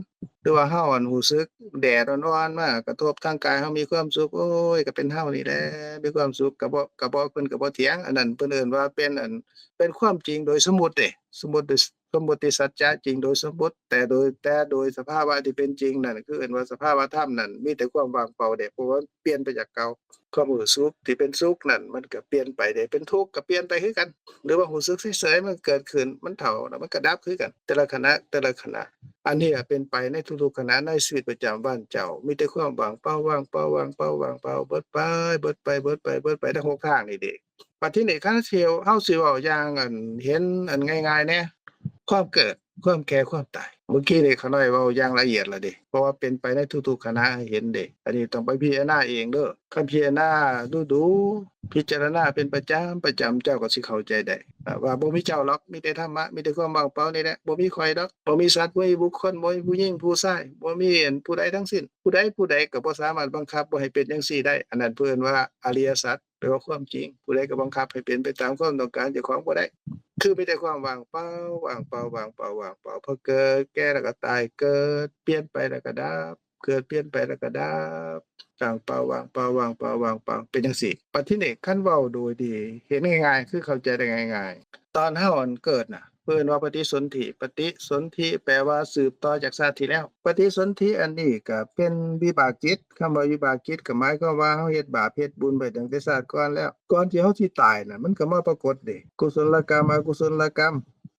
ຫຼືວ່າເຮົາ ອັນ ຮູ້ສຶກແດດອ່ອນໆມາກະທົບທາງກາຍ ເຮົາມີຄວາມສຸກ ໂອ້ຍ ກໍເປັນເຮົານີ້ແຫຼະ ມີຄວາມສຸກ. ກໍບໍ່ ກໍບໍ່ ເພິ່ນກໍບໍ່ຖຽງ. ອັນນັ້ນເພິ່ນເອີ້ນວ່າເປັນ ອັນ ເປັນຄວາມຈິງໂດຍສົມມຸດເດ້ ສົມມຸດໂດຍ ສົມມຸດຕິສັດຈະຈິງໂດຍສົມມຸດ ແຕ່ໂດຍ ແຕ່ໂດຍສະພາວະທີ່ເປັນຈິງນັ້ນ ຄືເອີ້ນວ່າສະພາວະທຳນັ້ນ ມີແຕ່ຄວາມວ່າງເປົ່າເດ້ ເພາະວ່າປ່ຽນໄປຈາກເກົ່າ. ຄວາມຮູ້ສຶກທີ່ເປັນສຸກນັ້ນ ມັນກໍປ່ຽນໄປໄດ້ເປັນທຸກ ກໍປ່ຽນໄປຄືກັນ ຫຼືວ່າຮູ້ສຶກເສີຍໆ ມັນເກີດຂຶ້ນ ມັນເຖົ້າ ແລ້ວມັນກໍດັບຄືກັນ ແຕ່ລະຂະນະ ແຕ່ລະຂະນະ. ອັນນີ້ເປັນໄປໃນທຸກໆຂະນະໃນຊີວິດປະຈຳວັນເຈົ້າ ມີແຕ່ຄວາມວ່າງເປົ່າ ວ່າງເປົ່າ ວ່າງເປົ່າ ວ່າງເປົ່າ ເບິດໄປ ເບິດໄປ ເບິດໄປ ເບິດໄປ ທັງຫົກທາງນີ້ເດ້. ບັດທີນີ້ ຄັນເຮົາ ເຮົາຊິເວົ້າຢ່າງ ອັນ ເຫັນ ອັນ ງ່າຍໆແດ່ ຄວາມເກີດ ຄວາມແກ່ ຄວາມຕາຍ. ເມື່ອກີ້ນີ້ຂ້ານ້ອຍເວົ້າຢ່າງລະອຽດແລ້ວເດ້ ເພາະວ່າເປັນໄປໃນທຸກໆຂະນະໃຫ້ເຫັນເດ້. ອັນນີ້ຕ້ອງໄປພິຈາລະນາເອງເດີ. ຄັນພິຈາລະນາດຸໆ ພິຈາລະນາເປັນປະຈຳ ປະຈຳ ເຈົ້າກໍຊິເຂົ້າໃຈໄດ້ ອ່າ ວ່າບໍ່ມີເຈົ້າດອກ ມີແຕ່ທຳມະ ມີແຕ່ຄວາມວ່າງເປົ່ານີ້ແຫຼະ ບໍ່ມີຂ້ອຍດອກ ບໍ່ມີສັດ ບໍ່ມີບຸກຄົນ ບໍ່ມີຜູ້ຍິງຜູ້ຊາຍ ບໍ່ມີ ອັນ ຜູ້ໃດທັງສິ້ນ. ຜູ້ໃດຜູ້ໃດກໍບໍ່ສາມາດບັງຄັບບໍ່ໃຫ້ເປັນຈັ່ງຊີ້ໄດ້. ອັນນັ້ນເພິ່ນວ່າອະລິຍະສັດ ແປວ່າຄວາມຈິງ. ຜູ້ໃດກໍບັງຄັບໃຫ້ເປັນໄປຕາມຄວາມຕ້ອງການເຈົ້າຂອງບໍ່ໄດ້ ຄືມີແຕ່ຄວາມວ່າງເປົ່າ ວ່າງເປົ່າ ວ່າງເປົ່າ ວ່າງເປົ່າ ເພາະເກີດ ແກ່ ແລ້ວກໍຕາຍ ເກີດ ປ່ຽນໄປ ແລ້ວກໍດັບ ເກີດ ປ່ຽນໄປ ແລ້ວກໍດັບ ວ່າງເປົ່າ ວ່າງເປົ່າ ວ່າງເປົ່າ ວ່າງເປົ່າ ເປັນຈັ່ງຊີ້. ບັດທີນີ້ ຄັນເວົ້າໂດຍທີ່ເຫັນງ່າຍໆ ຄືເຂົ້າໃຈໄດ້ງ່າຍໆ ຕອນເຮົາ ອັນ ເກີດນະ ເພິ່ນວ່າປະຕິສົນທິ ປະຕິສົນທິແປວ່າສືບຕໍ່ຈາກຊາດທີ່ແລ້ວ. ປະຕິສົນທິອັນນີ້ກໍເປັນວິບາກຈິດ. ຄຳວ່າວິບາກຈິດກໍໝາຍຄວາມວ່າເຮົາເຮັດບາບເຮັດບຸນໄວ້ຕັ້ງແຕ່ຊາດກ່ອນແລ້ວ ກ່ອນທີ່ເຮົາຊິຕາຍນະ ມັນກໍມາປາກົດເດ້ ກຸສົນລະກຳ ອະກຸສົນລະກຳ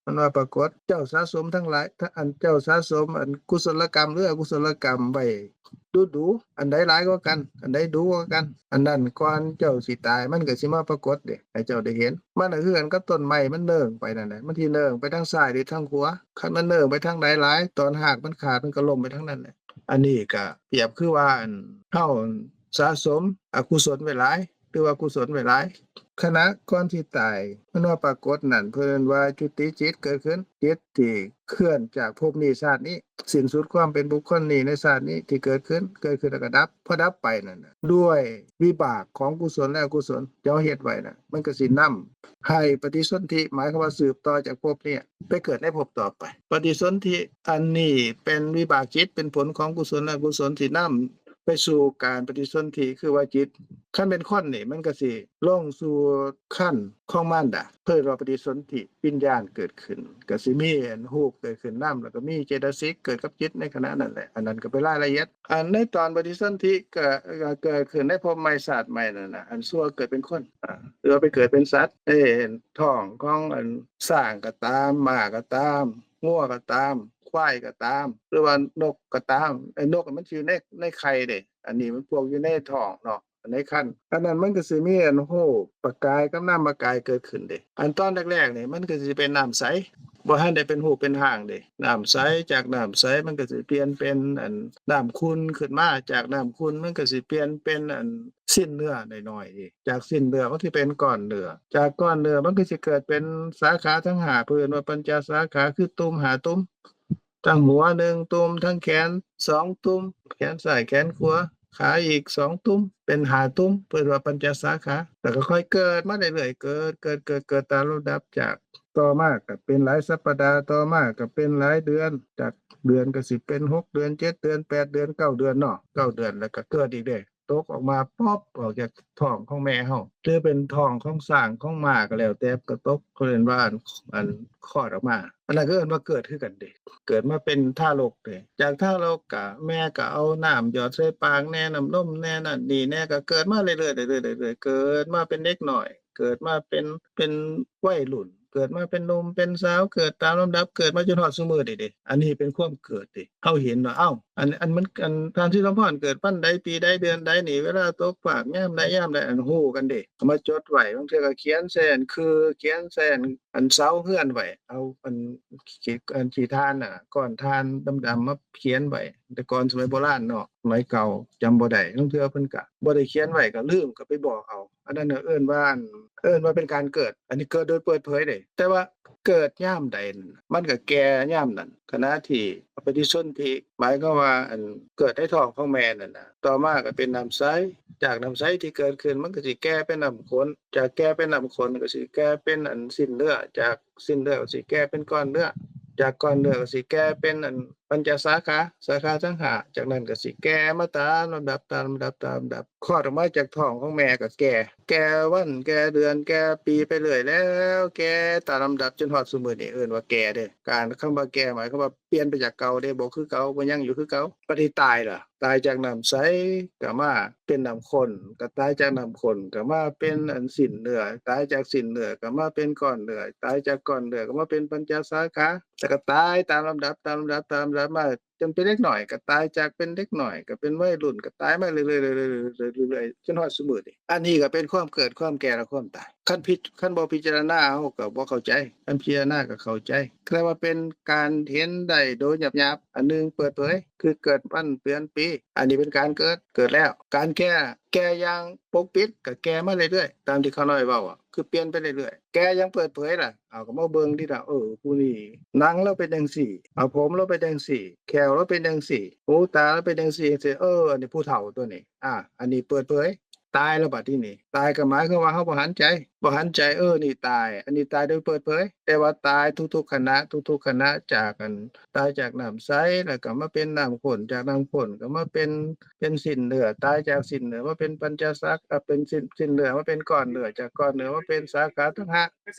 ມັນມາປາກົດ. ເຈົ້າສະສົມທັງຫຼາຍ ອັນ ເຈົ້າສະສົມ ອັນ ກຸສົນລະກຳ ຫຼື ອະກຸສົນລະກຳໄວ້ ດຸໆ ອັນໃດຫຼາຍກວ່າກັນ ອັນໃດດຸກວ່າກັນ ອັນນັ້ນກ່ອນເຈົ້າຊິຕາຍ ມັນກໍຊິມາປາກົດເດ້ ໃຫ້ເຈົ້າໄດ້ເຫັນ. ມັນກໍຄືກັນກັບຕົ້ນໄມ້ ມັນເນີ່ງໄປນັ້ນແຫຼະ ມັນຊິເນີ່ງໄປທາງຊ້າຍ ຫຼື ທາງຂວາ. ຄັນມັນເນີ່ງໄປທາງໃດຫຼາຍ ຕອນຮາກມັນຂາດ ມັນກໍລົ້ມໄປທາງນັ້ນແຫຼະ. ອັນນີ້ກໍປຽບຄືວ່າ ອັນ ເຮົາສະສົມອະກຸສົນໄວ້ຫຼາຍ ຫຼືວ່າກຸສົນໄວ້ຫຼາຍ ຂະນະກ່ອນຊິຕາຍ ມັນມາປາກົດນັ້ນ ເພິ່ນວ່າຈຸຕິຈິດເກີດຂຶ້ນ ຈິດທີ່ເຄື່ອນຈາກພົບນີ້ຊາດນີ້ ສິ້ນສຸດຄວາມເປັນບຸກຄົນນີ້ໃນຊາດນີ້ ທີ່ເກີດຂຶ້ນ ເກີດຂຶ້ນແລ້ວກໍດັບ ພໍດັບໄປນັ້ນນະ ດ້ວຍວິບາກຂອງກຸສົນ ແລະ ອະກຸສົນທີ່ເຮົາເຮັດໄວ້ນະ ມັນກໍຊິນຳໃຫ້ປະຕິສົນທິ ໝາຍຄວາມວ່າສືບຕໍ່ຈາກພົບນີ້ໄປເກີດໃນພົບຕໍ່ໄປ. ປະຕິສົນທິອັນນີ້ເປັນວິບາກຈິດ ເປັນຜົນຂອງກຸສົນ ແລະ ອະກຸສົນທີ່ນຳ ໄປສູ່ການປະຕິສົນທິ ຄືວ່າຈິດ ຄັນເປັນຄົນນີ້ ມັນກໍຊິລົງສູ່ຄັນຂອງມານດາ ເພິ່ນວ່າປະຕິສົນທິວິນຍານເກີດຂຶ້ນ ກໍຊິມີ ອັນ ຮູບເກີດຂຶ້ນນຳ ແລ້ວກໍມີເຈຕະສິກເກີດກັບຈິດໃນຂະນະນັ້ນແຫຼະ. ອັນນັ້ນກໍເປັນລາຍລະອຽດ ອັນ ໃນຕອນປະຕິສົນທິ ກໍ ກໍເກີດຂຶ້ນໃນພົບໃໝ່ຊາດໃໝ່ນັ້ນນະ ອັນ ຊົ່ວເກີດເປັນຄົນ ອາ ຫຼືວ່າໄປເກີດເປັນສັດ ໃນທ້ອງຂອງ ອັນ ຊ້າງກໍຕາມ ມ້າກໍຕາມ ງົວກໍຕາມ ຄວາຍກໍຕາມ ຫຼືວ່ານົກກໍຕາມ ໄອ້ນົກມັນຊິຢູ່ໃນ ໃນໄຂ່ເດ້ ອັນນີ້ມັນພວກຢູ່ໃນທ້ອງເນາະ ໃນຄັນ ອັນນັ້ນມັນກໍຊິມີ ອັນ ຮູບປະກາຍກັບນາມປະກາຍເກີດຂຶ້ນເດ້. ອັນຕອນແລກໆນີ້ ມັນກໍຊິເປັນນ້ຳໃສ ບໍ່ທັນໄດ້ເປັນຮູບເປັນຮ່າງເດ້. ນ້ຳໃສ ຈາກນ້ຳໃສມັນກໍຊິປ່ຽນເປັນອັນນ້ຳຂຸ່ນຂຶ້ນມາ, ຈາກນ້ຳຂຸ່ນມັນກໍຊິປ່ຽນເປັນອັນຊີ້ນເນື້ອນ້ອຍໆອີກ, ຈາກຊີ້ນເນື້ອມັນຊິເປັນກ້ອນເນື້ອ, ຈາກກ້ອນເນື້ອມັນກໍຊິເກີດເປັນສາຂາທັງຫ້າ ເພິ່ນວ່າປັນຈະສາຂາ ຄືຕຸ່ມຫ້າຕຸ່ມ, ທັງຫົວໜຶ່ງຕຸ່ມ, ທັງແຂນສອງຕຸ່ມ, ແຂນຊ້າຍແຂນຂວາ ຂາອີກສອງຕຸ່ມ ເປັນຫ້າຕຸ່ມ ເອີ້ນວ່າປັນຈະສາຂາ. ແລ້ວກໍຄ່ອຍເກີດມາເລື້ອຍໆ ເກີດ ເກີດ ເກີດ ເກີດຕາມລຳດັບ. ຈາກ ຕໍ່ມາກໍເປັນຫຼາຍສັບປະດາ, ຕໍ່ມາກໍເປັນຫຼາຍເດືອນ, ຈາກເດືອນກໍຊິເປັນຫົກເດືອນ, ເຈັດເດືອນ, ແປດເດືອນ, ເກົ້າເດືອນເນາະ, ເກົ້າເດືອນ ແລ້ວກໍເກີດອີກເດ້. ຕົກອອກມາປັອບ ອອກຈາກທ້ອງຂອງແມ່ເຮົາ ຫຼືເປັນທ້ອງຂອງຊ້າງຂອງມ້າກໍແລ້ວແຕ່ ກໍຕົກ ເຂົາເອີ້ນວ່າອັນ ອັນຄອດອອກມາ. ອັນນັ້ນກໍເອີ້ນວ່າເກີດຄືກັນເດ້, ເກີດມາເປັນທາລົກເດ້. ຈາກທາລົກກະແມ່ກໍເອົານ້ຳຢອດໃສ່ປາກແດ່ ນ້ຳນົມແດ່ ນັ້ນນີ້ແດ່ ກໍເກີດມາເລື້ອຍໆ ເລື້ອຍໆ ເລື້ອຍໆ ເກີດມາເປັນເດັກນ້ອຍ ເກີດມາເປັນ ເປັນໄວລຸ້ນ ເກີດມາເປັນໜຸ່ມເປັນສາວ ເກີດຕາມລຳດັບ ເກີດມາຈົນຮອດຊຸມື້ນີ້ເດ້. ອັນນີ້ເປັນຄວາມເກີດເດ້. ເຮົາເຫັນວ່າ ເອົ້າ ອັນ ອັນມັນ ອັນທ່ານສີສຳພອນເກີດວັນໃດ ປີໃດ ເດືອນໃດນີ້ ເວລາຕົກຟາກຍາມໃດ ຍາມໃດ ອັນຮູ້ກັນເດ້ ເອົາມາຈົດໄວ້. ບາງເທື່ອກໍຂຽນໃສ່ອັນຄື ຂຽນໃສ່ອັນ ອັນເສົາເຮືອນໄວ້ ເອົາອັນ ຂີ້ ອັນຂີ້ຖ່ານນະ ກ້ອນຖ່ານດຳໆມາຂຽນໄວ້. ແຕ່ກ່ອນສະໄໝໂບລານເນາະ ສະໄໝເກົ່າ ຈຳບໍ່ໄດ້. ລາງເທື່ອເພິ່ນກະບໍ່ໄດ້ຂຽນໄວ້ ກະລືມ ກະໄປບອກເອົາ. ອັນນັ້ນນະເອີ້ນວ່າ ອັນ ເອີ້ນວ່າເປັນການເກີດ. ອັນນີ້ເກີດໂດຍເປີດເຜີຍເດ້. ແຕ່ວ່າເກີດຍາມໃດ ມັນກະແກ່ຍາມນັ້ນ. ຂະນະທີ່ປະຕິສົນທິ ໝາຍຄວາມວ່າ ອັນ ເກີດໃນທ້ອງຂອງແມ່ນັ້ນນະ ຕໍ່ມາກໍເປັນນ້ຳໃສ, ຈາກນ້ຳໃສທີ່ເກີດຂຶ້ນ ມັນກໍຊິແກ່ເປັນນ້ຳຂຸ່ນ, ຈາກແກ່ເປັນນ້ຳຂຸ່ນກໍຊິແກ່ເປັນອັນຊີ້ນເນື້ອ, ຈາກຊີ້ນເນື້ອກໍຊິແກ່ເປັນກ້ອນເນື້ອ, ຈາກກ້ອນເນື້ອກໍຊິແກ່ເປັນອັນປັນຈະສາຂາ, ສາຂາທັງຫ້າ, ຈາກນັ້ນກໍຊິແກ່ມາຕາມລຳດັບ, ຕາມລຳດັບ, ຕາມລຳດັບ. ຄອດອອກມາຈາກທ້ອງຂອງແມ່ກໍແກ່, ແກ່ວັນ, ແກ່ເດືອນ, ແກ່ປີໄປເລື້ອຍແລ້ວ, ແກ່ຕາມລຳດັບຈົນຮອດຊຸມື້ນີ້ ເອີ້ນວ່າແກ່ເດ້. ການ ຄຳວ່າແກ່ ໝາຍຄວາມວ່າປ່ຽນໄປຈາກເກົ່າເດ້, ບໍ່ຄືເກົ່າ, ບໍ່ຍັງຢູ່ຄືເກົ່າ. ບັດນີ້ຕາຍລະ? ຕາຍຈາກນ້ຳໃສກໍມາເປັນນ້ຳຂຸ່ນ, ກໍຕາຍຈາກນ້ຳຂຸ່ນກໍມາເປັນອັນຊີ້ນເນື້ອ, ຕາຍຈາກຊີ້ນເນື້ອກໍມາເປັນກ້ອນເນື້ອ, ຕາຍຈາກກ້ອນເນື້ອກໍມາເປັນປັນຈະສາຂາ, ແລ້ວກໍຕາຍຕາມລຳດັບ, ຕາມລຳດັບ, ຕາມລຳດັບມາ ຈົນເປັນເດັກນ້ອຍ ກໍຕາຍຈາກເປັນເດັກນ້ອຍ ກໍເປັນໄວລຸ້ນ ກໍຕາຍມາເລື້ອຍໆ ເລື້ອຍໆ ເລື້ອຍໆ ຈົນຮອດຊຸມື້ນີ້. ອັນນີ້ກໍເປັນຄວາມເກີດ ຄວາມແກ່ ແລະ ຄວາມຕາຍ. ຄັນພິ ຄັນບໍ່ພິຈາລະນາ ເຮົາກໍບໍ່ເຂົ້າໃຈ, ຄັນພິຈາລະນາກໍເຂົ້າໃຈ. ແຕ່ວ່າເປັນການເຫັນໄດ້ໂດຍຫຍາບໆ ອັນໜຶ່ງເປີດເຜີຍ ຄືເກີດວັນເດືອນປີ. ອັນນີ້ເປັນການເກີດ ເກີດແລ້ວ. ການແກ່ ແກ່ຢ່າງປົກປິດ ກໍແກ່ມາເລື້ອຍໆ ຕາມທີ່ຂ້ານ້ອຍເວົ້າອະ ຄືປ່ຽນໄປເລື້ອຍໆ. ແກ່ຢ່າງເປີດເຜີຍລະ ເອົາ ກໍມາເບິ່ງຕິລະ ເອີ ຜູ້ນີ້ໜັງລາວເປັນຈັ່ງຊີ້, ເອົາ ຜົມລາວເປັນຈັ່ງຊີ້, ແຂ້ວລາວເປັນຈັ່ງຊີ້, ຫູຕາລາວເປັນຈັ່ງຊີ້ ຈັ່ງຊີ້. ເອີ ອັນນີ້ຜູ້ເຖົ້າຕົວນີ້ ອາ ອັນນີ້ເປີດເຜີຍ. ຕາຍແລ້ວບັດທີນີ້ ຕາຍກໍໝາຍຄວາມວ່າເຮົາບໍ່ຫັນໃຈ, ບໍ່ຫັນໃຈ ເອີ ນີ້ຕາຍ. ອັນນີ້ຕາຍໂດຍເປີດເຜີຍ, ແຕ່ວ່າຕາຍທຸກໆຂະນະ ທຸກໆຂະນະ ຈາກອັນ ຕາຍຈາກນ້ຳໃສ ແລ້ວກໍມາເປັນນ້ຳຂຸ່ນ, ຈາກນ້ຳຂຸ່ນກໍມາເປັນ ເປັນຊີ້ນເນື້ອ, ຕາຍຈາກຊີ້ນເນື້ອມາເປັນປັນຈະສັກ ເປັນຊີ້ນ ຊີ້ນເນື້ອມາເປັນກ້ອນເນື້ອ, ຈາກກ້ອນເນື້ອມາເປັນສາຂາທັງຫ້າ,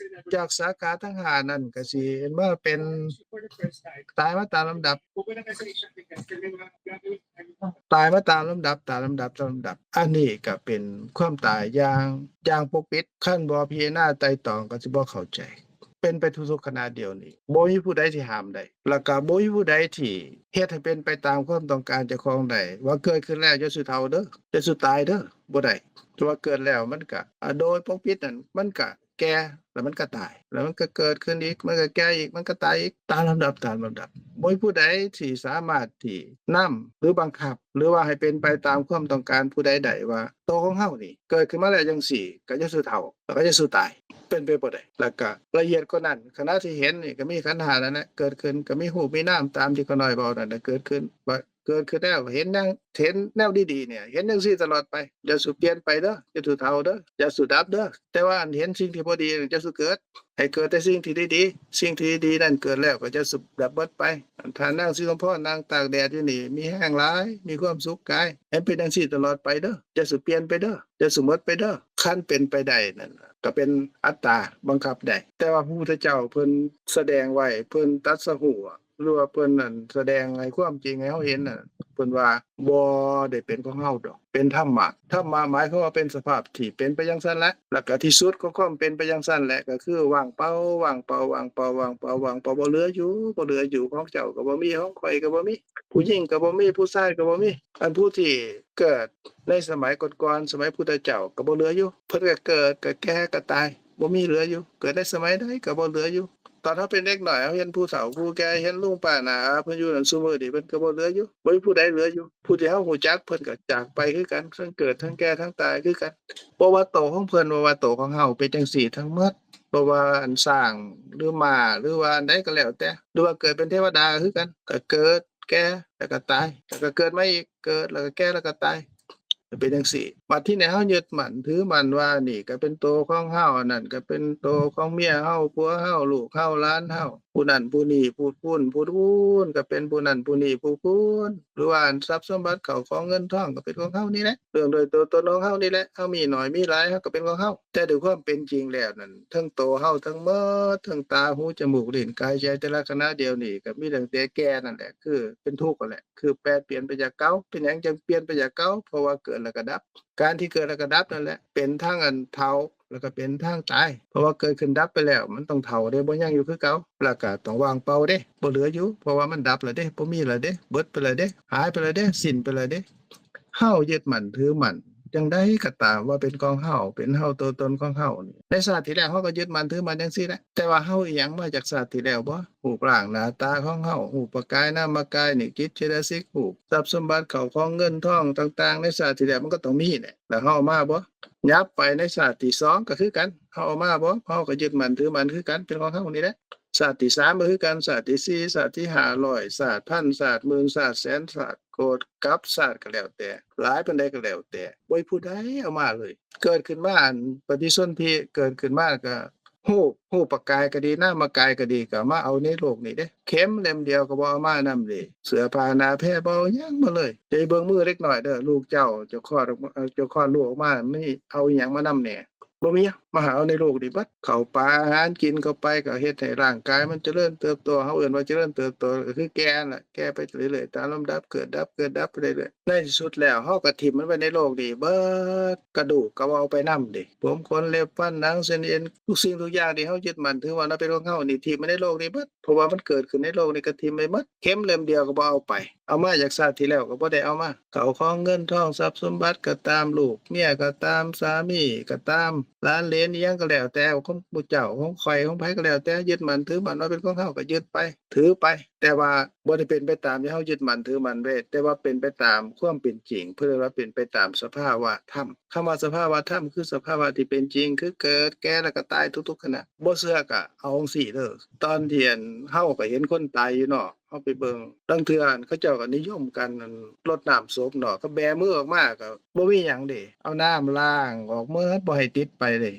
ຈາກສາຂາທັງຫ້ານັ້ນກໍຊິມາເປັນ ຕາຍມາຕາມລຳດັບ, ຕາຍມາຕາມລຳດັບ, ຕາມລຳດັບ, ຕາມລຳດັບ. ອັນນີ້ກໍເປັນຄວາມຕາຍຢ່າງ ຢ່າງປົກປິດ. ຄັນບໍ່ພິຈາລະນາໄຕ່ຕອງກໍຊິບໍ່ເຂົ້າໃຈ. ເປັນໄປທຸກໆຂະນະດຽວນີ້ ບໍ່ມີຜູ້ໃດທີ່ຫ້າມໄດ້ ແລ້ວກໍບໍ່ມີຜູ້ໃດທີ່ເຮັດໃຫ້ເປັນໄປຕາມຄວາມຕ້ອງການເຈົ້າຂອງໄດ້ ວ່າເກີດຂຶ້ນແລ້ວຢ່າສູ່ເຖົ້າເດີ ຢ່າສູ່ຕາຍເດີ ບໍ່ໄດ້. ແຕ່ວ່າເກີດແລ້ວມັນກະ ອາ ໂດຍປົກປິດນັ້ນ ມັນກະແກ່ ແລ້ວມັນກະຕາຍ ແລ້ວມັນກະເກີດຂຶ້ນອີກ ມັນກະແກ່ອີກ ມັນກະຕາຍອີກ ຕາມລຳດັບ ຕາມລຳດັບ. ບໍ່ມີຜູ້ໃດທີ່ສາມາດທີ່ນຳ ຫຼື ບັງຄັບ ຫຼືວ່າໃຫ້ເປັນໄປຕາມຄວາມຕ້ອງການຜູ້ໃດໄດ້ວ່າ ໂຕຂອງເຮົານີ້ເກີດຂຶ້ນມາແລ້ວຈັ່ງຊີ້ ກໍຢ່າສູ່ເຖົ້າ ແລ້ວກໍຢ່າສູ່ຕາຍ ເປັນໄປບໍ່ໄດ້. ແລ້ວກໍລະອຽດກວ່ານັ້ນ ຂະນະທີ່ເຫັນນີ້ກໍມີຂັນຫ້ານັ້ນແຫຼະເກີດຂຶ້ນ ກໍມີຮູບມີນາມຕາມທີ່ຂ້ານ້ອຍເວົ້ານັ້ນແຫຼະເກີດຂຶ້ນ ວ່າເກີດຂຶ້ນແລ້ວເຫັນແນວ ເຫັນແນວດີໆນີ້ ເຫັນຈັ່ງຊີ້ຕະຫຼອດໄປ. ຢ່າສູ່ປ່ຽນໄປເດີ ຢ່າສູ່ເຖົ້າເດີ ຢ່າສູ່ດັບເດີ ແຕ່ວ່າອັນເຫັນສິ່ງທີ່ບໍ່ດີນັ້ນ ຢ່າສູ່ເກີດ ໃຫ້ເກີດແຕ່ສິ່ງທີ່ດີໆ. ສິ່ງທີ່ດີໆນັ້ນເກີດແລ້ວກໍຢ່າສູ່ດັບເບິດໄປ. ທ່ານນາງສີສົມພອນນັ່ງຕາກແດດຢູ່ນີ້ ມີແຮງຫຼາຍ ມີຄວາມສຸກກາຍ ໃຫ້ເປັນຈັ່ງຊີ້ຕະຫຼອດໄປເດີ ຢ່າສູ່ປ່ຽນໄປເດີ ຢ່າສູ່ໝົດໄປເດີ. ຄັນເປັນໄປໄດ້ນັ້ນ ກໍເປັນອັດຕາບັງຄັບໄດ້ ແຕ່ວ່າພະພຸດທະເຈົ້າເພິ່ນສະແດງໄວ້ ເພິ່ນຕັດສະຮູ້ ຫຼືວ່າເພິ່ນນັ້ນສະແດງໃຫ້ຄວາມຈິງໃຫ້ເຮົາເຫັນນັ້ນ ເພິ່ນວ່າບໍ່ໄດ້ເປັນຂອງເຮົາດອກ ເປັນທຳມະ. ທຳມະໝາຍຄວາມວ່າເປັນສະພາບທີ່ເປັນໄປຈັ່ງຊັ້ນແຫຼະ ແລ້ວກໍທີ່ສຸດຂອງຄວາມເປັນໄປຈັ່ງຊັ້ນແຫຼະ ກໍຄືວ່າງເປົ່າ ວ່າງເປົ່າ ວ່າງເປົ່າ ວ່າງເປົ່າ ວ່າງເປົ່າ ບໍ່ເຫຼືອຢູ່ ບໍ່ເຫຼືອຢູ່ ຂອງເຈົ້າກໍບໍ່ມີ ຂອງຂ້ອຍກໍບໍ່ມີ ຜູ້ຍິງກໍບໍ່ມີ ຜູ້ຊາຍກໍບໍ່ມີ. ອັນຜູ້ທີ່ເກີດໃນສະໄໝກ່ອນໆ ສະໄໝພຸດທະເຈົ້າກໍບໍ່ເຫຼືອຢູ່ ເພິ່ນກໍເກີດ ກໍແກ່ ກໍຕາຍ ບໍ່ມີເຫຼືອຢູ່ ເກີດໃນສະໄໝໃດກໍບໍ່ເຫຼືອຢູ່. ຕອນເຮົາເປັນເດັກນ້ອຍ ເຮົາເຫັນຜູ້ເຖົ້າຜູ້ແກ່ ເຫັນລຸງປ້ານ້າອາເພິ່ນຢູ່ນັ້ນ ຊຸມື້ນີ້ເພິ່ນກໍບໍ່ເຫຼືອຢູ່ ບໍ່ມີຜູ້ໃດເຫຼືອຢູ່. ຜູ້ທີ່ເຮົາຮູ້ຈັກເພິ່ນກໍຈາກໄປຄືກັນ ທັງເກີດ ທັງແກ່ ທັງຕາຍຄືກັນ. ບໍ່ວ່າໂຕຂອງເພິ່ນ ບໍ່ວ່າໂຕຂອງເຮົາ ເປັນຈັ່ງຊີ້ທັງໝົດ. ບໍ່ວ່າອັນຊ້າງ ຫຼື ມ້າ ຫຼືວ່າອັນໃດກໍແລ້ວແຕ່ ຫຼືວ່າເກີດເປັນເທວະດາກໍຄືກັນ ກໍເກີດ ແກ່ ແລ້ວກໍຕາຍ ແລ້ວກໍເກີດມາອີກ ເກີດ ແລ້ວກໍແກ່ ແລ້ວກໍຕາຍ ເປັນຈັ່ງຊີ້. ບັດທີນີ້ເຮົາຍຶດໝັ້ນຖືໝັ້ນວ່າ ອັນນີ້ກໍເປັນໂຕຂອງເຮົາ ອັນນັ້ນກໍເປັນໂຕຂອງເມຍເຮົາ ຜົວເຮົາ ລູກເຮົາ ຫຼານເຮົາ ຜູ້ນັ້ນຜູ້ນີ້ ຜູ້ພຸ້ນຜູ້ພຸ້ນ ກໍເປັນຜູ້ນັ້ນຜູ້ນີ້ຜູ້ພຸ້ນ ຫຼືວ່າອັນຊັບສົມບັດເຂົ້າຂອງເງິນທອງກໍເປັນຂອງເຮົານີ້ແຫຼະ ເລື່ອງໂດຍຕົວຕົນຂອງເຮົານີ້ແຫຼະ ເຮົາມີໜ້ອຍມີຫຼາຍ ເຮົາກໍເປັນຂອງເຮົາ. ແຕ່ໂດຍຄວາມເປັນຈິງແລ້ວນັ້ນ ທັງໂຕເຮົາທັງໝົດ ທັງຕາ ຫູ ຈະມູກ ລີ້ນ ກາຍ ໃຈ ແຕ່ລະຂະນະດຽວນີ້ ກໍມີຕັ້ງແຕ່ແກ່ນັ້ນແຫຼະ ຄືເປັນທຸກນັ້ນແຫຼະ ຄືແປປ່ຽນໄປຈາກເກົ່າ. ເປັນຫຍັງຈັ່ງປ່ຽນໄປຈາກເກົ່າ? ເພາະວ່າເກີດແລ້ວກໍດັບ. ການທີ່ເກີດແລ້ວກໍດັບນັ້ນແຫຼະ ເປັນທັງອັນເຖົ້າ ແລ້ວກໍເປັນທັງຕາຍ. ເພາະວ່າເກີດຂຶ້ນດັບໄປແລ້ວ ມັນຕ້ອງເຖົ້າເດ້ ບໍ່ຍັງຢູ່ຄືເກົ່າ ແລ້ວກໍຕ້ອງວ່າງເປົ່າເດ້ ບໍ່ເຫຼືອຢູ່ ເພາະວ່າມັນດັບແລ້ວເດ້ ບໍ່ມີແລ້ວເດ້ ເບິດໄປແລ້ວເດ້ ຫາຍໄປແລ້ວເດ້ ສິ້ນໄປແລ້ວເດ້. ເຮົາຍຶດໝັ້ນຖືໝັ້ນຈັ່ງໃດກໍຕາມວ່າເປັນຂອງເຮົາ ເປັນເຮົາ ຕົວຕົນຂອງເຮົານີ້ ໃນຊາດທີ່ແລ້ວເຮົາກໍຍຶດໝັ້ນຖືໝັ້ນຈັ່ງຊີ້ແຫຼະ ແຕ່ວ່າເຮົາອີ່ຫຍັງມາຈາກຊາດທີ່ແລ້ວບໍ່? ຮູບຮ່າງໜ້າຕາຂອງເຮົາ ຮູບປະກາຍນາມະກາຍນີ້ ຈິດເຈຕະສິກ ຮູບຊັບສົມບັດເຂົ້າຂອງເງິນທອງຕ່າງໆ ໃນຊາດທີ່ແລ້ວມັນກໍຕ້ອງມີແຫຼະ ແລ້ວເຮົາເອົາມາບໍ່? ຫຍັບໄປໃນຊາດທີສອງກໍຄືກັນ ເຮົາເອົາມາບໍ່? ເຮົາກໍຍຶດໝັ້ນຖືໝັ້ນຄືກັນ ເປັນຂອງເຮົານີ້ແຫຼະ. ຊາດທີສາມກໍຄືກັນ ຊາດທີສີ່ ຊາດທີຫ້າຮ້ອຍ ຊາດພັນ ຊາດໝື່ນ ຊາດແສນ ຊາດໂກດກັບຊາດກໍແລ້ວແຕ່ ຫຼາຍປານໃດກໍແລ້ວແຕ່ ບໍ່ມີຜູ້ໃດເອົາມາເລີຍ. ເກີດຂຶ້ນມາ ອັນປະຕິສົນທິ ເກີດຂຶ້ນມາກໍຮູບ ຮູບປະກາຍກໍດີ ນາມະກາຍກໍດີ ກໍເອົາມາເອົາໃນໂລກນີ້ເດ້ ເຂັມເຫຼັ້ມດຽວກໍບໍ່ເອົາມານຳເດ້ ເສື້ອຜ້າໜ້າແພບໍ່ເອົາຫຍັງມາເລີຍ. ຈະເບິ່ງມືເດັກນ້ອຍເດີ ລູກເຈົ້າ ເຈົ້າຄອດອອກມາ ເຈົ້າຄອດລູກອອກມາ ມີເອົາອີ່ຫຍັງມານຳແດ່? ບໍ່ມີຫຍັງ ມາຫາເອົາໃນໂລກນີ້ເບິດ. ເຂົ້າປາອາຫານກິນເຂົ້າໄປກໍເຮັດໃຫ້ຮ່າງກາຍມັນຈະເລີນເຕີບໂຕ ເຮົາເອີ້ນວ່າຈະເລີນເຕີບໂຕ ກໍຄືແກ່ຫັ້ນລະ ແກ່ໄປເລື້ອຍໆ ຕາມລຳດັບ ເກີດດັບ ເກີດດັບໄປເລື້ອຍໆ ໃນທີ່ສຸດແລ້ວເຮົາກໍຖິ້ມມັນໄວ້ໃນໂລກນີ້ເບິດ ກະດູກກໍບໍ່ເອົາໄປນຳເດ້ ຜົມ ຂົນ ເລັບ ຟັນ ໜັງ ເສັ້ນ ເອັນ ທຸກສິ່ງທຸກຢ່າງທີ່ເຮົາຍຶດໝັ້ນຖືວ່າເນາະ ເປັນຂອງເຮົານີ້ ຖິ້ມໄວ້ໃນໂລກນີ້ເບິດ ເພາະວ່າມັນເກີດຂຶ້ນໃນໂລກນີ້ກໍຖິ້ມໄວ້ໝົດ ເຂັມເຫຼັ້ມດຽວກໍບໍ່ເອົາໄປ. ເອົາມາຈາກຊາດທີ່ແລ້ວກໍບໍ່ໄດ້ເອົາມາ ເຂົ້າຂອງເງິນທອງຊັບສົມບັດກໍຕາມ ລູກເມຍກໍຕາມ ສາມີກໍຕາມ ຫຼານເຫຼນອີ່ຫຍັງກໍແລ້ວແຕ່ ຂອງໝູ່ເຈົ້າ ຂອງຂ້ອຍ ຂອງໃຜກໍແລ້ວແຕ່ ຍຶດໝັ້ນຖືໝັ້ນວ່າເປັນຂອງເຮົາກໍຍຶດໄປ ຖືໄປ ແຕ່ວ່າບໍ່ໄດ້ເປັນໄປຕາມທີ່ເຮົາຍຶດໝັ້ນຖືໝັ້ນໄວ້ ແຕ່ວ່າເປັນໄປຕາມຄວາມເປັນຈິງ ເພິ່ນເອີ້ນວ່າເປັນໄປຕາມສະພາວະທຳ. ຄຳວ່າສະພາວະທຳ ຄືສະພາວະທີ່ເປັນຈິງ ຄືເກີດ ແກ່ ແລ້ວກໍຕາຍທຸກໆຂະນະ. ບໍ່ເຊື່ອກໍເອົາຈັ່ງຊີ້ເດີ ຕອນທີ່ ອັນ ເຮົາກໍເຫັນຄົນຕາຍຢູ່ເນາະ ເຮົາໄປເບິ່ງ ລາງເທື່ອ ອັນ ເຂົາເຈົ້າກໍນິຍົມກັນ ອັນ ລົດນ້ຳສົບເນາະ ກໍແບມືອອກມາ ກໍບໍ່ມີຫຍັງເດ້ ເອົານ້ຳລ້າງອອກໝົດ ບໍ່ໃຫ້ຕິດໄປເດ້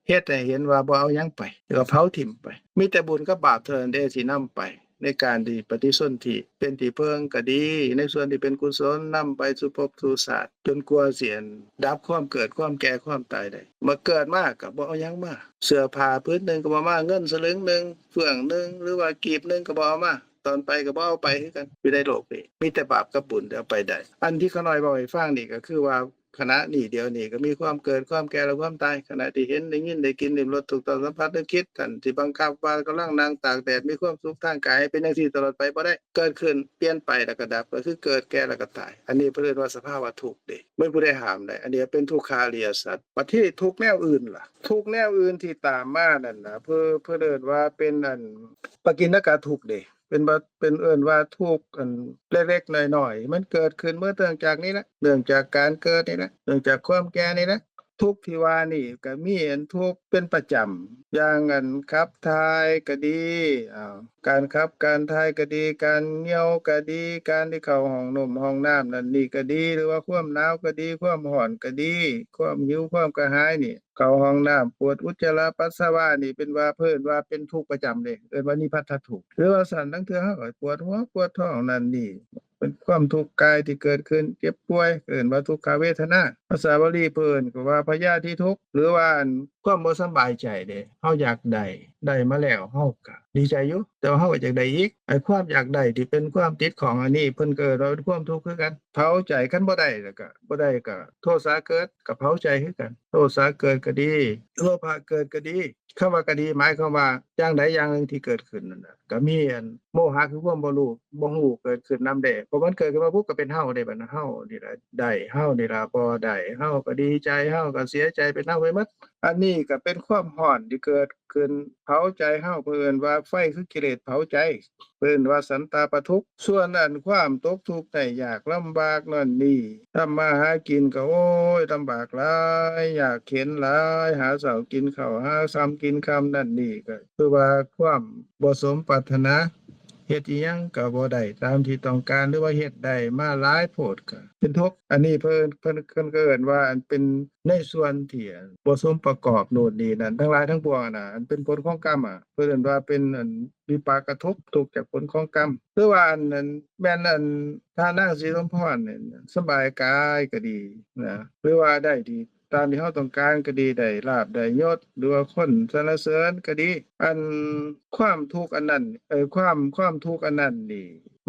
ເຮັດໃຫ້ເຫັນວ່າບໍ່ເອົາຫຍັງໄປ ແລ້ວກໍເຜົາຖິ້ມໄປ ມີແຕ່ບຸນກັບບາບເທົ່ານັ້ນເດ້ທີ່ນຳໄປ ໃນການທີ່ປະຕິສົນທິ ເປັນທີ່ເພິ່ງກໍດີ ໃນສ່ວນທີ່ເປັນກຸສົນ ນຳໄປສູ່ພົບສູ່ຊາດ ຈົນກວ່າຊິ ອັນ ດັບຄວາມເກີດ ຄວາມແກ່ ຄວາມຕາຍໄດ້. ເມື່ອເກີດມາກໍບໍ່ເອົາຫຍັງມາ ເສື້ອຜ້າຜືນໜຶ່ງກໍບໍ່ມາ ເງິນສະລຶງໜຶ່ງ ເຟື່ອງໜຶ່ງ ຫຼືວ່າກີບໜຶ່ງກໍບໍ່ເອົາມາ ຕອນໄປກໍບໍ່ເອົາໄປຄືກັນ. ຢູ່ໃນໂລກນີ້ມີແຕ່ບາບກັບບຸນທີ່ເອົາໄປໄດ້. ອັນທີ່ຂ້ານ້ອຍເວົ້າໃຫ້ຟັງນີ້ກໍຄືວ່າ ຂະນະນີ້ດຽວນີ້ກໍມີຄວາມເກີດ ຄວາມແກ່ ແລະ ຄວາມຕາຍ. ຂະນະທີ່ເຫັນ ໄດ້ຍິນ ໄດ້ກິນ ລິ້ມລົດ ຖືກຕ້ອງສຳຜັດ ນຶກຄິດ ທ່ານທີ່ບັງຄັບວ່າກຳລັງນັ່ງຕາກແດດ ມີຄວາມສຸກທາງກາຍ ໃຫ້ເປັນຈັ່ງຊີ້ຕະຫຼອດໄປບໍ່ໄດ້. ເກີດຂຶ້ນ ປ່ຽນໄປ ແລ້ວກໍດັບ ກໍຄືເກີດ ແກ່ ແລ້ວກໍຕາຍ. ອັນນີ້ເພິ່ນເອີ້ນວ່າສະພາວະທຸກເດ້ ບໍ່ມີຜູ້ໃດຫ້າມໄດ້. ອັນນີ້ເປັນທຸກຂະອະລິຍະສັດ. ບັດທີນີ້ທຸກແນວອື່ນລະ? ທຸກແນວອື່ນທີ່ຕາມມານັ້ນນະ ເພິ່ນ ເພິ່ນເອີ້ນວ່າເປັນ ອັນ ປະກິນນະກະທຸກເດ້. ເປັນວ່າ ເປັນເອີ້ນວ່າທຸກ ອັນ ເລັກໆນ້ອຍໆ ມັນເກີດຂຶ້ນເມື່ອເນື່ອງຈາກນີ້ແຫຼະ ເນື່ອງຈາກການເກີດນີ້ແຫຼະ ເນື່ອງຈາກຄວາມແກ່ນີ້ແຫຼະ. ທຸກທີ່ວ່ານີ້ກໍມີ ອັນ ທຸກເປັນປະຈຳ ຢ່າງ ອັນ ຂັບຖ່າຍກໍດີ ອາ ການຂັບການຖ່າຍກໍດີ ການຍ່ຽວກໍດີ ການທີ່ເຂົ້າຫ້ອງໜົມຫ້ອງນ້ຳນັ້ນນີ້ກໍດີ ຫຼືວ່າຄວາມໜາວກໍດີ ຄວາມຮ້ອນກໍດີ ຄວາມຫິວ ຄວາມກະຫາຍນີ້ ເຂົ້າຫ້ອງນ້ຳ ປວດອຸດຈະລະປັດສະວະນີ້ ເປັນວ່າ ເພິ່ນວ່າເປັນທຸກປະຈຳເດ້ ເອີ້ນວ່ານິບາດທະທຸກ. ຫຼືວ່າຊັ້ນ ລາງເທື່ອເຮົາກໍປວດຫົວປວດທ້ອງນັ້ນນີ້ ເປັນຄວາມທຸກກາຍທີ່ເກີດຂຶ້ນ ເຈັບປ່ວຍ ເອີ້ນວ່າທຸກຂະເວທະນາ. ພາສາບາລີເພິ່ນກໍວ່າພະຍາທິທຸກ ຫຼືວ່າ ອັນ ຄວາມບໍ່ສະບາຍໃຈເດ້ ເຮົາຢາກໄດ້ ໄດ້ມາແລ້ວເຮົາກໍດີໃຈຢູ່ ແຕ່ວ່າເຮົາກໍຢາກໄດ້ອີກ. ໄອ້ຄວາມຢາກໄດ້ທີ່ເປັນຄວາມຕິດຂ້ອງອັນນີ້ ເພິ່ນກໍເອີ້ນວ່າເປັນຄວາມທຸກຄືກັນ. ເຜົາໃຈ ຄັນບໍ່ໄດ້ແລ້ວກໍ ບໍ່ໄດ້ກໍໂທສະເກີດ ກໍເຜົາໃຈຄືກັນ ໂທສະເກີດກໍດີ ໂລພະເກີດກໍດີ. ຄຳວ່າກໍດີ ໝາຍຄວາມວ່າຢ່າງໃດຢ່າງໜຶ່ງທີ່ເກີດຂຶ້ນນັ້ນນະ ກໍມີ ອັນ ໂມຫະ ຄືຄວາມບໍ່ຮູ້ ບໍ່ຮູ້ເກີດຂຶ້ນນຳແດ່. ເພາະມັນເກີດຂຶ້ນມາປຸບ ກໍເປັນເຮົາເດ້ ບັດນັ້ນເຮົານີ້ລະໄດ້ ເຮົານີ້ລະບໍ່ໄດ້ ເຮົາກໍດີໃຈ ເຮົາກໍເສຍໃຈ ເປັນເຮົາໄປໝົດ. ອັນນີ້ກໍເປັນຄວາມຮ້ອນທີ່ເກີດຂຶ້ນເຜົາໃຈເຮົາ ເພິ່ນເອີ້ນວ່າໄຟຄືກິເລດເຜົາໃຈ ເພິ່ນວ່າສັນຕາປະທຸກ. ສ່ວນອັນຄວາມຕົກທຸກໄດ້ຍາກລຳບາກນັ້ນນີ້ ທຳມາຫາກິນກໍ ໂອ້ຍ ລຳບາກຫຼາຍ ຍາກເຂັນຫຼາຍ ຫາເຊົ້າກິນເຂົ້າ ຫາຄ່ຳກິນຄ່ຳນັ້ນນີ້ ກໍຄືວ່າຄວາມບໍ່ສົມປາດຖະໜາ ເຮັດອີ່ຫຍັງກໍບໍ່ໄດ້ຕາມທີ່ຕ້ອງການ ຫຼືວ່າເຮັດໄດ້ມາຫຼາຍໂພດກໍເປັນທຸກ. ອັນນີ້ເພິ່ນ ເພິ່ນ ເພິ່ນກໍເອີ້ນວ່າອັນເປັນໃນສ່ວນທີ່ບໍ່ສົມປະກອບໂນ່ນນີ້ນັ້ນ ທັງຫຼາຍທັງປວງນະ ອັນເປັນຜົນຂອງກຳ ອະ ເພິ່ນເອີ້ນວ່າເປັນອັນວິປາກກະທຸກ ທຸກຈາກຜົນຂອງກຳ. ຄືວ່າອັນນັ້ນແມ່ນອັນທ່ານນາງສີສົມພອນນີ້ສະບາຍກາຍກໍດີນະ ຫຼືວ່າໄດ້ດີ ຕາມທີ່ເຮົາຕ້ອງການກໍດີ ໄດ້ລາບໄດ້ຍົດ ຫຼືວ່າຄົນສັນລະເສີນກໍດີ ອັນຄວາມທຸກອັນນັ້ນ ເອີ ຄວາມ ຄວາມທຸກອັນນັ້ນນີ້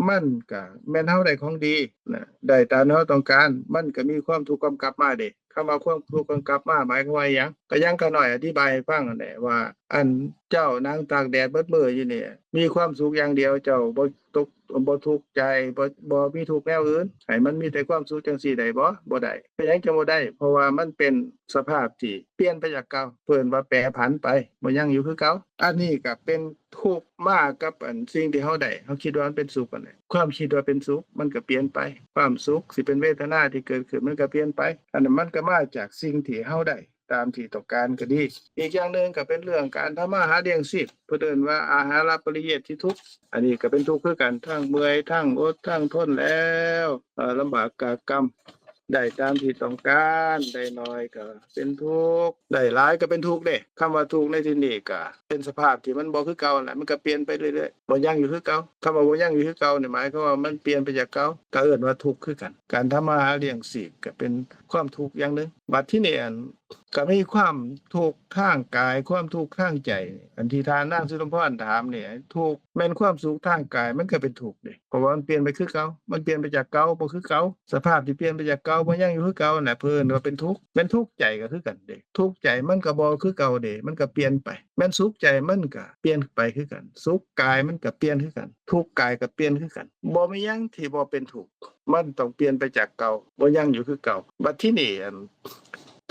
ມັນກະແມ່ນເຮົາໄດ້ຂອງດີນະ ໄດ້ຕາມທີ່ເຮົາຕ້ອງການ ມັນກະມີຄວາມທຸກກຳກັບມາເດ້. ຄຳວ່າຄວາມທຸກກຳກັບມາ ໝາຍຄວາມວ່າຫຍັງ? ກະຫຍັງກະນ້ອຍອະທິບາຍໃຫ້ຟັງຫັ້ນແຫຼະວ່າ ອັນເຈົ້ານັ່ງຕາກແດດເບິດມື້ຢູ່ນີ້ ມີຄວາມສຸກຢ່າງດຽວ ເຈົ້າບໍ່ຕົກ ບໍ່ທຸກໃຈ ບໍ່ ບໍ່ມີທຸກແນວອື່ນ ໃຫ້ມັນມີແຕ່ຄວາມສຸກຈັ່ງຊີ້ໄດ້ບໍ່? ບໍ່ໄດ້. ເປັນຫຍັງຈັ່ງບໍ່ໄດ້? ເພາະວ່າມັນເປັນສະພາບທີ່ປ່ຽນໄປຈາກເກົ່າ ເພິ່ນວ່າແປຜັນໄປ ບໍ່ຍັງຢູ່ຄືເກົ່າ. ອັນນີ້ກໍເປັນທຸກມາກັບອັນສິ່ງທີ່ເຮົາໄດ້ ເຮົາຄິດວ່າມັນເປັນສຸກຫັ້ນແຫຼະ ຄວາມຄິດວ່າເປັນສຸກ ມັນກໍປ່ຽນໄປ ຄວາມສຸກທີ່ເປັນເວທະນາທີ່ເກີດຂຶ້ນ ມັນກໍປ່ຽນໄປ ອັນນັ້ນມັນກໍມາຈາກສິ່ງທີ່ເຮົາໄດ້ ຕາມທີ່ຕ້ອງການກໍດີ. ອີກຢ່າງໜຶ່ງກໍເປັນເລື່ອງການທຳມາຫາລ້ຽງຊີບ ເພິ່ນເອີ້ນວ່າອາຫາລະປະລິເຍດທິທຸກ ອັນນີ້ກໍເປັນທຸກຄືກັນ ທັງເມື່ອຍ ທັງອົດ ທັງທົນແລ້ວ ເອີ ລຳບາກກາກຳ ໄດ້ຕາມທີ່ຕ້ອງການ ໄດ້ໜ້ອຍກໍເປັນທຸກ ໄດ້ຫຼາຍກໍເປັນທຸກເດ້. ຄຳວ່າທຸກໃນທີ່ນີ້ກໍເປັນສະພາບທີ່ມັນບໍ່ຄືເກົ່າຫັ້ນແຫຼະ ມັນກໍປ່ຽນໄປເລື້ອຍໆ ບໍ່ຍັງຢູ່ຄືເກົ່າ. ຄຳວ່າບໍ່ຍັງຢູ່ຄືເກົ່ານີ້ ໝາຍຄວາມວ່າມັນປ່ຽນໄປຈາກເກົ່າ ກໍເອີ້ນວ່າທຸກຄືກັນ. ການທຳມາຫາລ້ຽງຊີບກໍເປັນຄວາມທຸກຢ່າງໜຶ່ງ. ບັດທີນີ້ ອັນ ກໍມີຄວາມທຸກທາງກາຍ ຄວາມທຸກທາງໃຈ ອັນທີ່ທ່ານນາງສຸສົມພອນຖາມນີ້ ທຸກແມ່ນຄວາມສຸກທາງກາຍ ມັນກໍເປັນທຸກເດ້ ເພາະວ່າມັນປ່ຽນໄປຄືເກົ່າ ມັນປ່ຽນໄປຈາກເກົ່າ ບໍ່ຄືເກົ່າ. ສະພາບທີ່ປ່ຽນໄປຈາກເກົ່າ ບໍ່ຍັງຢູ່ຄືເກົ່ານັ້ນແຫຼະ ເພິ່ນວ່າເປັນທຸກ. ແມ່ນທຸກໃຈກໍຄືກັນເດ້ ທຸກໃຈມັນກໍບໍ່ຄືເກົ່າເດ້ ມັນກໍປ່ຽນໄປ. ແມ່ນສຸກໃຈມັນກໍປ່ຽນໄປຄືກັນ ສຸກກາຍມັນກໍປ່ຽນຄືກັນ ທຸກກາຍກໍປ່ຽນຄືກັນ. ບໍ່ມີຫຍັງທີ່ບໍ່ເປັນທຸກ ມັນຕ້ອງປ່ຽນໄປຈາກເກົ່າ ບໍ່ຍັງຢູ່ຄືເກົ່າ. ບັດທີນີ້ ອັນ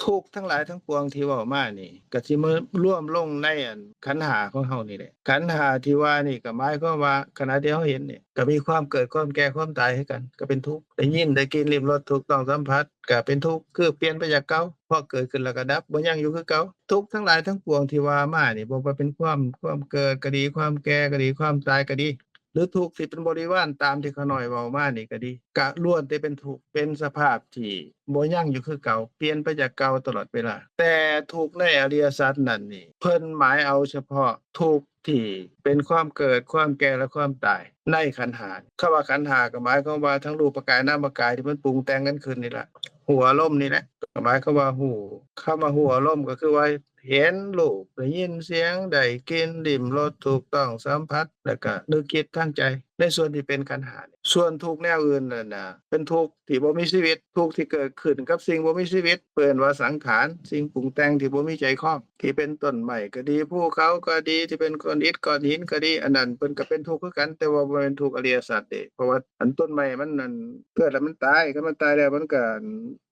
ທຸກທັງຫຼາຍທັງປວງທີ່ເວົ້າມານີ້ ກໍຊິມາລວມລົງໃນ ອັນ ຂັນຫ້າຂອງເຮົານີ້ແຫຼະ. ຂັນຫ້າທີ່ວ່ານີ້ກໍໝາຍຄວາມວ່າ ຂະນະທີ່ເຮົາເຫັນນີ້ ກໍມີຄວາມເກີດ ຄວາມແກ່ ຄວາມຕາຍຄືກັນ ກໍເປັນທຸກ. ໄດ້ຍິນ ໄດ້ກິນ ລິ້ມລົດ ຖືກຕ້ອງສຳຜັດ ກໍເປັນທຸກ ຄືປ່ຽນໄປຈາກເກົ່າ ເພາະເກີດຂຶ້ນແລ້ວກໍດັບ ບໍ່ຍັງຢູ່ຄືເກົ່າ. ທຸກທັງຫຼາຍທັງປວງທີ່ວ່າມານີ້ ບໍ່ວ່າເປັນຄວາມ ຄວາມເກີດກໍດີ ຄວາມແກ່ກໍດີ ຄວາມຕາຍກໍດີ ຫຼືທຸກທີ່ເປັນບໍລິວານຕາມທີ່ຂ້ານ້ອຍເວົ້າມານີ້ກໍດີ ກະລ້ວນແຕ່ເປັນທຸກ ເປັນສະພາບທີ່ບໍ່ຍັງຢູ່ຄືເກົ່າ ປ່ຽນໄປຈາກເກົ່າຕະຫຼອດເວລາ. ແຕ່ທຸກໃນອະລິຍະສັດນັ້ນນີ້ ເພິ່ນໝາຍເອົາສະເພາະທຸກທີ່ເປັນຄວາມເກີດ ຄວາມແກ່ ແລະ ຄວາມຕາຍໃນຂັນຫ້າ. ຄຳວ່າຂັນຫ້າກໍໝາຍຄວາມວ່າທັງຮູບປະກາຍ ນາມປະກາຍທີ່ມັນປຸງແຕ່ງກັນຂຶ້ນນີ້ລະ ຮູ້ອາລົມນີ້ແຫຼະ ກໍໝາຍຄວາມວ່າຮູ້ ຄຳວ່າຮູ້ອາລົມກໍຄືວ່າ ເຫັນຮູບ ໄດ້ຍິນສຽງ ໄດ້ກິ່ນ ລິ້ມລົດ ຖືກຕ້ອງສຳຜັດ ແລ້ວກະນຶກຄິດທາງໃຈ ໃນສ່ວນທີ່ເປັນຂັນຫ້າ. ສ່ວນທຸກແນວອື່ນນັ້ນນະ ເປັນທຸກທີ່ບໍ່ມີຊີວິດ ທຸກທີ່ເກີດຂຶ້ນກັບສິ່ງບໍ່ມີຊີວິດ ເອີ້ນວ່າສັງຂານ ສິ່ງປຸງແຕ່ງທີ່ບໍ່ມີໃຈຄອງ ທີ່ເປັນຕົ້ນໄມ້ກໍດີ ພູເຂົາກໍດີ ທີ່ເປັນກ້ອນອິດກ້ອນຫີນກໍດີ ອັນນັ້ນເພິ່ນກໍເປັນທຸກຄືກັນ ແຕ່ວ່າບໍ່ແມ່ນທຸກອະລິຍະສັດເດ້ ເພາະວ່າອັນຕົ້ນໄມ້ມັນນັ້ນເກີດແລ້ວມັນຕາຍ ຄັນມັນຕາຍແລ້ວມັນກໍ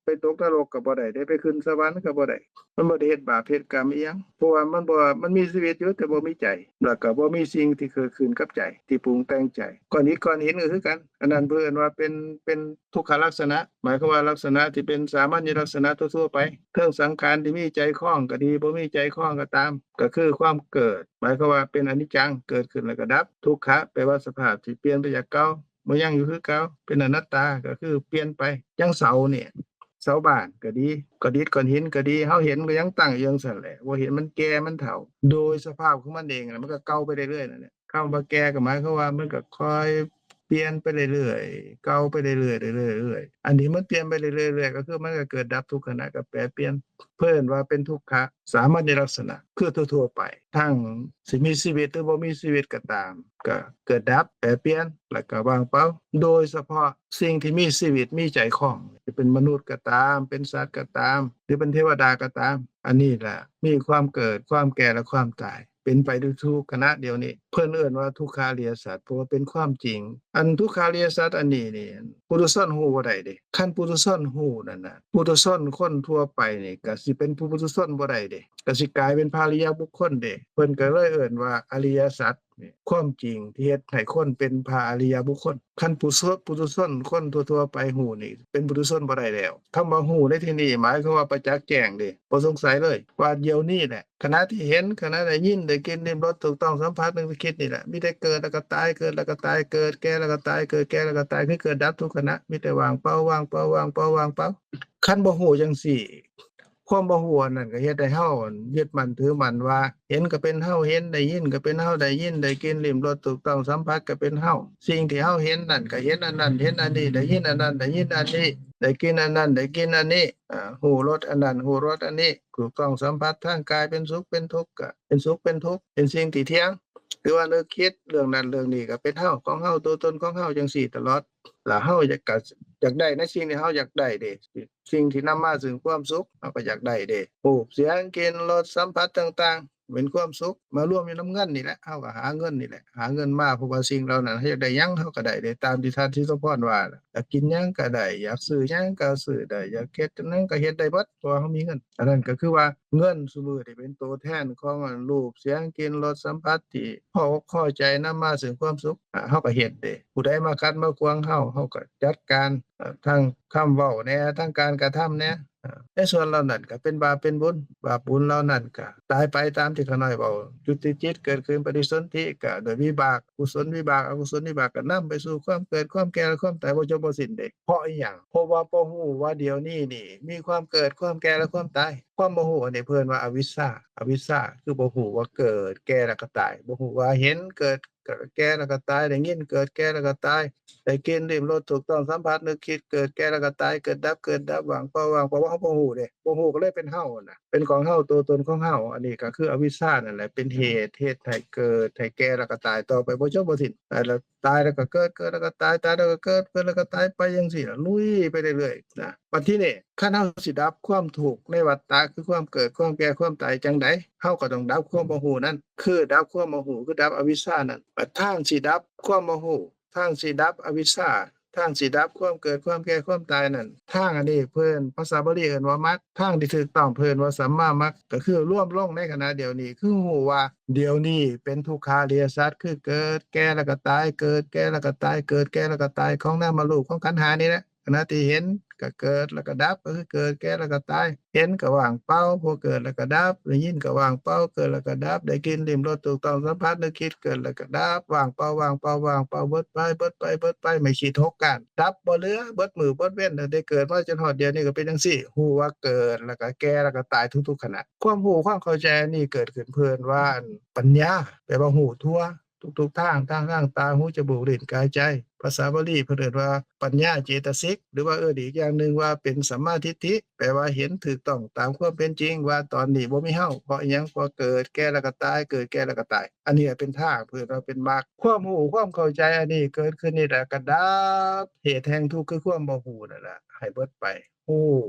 ໄປຕົກນະລົກກໍບໍ່ໄດ້ເດ້ ໄປຂຶ້ນສະຫວັນກໍບໍ່ໄດ້ ມັນບໍ່ໄດ້ເຮັດບາບເຮັດກຳອີ່ຫຍັງ ເພາະວ່າມັນບໍ່ ມັນມີຊີວິດຢູ່ ແຕ່ບໍ່ມີໃຈ ແລ້ວກໍບໍ່ມີສິ່ງທີ່ເກີດຂຶ້ນກັບໃຈ ທີ່ປຸງແຕ່ງໃຈ. ກ້ອນອິດກ້ອນຫີນກໍຄືກັນ ອັນນັ້ນເພິ່ນເອີ້ນວ່າເປັນ ເປັນທຸກຂະລັກສະນະ ໝາຍຄວາມວ່າລັກສະນະທີ່ເປັນສາມັນຍະລັກສະນະທົ່ວໆໄປ ເຖິງສັງຂານທີ່ມີໃຈຄອງກໍດີ ບໍ່ມີໃຈຄອງກໍຕາມ ກໍຄືຄວາມເກີດ ໝາຍຄວາມວ່າເປັນອະນິດຈັງ ເກີດຂຶ້ນແລ້ວກໍດັບ. ທຸກຂະ ແປວ່າສະພາບທີ່ປ່ຽນໄປຈາກເກົ່າ ບໍ່ຍັງຢູ່ຄືເກົ່າ ເປັນອະນັດຕາ ກໍຄືປ່ຽນໄປ. ຢ່າງເສົານີ້ ເສົາບ້ານກໍດີ ກ້ອນອິດກ້ອນຫີນກໍດີ ເຮົາເຫັນມັນກໍຍັງຕັ້ງຢູ່ຈັ່ງຊັ້ນແຫຼະ ບໍ່ເຫັນມັນແກ່ມັນເຖົ້າ ໂດຍສະພາບຂອງມັນເອງ ມັນກໍເກົ່າໄປເລື້ອຍໆນັ້ນແຫຼະ. ຄຳວ່າແກ່ກໍໝາຍຄວາມວ່າມັນກໍຄ່ອຍປ່ຽນໄປເລື້ອຍໆ ເກົ່າໄປເລື້ອຍໆ ເລື້ອຍໆ ອັນທີ່ມັນປ່ຽນໄປເລື້ອຍໆ ກໍຄືມັນກໍເກີດດັບທຸກຂະນະ ກໍແປປ່ຽນ ເພິ່ນວ່າເປັນທຸກຂະ ສາມັນຍະລັກສະນະ ຄືທົ່ວໆໄປ ທັງຊິມີຊີວິດ ຫຼື ບໍ່ມີຊີວິດກໍຕາມ ກໍເກີດດັບ ແປປ່ຽນ ແລ້ວກໍວ່າງເປົ່າ. ໂດຍສະເພາະສິ່ງທີ່ມີຊີວິດ ມີໃຈຄອງ ຈະເປັນມະນຸດກໍຕາມ ເປັນສັດກໍຕາມ ຫຼື ເປັນເທວະດາກໍຕາມ ອັນນີ້ລະມີຄວາມເກີດ ຄວາມແກ່ ແລະ ຄວາມຕາຍ ເປັນໄປທຸກໆຂະນະດຽວນີ້. ເພິ່ນເອີ້ນວ່າທຸກຂາລິຍະສັດ ເພາະວ່າເປັນຄວາມຈິງ. ອັນທຸກຂາລິຍະສັດອັນນີ້ນີ້ ປຸຖຸຊົນຮູ້ບໍ່ໄດ້ເດ້. ຄັນປຸຖຸຊົນຮູ້ນັ້ນນະ ປຸຖຸຊົນຄົນທົ່ວໄປນີ້ກໍຊິເປັນຜູ້ປຸຖຸຊົນບໍ່ໄດ້ເດ້ ກໍຊິກາຍເປັນພະອະລິຍະບຸກຄົນເດ້. ເພິ່ນກໍເລີຍເອີ້ນວ່າອະລິຍະສັດ ຄວາມຈິງທີ່ເຮັດໃຫ້ຄົນເປັນພະອະລິຍະບຸກຄົນ. ຄັນປຸ ປຸຖຸຊົນຄົນທົ່ວໆໄປຮູ້ນີ້ ເປັນປຸຖຸຊົນບໍ່ໄດ້ແລ້ວ. ຄຳວ່າຮູ້ໃນທີ່ນີ້ໝາຍຄວາມວ່າປະຈັກແຈ້ງເດ້ ບໍ່ສົງໄສເລີຍ ວ່າດຽວນີ້ແຫຼະ ຂະນະທີ່ເຫັນ ຂະນະໄດ້ຍິນ ໄດ້ກິ່ນ ລິ້ມລົດ ຖືກຕ້ອງສຳຜັດ ນຶກຄິດນີ້ແຫຼະ ມີແຕ່ເກີດແລ້ວກໍຕາຍ ເກີດແລ້ວກໍຕາຍ ເກີດແກ່ແລ້ວກໍຕາຍ ເກີດແກ່ແລ້ວກໍຕາຍ ຄືເກີດດັບທຸກຂະນະ ມີແຕ່ວ່າງເປົ່າ ວ່າງເປົ່າ ວ່າງເປົ່າ ວ່າງເປົ່າ. ຄັນບໍ່ຮູ້ຈັ່ງຊີ້ ຄວາມບໍ່ຮູ້ອັນນັ້ນກໍເຮັດໃຫ້ເຮົາຍຶດໝັ້ນຖືໝັ້ນວ່າ ເຫັນກໍເປັນເຮົາເຫັນ ໄດ້ຍິນກໍເປັນເຮົາໄດ້ຍິນ ໄດ້ກິ່ນ ລິ້ມລົດ ຖືກຕ້ອງສຳຜັດກໍເປັນເຮົາ. ສິ່ງທີ່ເຮົາເຫັນນັ້ນກໍເຫັນອັນນັ້ນເຫັນອັນນີ້ ໄດ້ຍິນອັນນັ້ນໄດ້ຍິນອັນນີ້ ໄດ້ກິ່ນອັນນັ້ນໄດ້ກິ່ນອັນນີ້ ອາ ຮູ້ລົດອັນນັ້ນຮູ້ລົດອັນນີ້ ຖືກຕ້ອງສຳຜັດທາງກາຍ ເປັນສຸກເປັນທຸກກໍເປັນສຸກເປັນທຸກ ເປັນສິ່ງທີ່ທ່ຽງ ຫຼືວ່ານຶກຄິດເລື່ອງນັ້ນເລື່ອງນີ້ກໍເປັນເຮົາ ຂອງເຮົາ ຕົວຕົນຂອງເຮົາ ຈັ່ງຊີ້ຕະຫຼອດ. ລະເຮົາຢາກ ກໍຢາກໄດ້ໃນສິ່ງທີ່ເຮົາຢາກໄດ້ເດ້ ສິ່ງທີ່ນຳມາເຊິ່ງຄວາມສຸກ ເຮົາກໍຢາກໄດ້ເດ້. ຮູບ ສຽງ ກິ່ນ ລົດ ສຳຜັດຕ່າງໆ ເປັນຄວາມສຸກ ມາລວມຢູ່ນຳເງິນນີ້ແຫຼະ ເຮົາກໍຫາເງິນນີ້ແຫຼະ ຫາເງິນມາ ເພາະວ່າສິ່ງເຫຼົ່ານັ້ນ ເຮົາຢາກໄດ້ຫຍັງ ເຮົາກໍໄດ້ເດ້ ຕາມທີ່ທ່ານສີສຸພອນວ່າ ຢາກກິນຫຍັງກໍໄດ້ ຢາກຊື້ຫຍັງກໍຊື້ໄດ້ ຢາກເຮັດຫຍັງກໍເຮັດໄດ້ເບິດ ເພາະວ່າເຮົາມີເງິນ. ອັນນັ້ນກໍຄືວ່າເງິນຊຸມື້ນີ້ເປັນໂຕແທນຂອງ ອັນ ຮູບ ສຽງ ກິ່ນ ລົດ ສຳຜັດ ທີ່ພໍອົກພໍໃຈ ນຳມາເຊິ່ງຄວາມສຸກ ອາ ເຮົາກໍເຮັດເດ້. ຜູ້ໃດມາຂັດມາຂວາງເຮົາ ເຮົາກໍຈັດການ ເອີ ທັງຄຳເວົ້າແດ່ ທັງການກະທຳແດ່. ອາ ໃນສ່ວນເຫຼົ່ານັ້ນກໍເປັນບາບເປັນບຸນ ບາບບຸນເຫຼົ່ານັ້ນກໍຕາຍໄປ ຕາມທີ່ຂ້ານ້ອຍເວົ້າ ຈຸຕິຈິດເກີດຂຶ້ນປະຕິສົນທິ ກໍໂດຍວິບາກ ກຸສົນວິບາກ ອະກຸສົນວິບາກ ກໍນຳໄປສູ່ຄວາມເກີດ ຄວາມແກ່ ແລະ ຄວາມຕາຍບໍ່ຈົບບໍ່ສິ້ນເດ້. ເພາະອີຫຍັງ? ເພາະວ່າບໍ່ຮູ້ວ່າດຽວນີ້ນີ້ມີຄວາມເກີດ ຄວາມແກ່ ແລະ ຄວາມຕາຍ. ຄວາມບໍ່ຮູ້ອັນນີ້ເພິ່ນວ່າອະວິຊຊາ ອະວິຊຊາຄືບໍ່ຮູ້ວ່າເກີດ ແກ່ ແລ້ວກໍຕາຍ ບໍ່ຮູ້ວ່າເຫັນເກີດ ແກ່ ແລ້ວກໍຕາຍ ໄດ້ຍິນເກີດ ແກ່ ແລ້ວກໍຕາຍ ໄດ້ກິ່ນ ລິ້ມລົດ ຖືກຕ້ອງສຳຜັດ ນຶກຄິດເກີດ ແກ່ ແລ້ວກໍຕາຍ ເກີດດັບ ເກີດດັບ ວ່າງເປົ່າ ວ່າງເປົ່າ ເຮົາບໍ່ຮູ້ເດ້. ບໍ່ຮູ້ກໍເລີຍເປັນເຮົານະ ເປັນຂອງເຮົາ ຕົວຕົນຂອງເຮົາ. ອັນນີ້ກໍຄືອະວິຊຊານັ້ນແຫຼະ ເປັນເຫດ ເຮັດໃຫ້ເກີດ ໃຫ້ແກ່ ແລ້ວກໍຕາຍ ຕໍ່ໄປບໍ່ຈົບບໍ່ສິ້ນ ແລ້ວຕາຍແລ້ວກໍເກີດ ເກີດແລ້ວກໍຕາຍ ຕາຍແລ້ວກໍເກີດ ເກີດແລ້ວກໍຕາຍ ໄປຈັ່ງຊີ້ລະ ລຸຍໄປເລື້ອຍໆນະ. ບັດທີນີ້ ຄັນເຮົາຊິດັບຄວາມທຸກໃນວັດຕະ ຄືຄວາມເກີດ ຄວາມແກ່ ຄວາມຕາຍຈັ່ງໃດ? ເຮົາກໍຕ້ອງດັບຄວາມບໍ່ຮູ້ນັ້ນ ຄືດັບຄວາມບໍ່ຮູ້ ຄືດັບອະວິຊຊານັ້ນ. ບັດທາງຊິດັບຄວາມບໍ່ຮູ້ ທາງຊິດັບອະວິຊຊາ ທາງຊິດັບຄວາມເກີດ ຄວາມແກ່ ຄວາມຕາຍນັ້ນ ທາງອັນນີ້ເພິ່ນ ພາສາບາລີເອີ້ນວ່າມັກ ທາງທີ່ຖືກຕ້ອງເພິ່ນວ່າສຳມາມັກ ກໍຄືລວມລົງໃນຂະນະດຽວນີ້ ຄືຮູ້ວ່າດຽວນີ້ເປັນທຸກຂາລິຍະສັດ ຄືເກີດ ແກ່ ແລ້ວກໍຕາຍ ເກີດ ແກ່ ແລ້ວກໍຕາຍ ເກີດ ແກ່ ແລ້ວກໍຕາຍ ຂອງນາມະຮູບ ຂອງຂັນຫ້ານີ້ແຫຼະ. ຂະນະທີ່ເຫັນກໍເກີດແລ້ວກໍດັບ ກໍຄືເກີດ ແກ່ ແລ້ວກໍຕາຍ. ເຫັນກໍວ່າງເປົ່າ ເພາະເກີດແລ້ວກໍດັບ. ໄດ້ຍິນກໍວ່າງເປົ່າ ເກີດແລ້ວກໍດັບ. ໄດ້ກິ່ນ ລິ້ມລົດ ຖືກຕ້ອງສຳຜັດ ນຶກຄິດ ເກີດແລ້ວກໍດັບ ວ່າງເປົ່າ ວ່າງເປົ່າ ວ່າງເປົ່າ ເບິດໄປ ເບິດໄປ ເບິດໄປ ໄມ້ຂີດຫົກກ້ານ ດັບບໍ່ເຫຼືອ ເບິດມື້ເບິດເວັນ ຕັ້ງແຕ່ເກີດມາຈົນຮອດດຽວນີ້ກໍເປັນຈັ່ງຊີ້ ຮູ້ວ່າເກີດແລ້ວກໍແກ່ແລ້ວກໍຕາຍທຸກໆຂະນະ. ຄວາມຮູ້ຄວາມເຂົ້າໃຈອັນນີ້ເກີດຂຶ້ນເພິ່ນວ່າ ອັນ ປັນຍາ ແປວ່າຮູ້ທົ່ວ ທຸກໆທາງ ທາງທາງຕາ ຫູ ຈະມູກ ລີ້ນ ກາຍ ໃຈ. ພາສາບາລີເພິ່ນເອີ້ນວ່າປັນຍາເຈຕະສິກ ຫຼືວ່າເອີ້ນອີກຢ່າງໜຶ່ງວ່າເປັນສຳມາທິດຖິ ແປວ່າເຫັນຖືກຕ້ອງຕາມຄວາມເປັນຈິງວ່າຕອນນີ້ບໍ່ມີເຮົາ. ເພາະອີຫຍັງ? ເພາະເກີດ ແກ່ ແລ້ວກໍຕາຍ ເກີດ ແກ່ ແລ້ວກໍຕາຍ. ອັນນີ້ເປັນທາງ ເພິ່ນວ່າເປັນມັກ. ຄວາມຮູ້ຄວາມເຂົ້າໃຈອັນນີ້ເກີດຂຶ້ນນີ້ແຫຼະ ກໍດັບເຫດແຫ່ງທຸກ ຄືຄວາມບໍ່ຮູ້ນັ້ນແຫຼະ ໃຫ້ເບິດໄປ. ຮູ້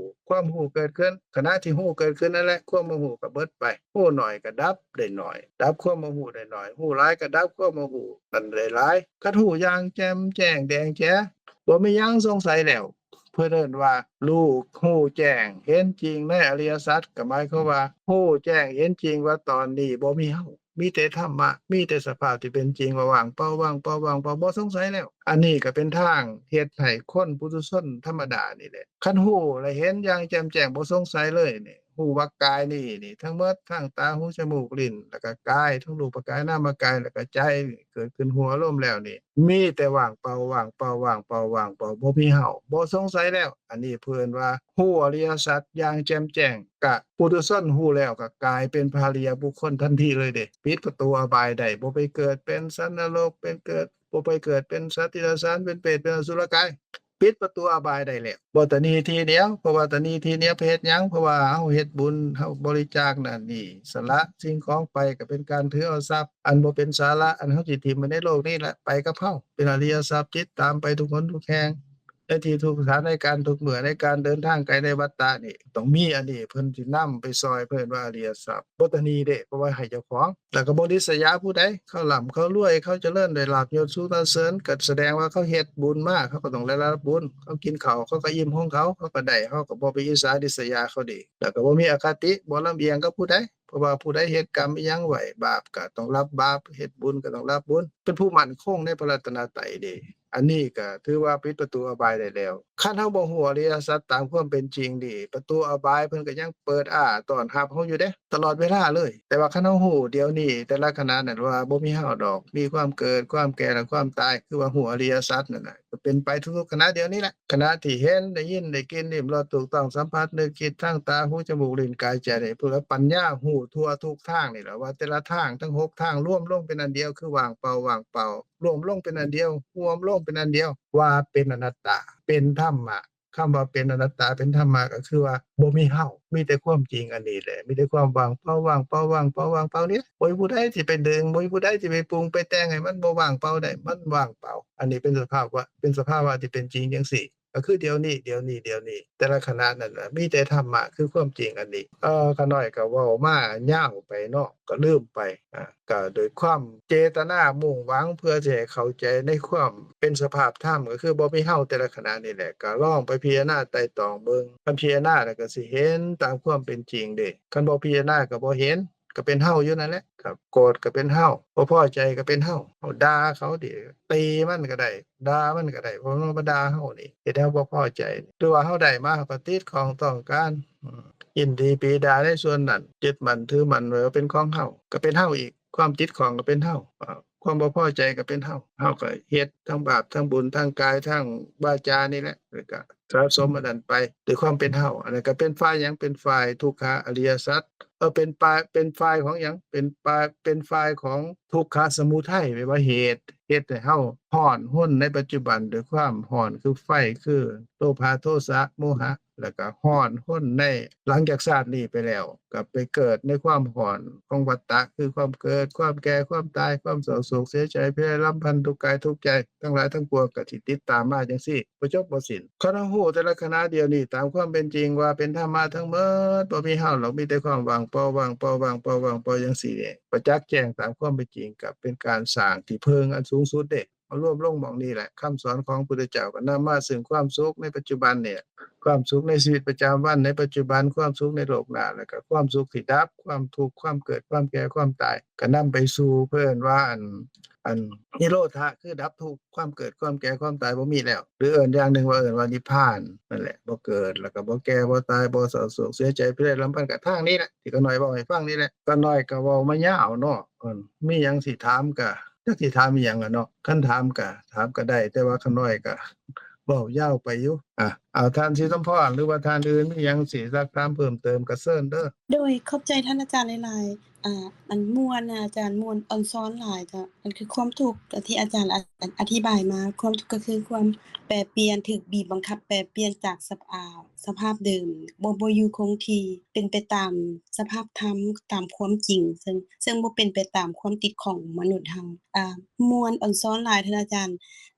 ຄວາມຮູ້ເກີດຂຶ້ນ ຂະນະທີ່ຮູ້ເກີດຂຶ້ນນັ້ນແຫຼະ ຄວາມບໍ່ຮູ້ກໍເບິດໄປ. ຮູ້ໜ້ອຍກໍດັບໄດ້ໜ້ອຍ ດັບຄວາມບໍ່ຮູ້ໄດ້ໜ້ອຍ ຮູ້ຫຼາຍກໍດັບຄວາມບໍ່ຮູ້ນັ້ນໄດ້ຫຼາຍ. ຄັນຮູ້ຢ່າງແຈ່ມແຈ້ງແດງແຈ້ ບໍ່ມີຫຍັງສົງໄສແລ້ວ ເພິ່ນເອີ້ນວ່າຮູ້ ຮູ້ແຈ້ງເຫັນຈິງໃນອະລິຍະສັດ ກໍໝາຍຄວາມວ່າຮູ້ແຈ້ງເຫັນຈິງວ່າຕອນນີ້ບໍ່ມີເຮົາ ມີແຕ່ທຳມະ ມີແຕ່ສະພາບທີ່ເປັນຈິງວ່າວ່າງເປົ່າ ວ່າງເປົ່າ ວ່າງເປົ່າ ບໍ່ສົງໄສແລ້ວ. ອັນນີ້ກໍເປັນທາງເຮັດໃຫ້ຄົນປຸຖຸຊົນທຳມະດານີ້ແຫຼະ ຄັນຮູ້ແລະເຫັນຢ່າງແຈ່ມແຈ້ງ ບໍ່ສົງໄສເລີຍນີ້ ຮູ້ວ່າກາຍນີ້ນີ້ ທັງໝົດ ທັງຕາ ຫູ ຈະມູກ ລີ້ນ ແລ້ວກໍກາຍ ທັງຮູບປະກາຍ ນາມະກາຍ ແລ້ວກໍໃຈ ເກີດຂຶ້ນຮູ້ອາລົມແລ້ວນີ້ ມີແຕ່ວ່າງເປົ່າ ວ່າງເປົ່າ ວ່າງເປົ່າ ວ່າງເປົ່າ ບໍ່ມີເຮົາ ບໍ່ສົງໄສແລ້ວ. ອັນນີ້ເພິ່ນວ່າຮູ້ອະລິຍະສັດຢ່າງແຈ່ມແຈ້ງ ກະປຸຖຸຊົນຮູ້ແລ້ວ ກະກາຍເປັນພະອະລິຍະບຸກຄົນທັນທີເລີຍເດ້. ປິດປະຕູອະບາຍໄດ້ ບໍ່ໄປເກີດເປັນສັດນະລົກ ເປັນເກີດ ບໍ່ໄປເກີດເປັນສັດຕິລະສານ ເປັນເປດ ເປັນອະສຸລະກາຍ ປິດປະຕູອະບາຍໄດ້ແລ້ວ. ບໍ່ຕະໜີທີໜຽວ ເພາະວ່າຕະໜີທີໜຽວໄປເຮັດຫຍັງ? ເພາະວ່າເຮົາເຮັດບຸນ ເຮົາບໍລິຈາກນັ້ນນີ້ ສະຫຼະສິ່ງຂອງໄປ ກໍເປັນການຖືເອົາຊັບອັນບໍ່ເປັນສາລະ ອັນເຮົາຊິຖິ້ມໄວ້ໃນໂລກນີ້ແຫຼະ ໄປກັບເຮົາ ເປັນອະລິຍະຊັບ ຕິດຕາມໄປທຸກຫົນທຸກແຫ່ງ. ໃນທີ່ທຸກສະຖານະການ ທຸກເມື່ອໃນການເດີນທາງໄກໃນວັດຕະນີ້ ຕ້ອງມີອັນນີ້ ເພິ່ນຊິນຳໄປຊ່ອຍ ເພິ່ນວ່າອະລິຍະຊັບ ບໍ່ຕະໜີເດ້ ເພາະວ່າໃຫ້ເຈົ້າຂອງ ແລ້ວກໍບໍ່ລິດສະຫຍາຜູ້ໃດ ເຂົາລ່ຳເຂົາລວຍ ເຂົາຈະເລີນດ້ວຍລາບຍົດສູນສັນເສີນ ກໍສະແດງວ່າເຂົາເຮັດບຸນມາ ເຂົາກໍຕ້ອງໄດ້ຮັບບຸນ ເຂົາກິນເຂົ້າ ເຂົາກໍອີ່ມຂອງເຂົາ ເຂົາກໍໄດ້ ເຮົາກໍບໍ່ໄປອິດສາລິດສະຫຍາເຂົາເດ້ ແລ້ວກໍບໍ່ມີອະຄະຕິ ບໍ່ລຳອຽງກັບຜູ້ໃດ ເພາະວ່າຜູ້ໃດເຮັດກຳອີ່ຫຍັງໄວ້ ບາບກໍຕ້ອງຮັບບາບ ເຮັດບຸນກໍຕ້ອງຮັບບຸນ ເປັນຜູ້ໝັ້ນຄົງໃນພະລັດຕະນະໄຕເດ້. ອັນນີ້ກໍຖືວ່າປິດປະຕູອະບາຍໄດ້ແລ້ວ. ຄັນເຮົາບໍ່ຮູ້ອະລິຍະສັດຕາມຄວາມເປັນຈິງນີ້ ປະຕູອະບາຍເພິ່ນກໍຍັງເປີດອ້າຕ້ອນຮັບເຮົາຢູ່ເດ້ ຕະຫຼອດເວລາເລີຍ. ແຕ່ວ່າຄັນເຮົາຮູ້ດຽວນີ້ ແຕ່ລະຂະນະນັ້ນວ່າບໍ່ມີເຮົາດອກ ມີຄວາມເກີດ ຄວາມແກ່ ແລະ ຄວາມຕາຍ ຄືວ່າຮູ້ອະລິຍະສັດນັ້ນນະ ກໍເປັນໄປທຸກໆຂະນະດຽວນີ້ແຫຼະ. ຂະນະທີ່ເຫັນ ໄດ້ຍິນ ໄດ້ກິນ ລິ້ມ ລົດ ຖືກຕ້ອງ ສຳຜັດ ນຶກ ຄິດ ທາງຕາ ຫູ ຈະມູກ ລີ້ນ ກາຍ ໃຈ ນີ້ ເພື່ອປັນຍາຮູ້ທົ່ວທຸກທາງນີ້ແຫຼະ ວ່າແຕ່ລະທາງທັງຫົກທາງລວມລົງເປັນອັນດຽວ ຄືວ່າງເປົ່າ ວ່າງເປົ່າ ລວມລົງເປັນອັນດຽວ ຮວມລົງເປັນອັນດຽວ ວ່າເປັນອະນັດຕາ ເປັນທຳມະ. ຄຳວ່າເປັນອະນັດຕາ ເປັນທຳມະ ກໍຄືວ່າບໍ່ມີເຮົາ ມີແຕ່ຄວາມຈິງອັນນີ້ແຫຼະ ມີແຕ່ຄວາມວ່າງເປົ່າ ວ່າງເປົ່າ ວ່າງເປົ່າ ວ່າງເປົ່ານີ້ ບໍ່ມີຜູ້ໃດຊິໄປດຶງ ບໍ່ມີຜູ້ໃດຊິໄປປຸງໄປແຕ່ງໃຫ້ມັນບໍ່ວ່າງເປົ່າໄດ້ ມັນວ່າງເປົ່າ. ອັນນີ້ເປັນສະພາວະ ເປັນສະພາວະທີ່ເປັນຈິງຈັ່ງຊີ້ ກໍຄືດຽວນີ້ ດຽວນີ້ ດຽວນີ້ ແຕ່ລະຂະນະນັ້ນນະ ມີແຕ່ທຳມະ ຄືຄວາມຈິງອັນນີ້. ເອີ ຂ້ານ້ອຍກໍເວົ້າມາຍາວໄປເນາະ ກໍລືມໄປ ອາ ກໍໂດຍຄວາມເຈດຕະນາມຸ່ງຫວັງເພື່ອຊິໃຫ້ເຂົ້າໃຈໃນຄວາມເປັນສະພາບທຳ ກໍຄືບໍ່ມີເຮົາແຕ່ລະຂະນະນີ້ແຫຼະ ກໍລອງໄປພິຈາລະນາໄຕ່ຕອງເບິ່ງ. ຄັນພິຈາລະນາແລ້ວກໍຊິເຫັນຕາມຄວາມເປັນຈິງເດ້ ຄັນບໍ່ພິຈາລະນາກໍບໍ່ເຫັນ ກໍເປັນເຮົາຢູ່ນັ້ນແຫຼະ. ຄັບ ໂກດກໍເປັນເຮົາ ບໍ່ພໍໃຈກໍເປັນເຮົາ ເຮົາດ່າເຂົາເດ ຕີມັນກໍໄດ້ ດ່າມັນກໍໄດ້ ເພາະມັນມາດ່າເຮົານີ້ ເຮັດໃຫ້ເຮົາບໍ່ພໍໃຈ ຫຼືວ່າເຮົາໄດ້ມາ ເຮົາກໍຕິດຂ້ອງຕ້ອງການ ອືມ ຍິນດີປີດາໃນສ່ວນນັ້ນ ຍຶດໝັ້ນຖືໝັ້ນໄວ້ວ່າເປັນຂອງເຮົາ ກໍເປັນເຮົາອີກ ຄວາມຕິດຂ້ອງກໍເປັນເຮົາ ອາ ຄວາມບໍ່ພໍໃຈກໍເປັນເຮົາ ເຮົາກໍເຮັດທັງບາບ ທັງບຸນ ທັງກາຍ ທັງວາຈານີ້ແຫຼະ ແລ້ວກໍສະສົມອັນນັ້ນໄປດ້ວຍຄວາມເປັນເຮົາ. ອັນນັ້ນກໍເປັນຝ່າຍຫຍັງ? ເປັນຝ່າຍທຸກຂະອະລິຍະສັດ ເອີ ເປັນປາຍ ເປັນຝ່າຍຂອງຫຍັງ? ເປັນປາຍ ເປັນຝ່າຍຂອງທຸກຂະສະມຸໄທ ແປວ່າເຫດ ເຮັດໃຫ້ເຮົາຮ້ອນຮົນໃນປັດຈຸບັນດ້ວຍຄວາມຮ້ອນຄືໄຟ ຄືໂລພະ ໂທສະ ໂມຫະ ແລ້ວກໍຮ້ອນຮົນໃນ ຫຼັງຈາກຊາດນີ້ໄປແລ້ວ ກໍໄປເກີດໃນຄວາມຮ້ອນຂອງວັດຕະ ຄືຄວາມເກີດ ຄວາມແກ່ ຄວາມຕາຍ ຄວາມເສົ້າໂສກເສຍໃຈ ພິໄລລຳພັນ ທຸກກາຍທຸກໃຈ ທັງຫຼາຍທັງປວງ ກໍຊິຕິດຕາມມາຈັ່ງຊີ້ ບໍ່ຈົບບໍ່ສິ້ນ. ຄັນເຮົາຮູ້ແຕ່ລະຂະນະດຽວນີ້ຕາມຄວາມເປັນຈິງວ່າເປັນທຳມະທັງໝົດ ບໍ່ມີເຮົາດອກ ມີແຕ່ຄວາມວ່າງເປົ່າ ວ່າງເປົ່າ ວ່າງເປົ່າ ວ່າງເປົ່າຢ່າງຊີ້ນີ້ ປະຈັກແຈ້ງຕາມຄວາມເປັນຈິງ ກໍເປັນການສ້າງທີ່ເພິ່ງອັນສູງສຸດເດ້. ເອົາລວມລົງໝ່ອງນີ້ແຫຼະ ຄຳສອນຂອງພຸດທະເຈົ້າກໍນຳມາເຊິ່ງຄວາມສຸກໃນປັດຈຸບັນນີ້ ຄວາມສຸກໃນຊີວິດປະຈຳວັນໃນປັດຈຸບັນ ຄວາມສຸກໃນໂລກໜ້າ ແລ້ວກໍຄວາມສຸກທີ່ດັບຄວາມທຸກ ຄວາມເກີດ ຄວາມແກ່ ຄວາມຕາຍ ກໍນຳໄປສູ່ ເພິ່ນວ່າ ອັນ ອັນນິໂຣທະ ຄືດັບທຸກ ຄວາມເກີດ ຄວາມແກ່ ຄວາມຕາຍບໍ່ມີແລ້ວ ຫຼືເອີ້ນຢ່າງໜຶ່ງວ່າ ເອີ້ນວ່ານິບພານນັ້ນແຫຼະ ບໍ່ເກີດ ແລ້ວກໍບໍ່ແກ່ ບໍ່ຕາຍ ບໍ່ເສົ້າໂສກເສຍໃຈ ພິໄລລຳພັນ ກໍທາງນີ້ແຫຼະ ທີ່ຂ້ານ້ອຍເວົ້າໃຫ້ຟັງນີ້ແຫຼະ. ຂ້ານ້ອຍກໍເວົ້າມາຍາວເນາະ ເອີ ມີຫຍັງຊິຖາມກະ ຈັກຊິຖາມອີ່ຫຍັງລະເນາະ ຄັນຖາມກະຖາມກະໄດ້ ແຕ່ວ່າຂ້ານ້ອຍກະເວົ້າຍາວໄປຢູ່. ອາ ເອົາ ທ່ານສີສົມພອນ ຫຼືວ່າທ່ານອື່ນມີຫຍັງຊິຊັກຖາມເພີ່ມເຕີມກະເຊີນເດີ. ໂດຍ ຂອບໃຈທ່ານອາຈານຫຼາຍໆ ອາ ອັນມ່ວນນະອາຈານ ມ່ວນອອນຊອນຫຼາຍເຈົ້າ. ອັນຄືຄວາມທຸກທີ່ອາຈານອະ ອະ ອະທິບາຍມາ ຄວາມທຸກກໍຄືຄວາມແປປ່ຽນ ຖືກບີບບັງຄັບແປປ່ຽນຈາກສະ ອາ ສະພາບເດີມ ບໍ່ ບໍ່ຢູ່ຄົງທີ່ ເປັນໄປຕາມສະພາບທຳ ຕາມຄວາມຈິງ ເຊິ່ງ ເຊິ່ງບໍ່ເປັນໄປຕາມຄວາມຕິດຂອງມະນຸດເຮົາ. ອາ ມ່ວນອອນຊອນຫຼາຍທ່ານອາຈານ.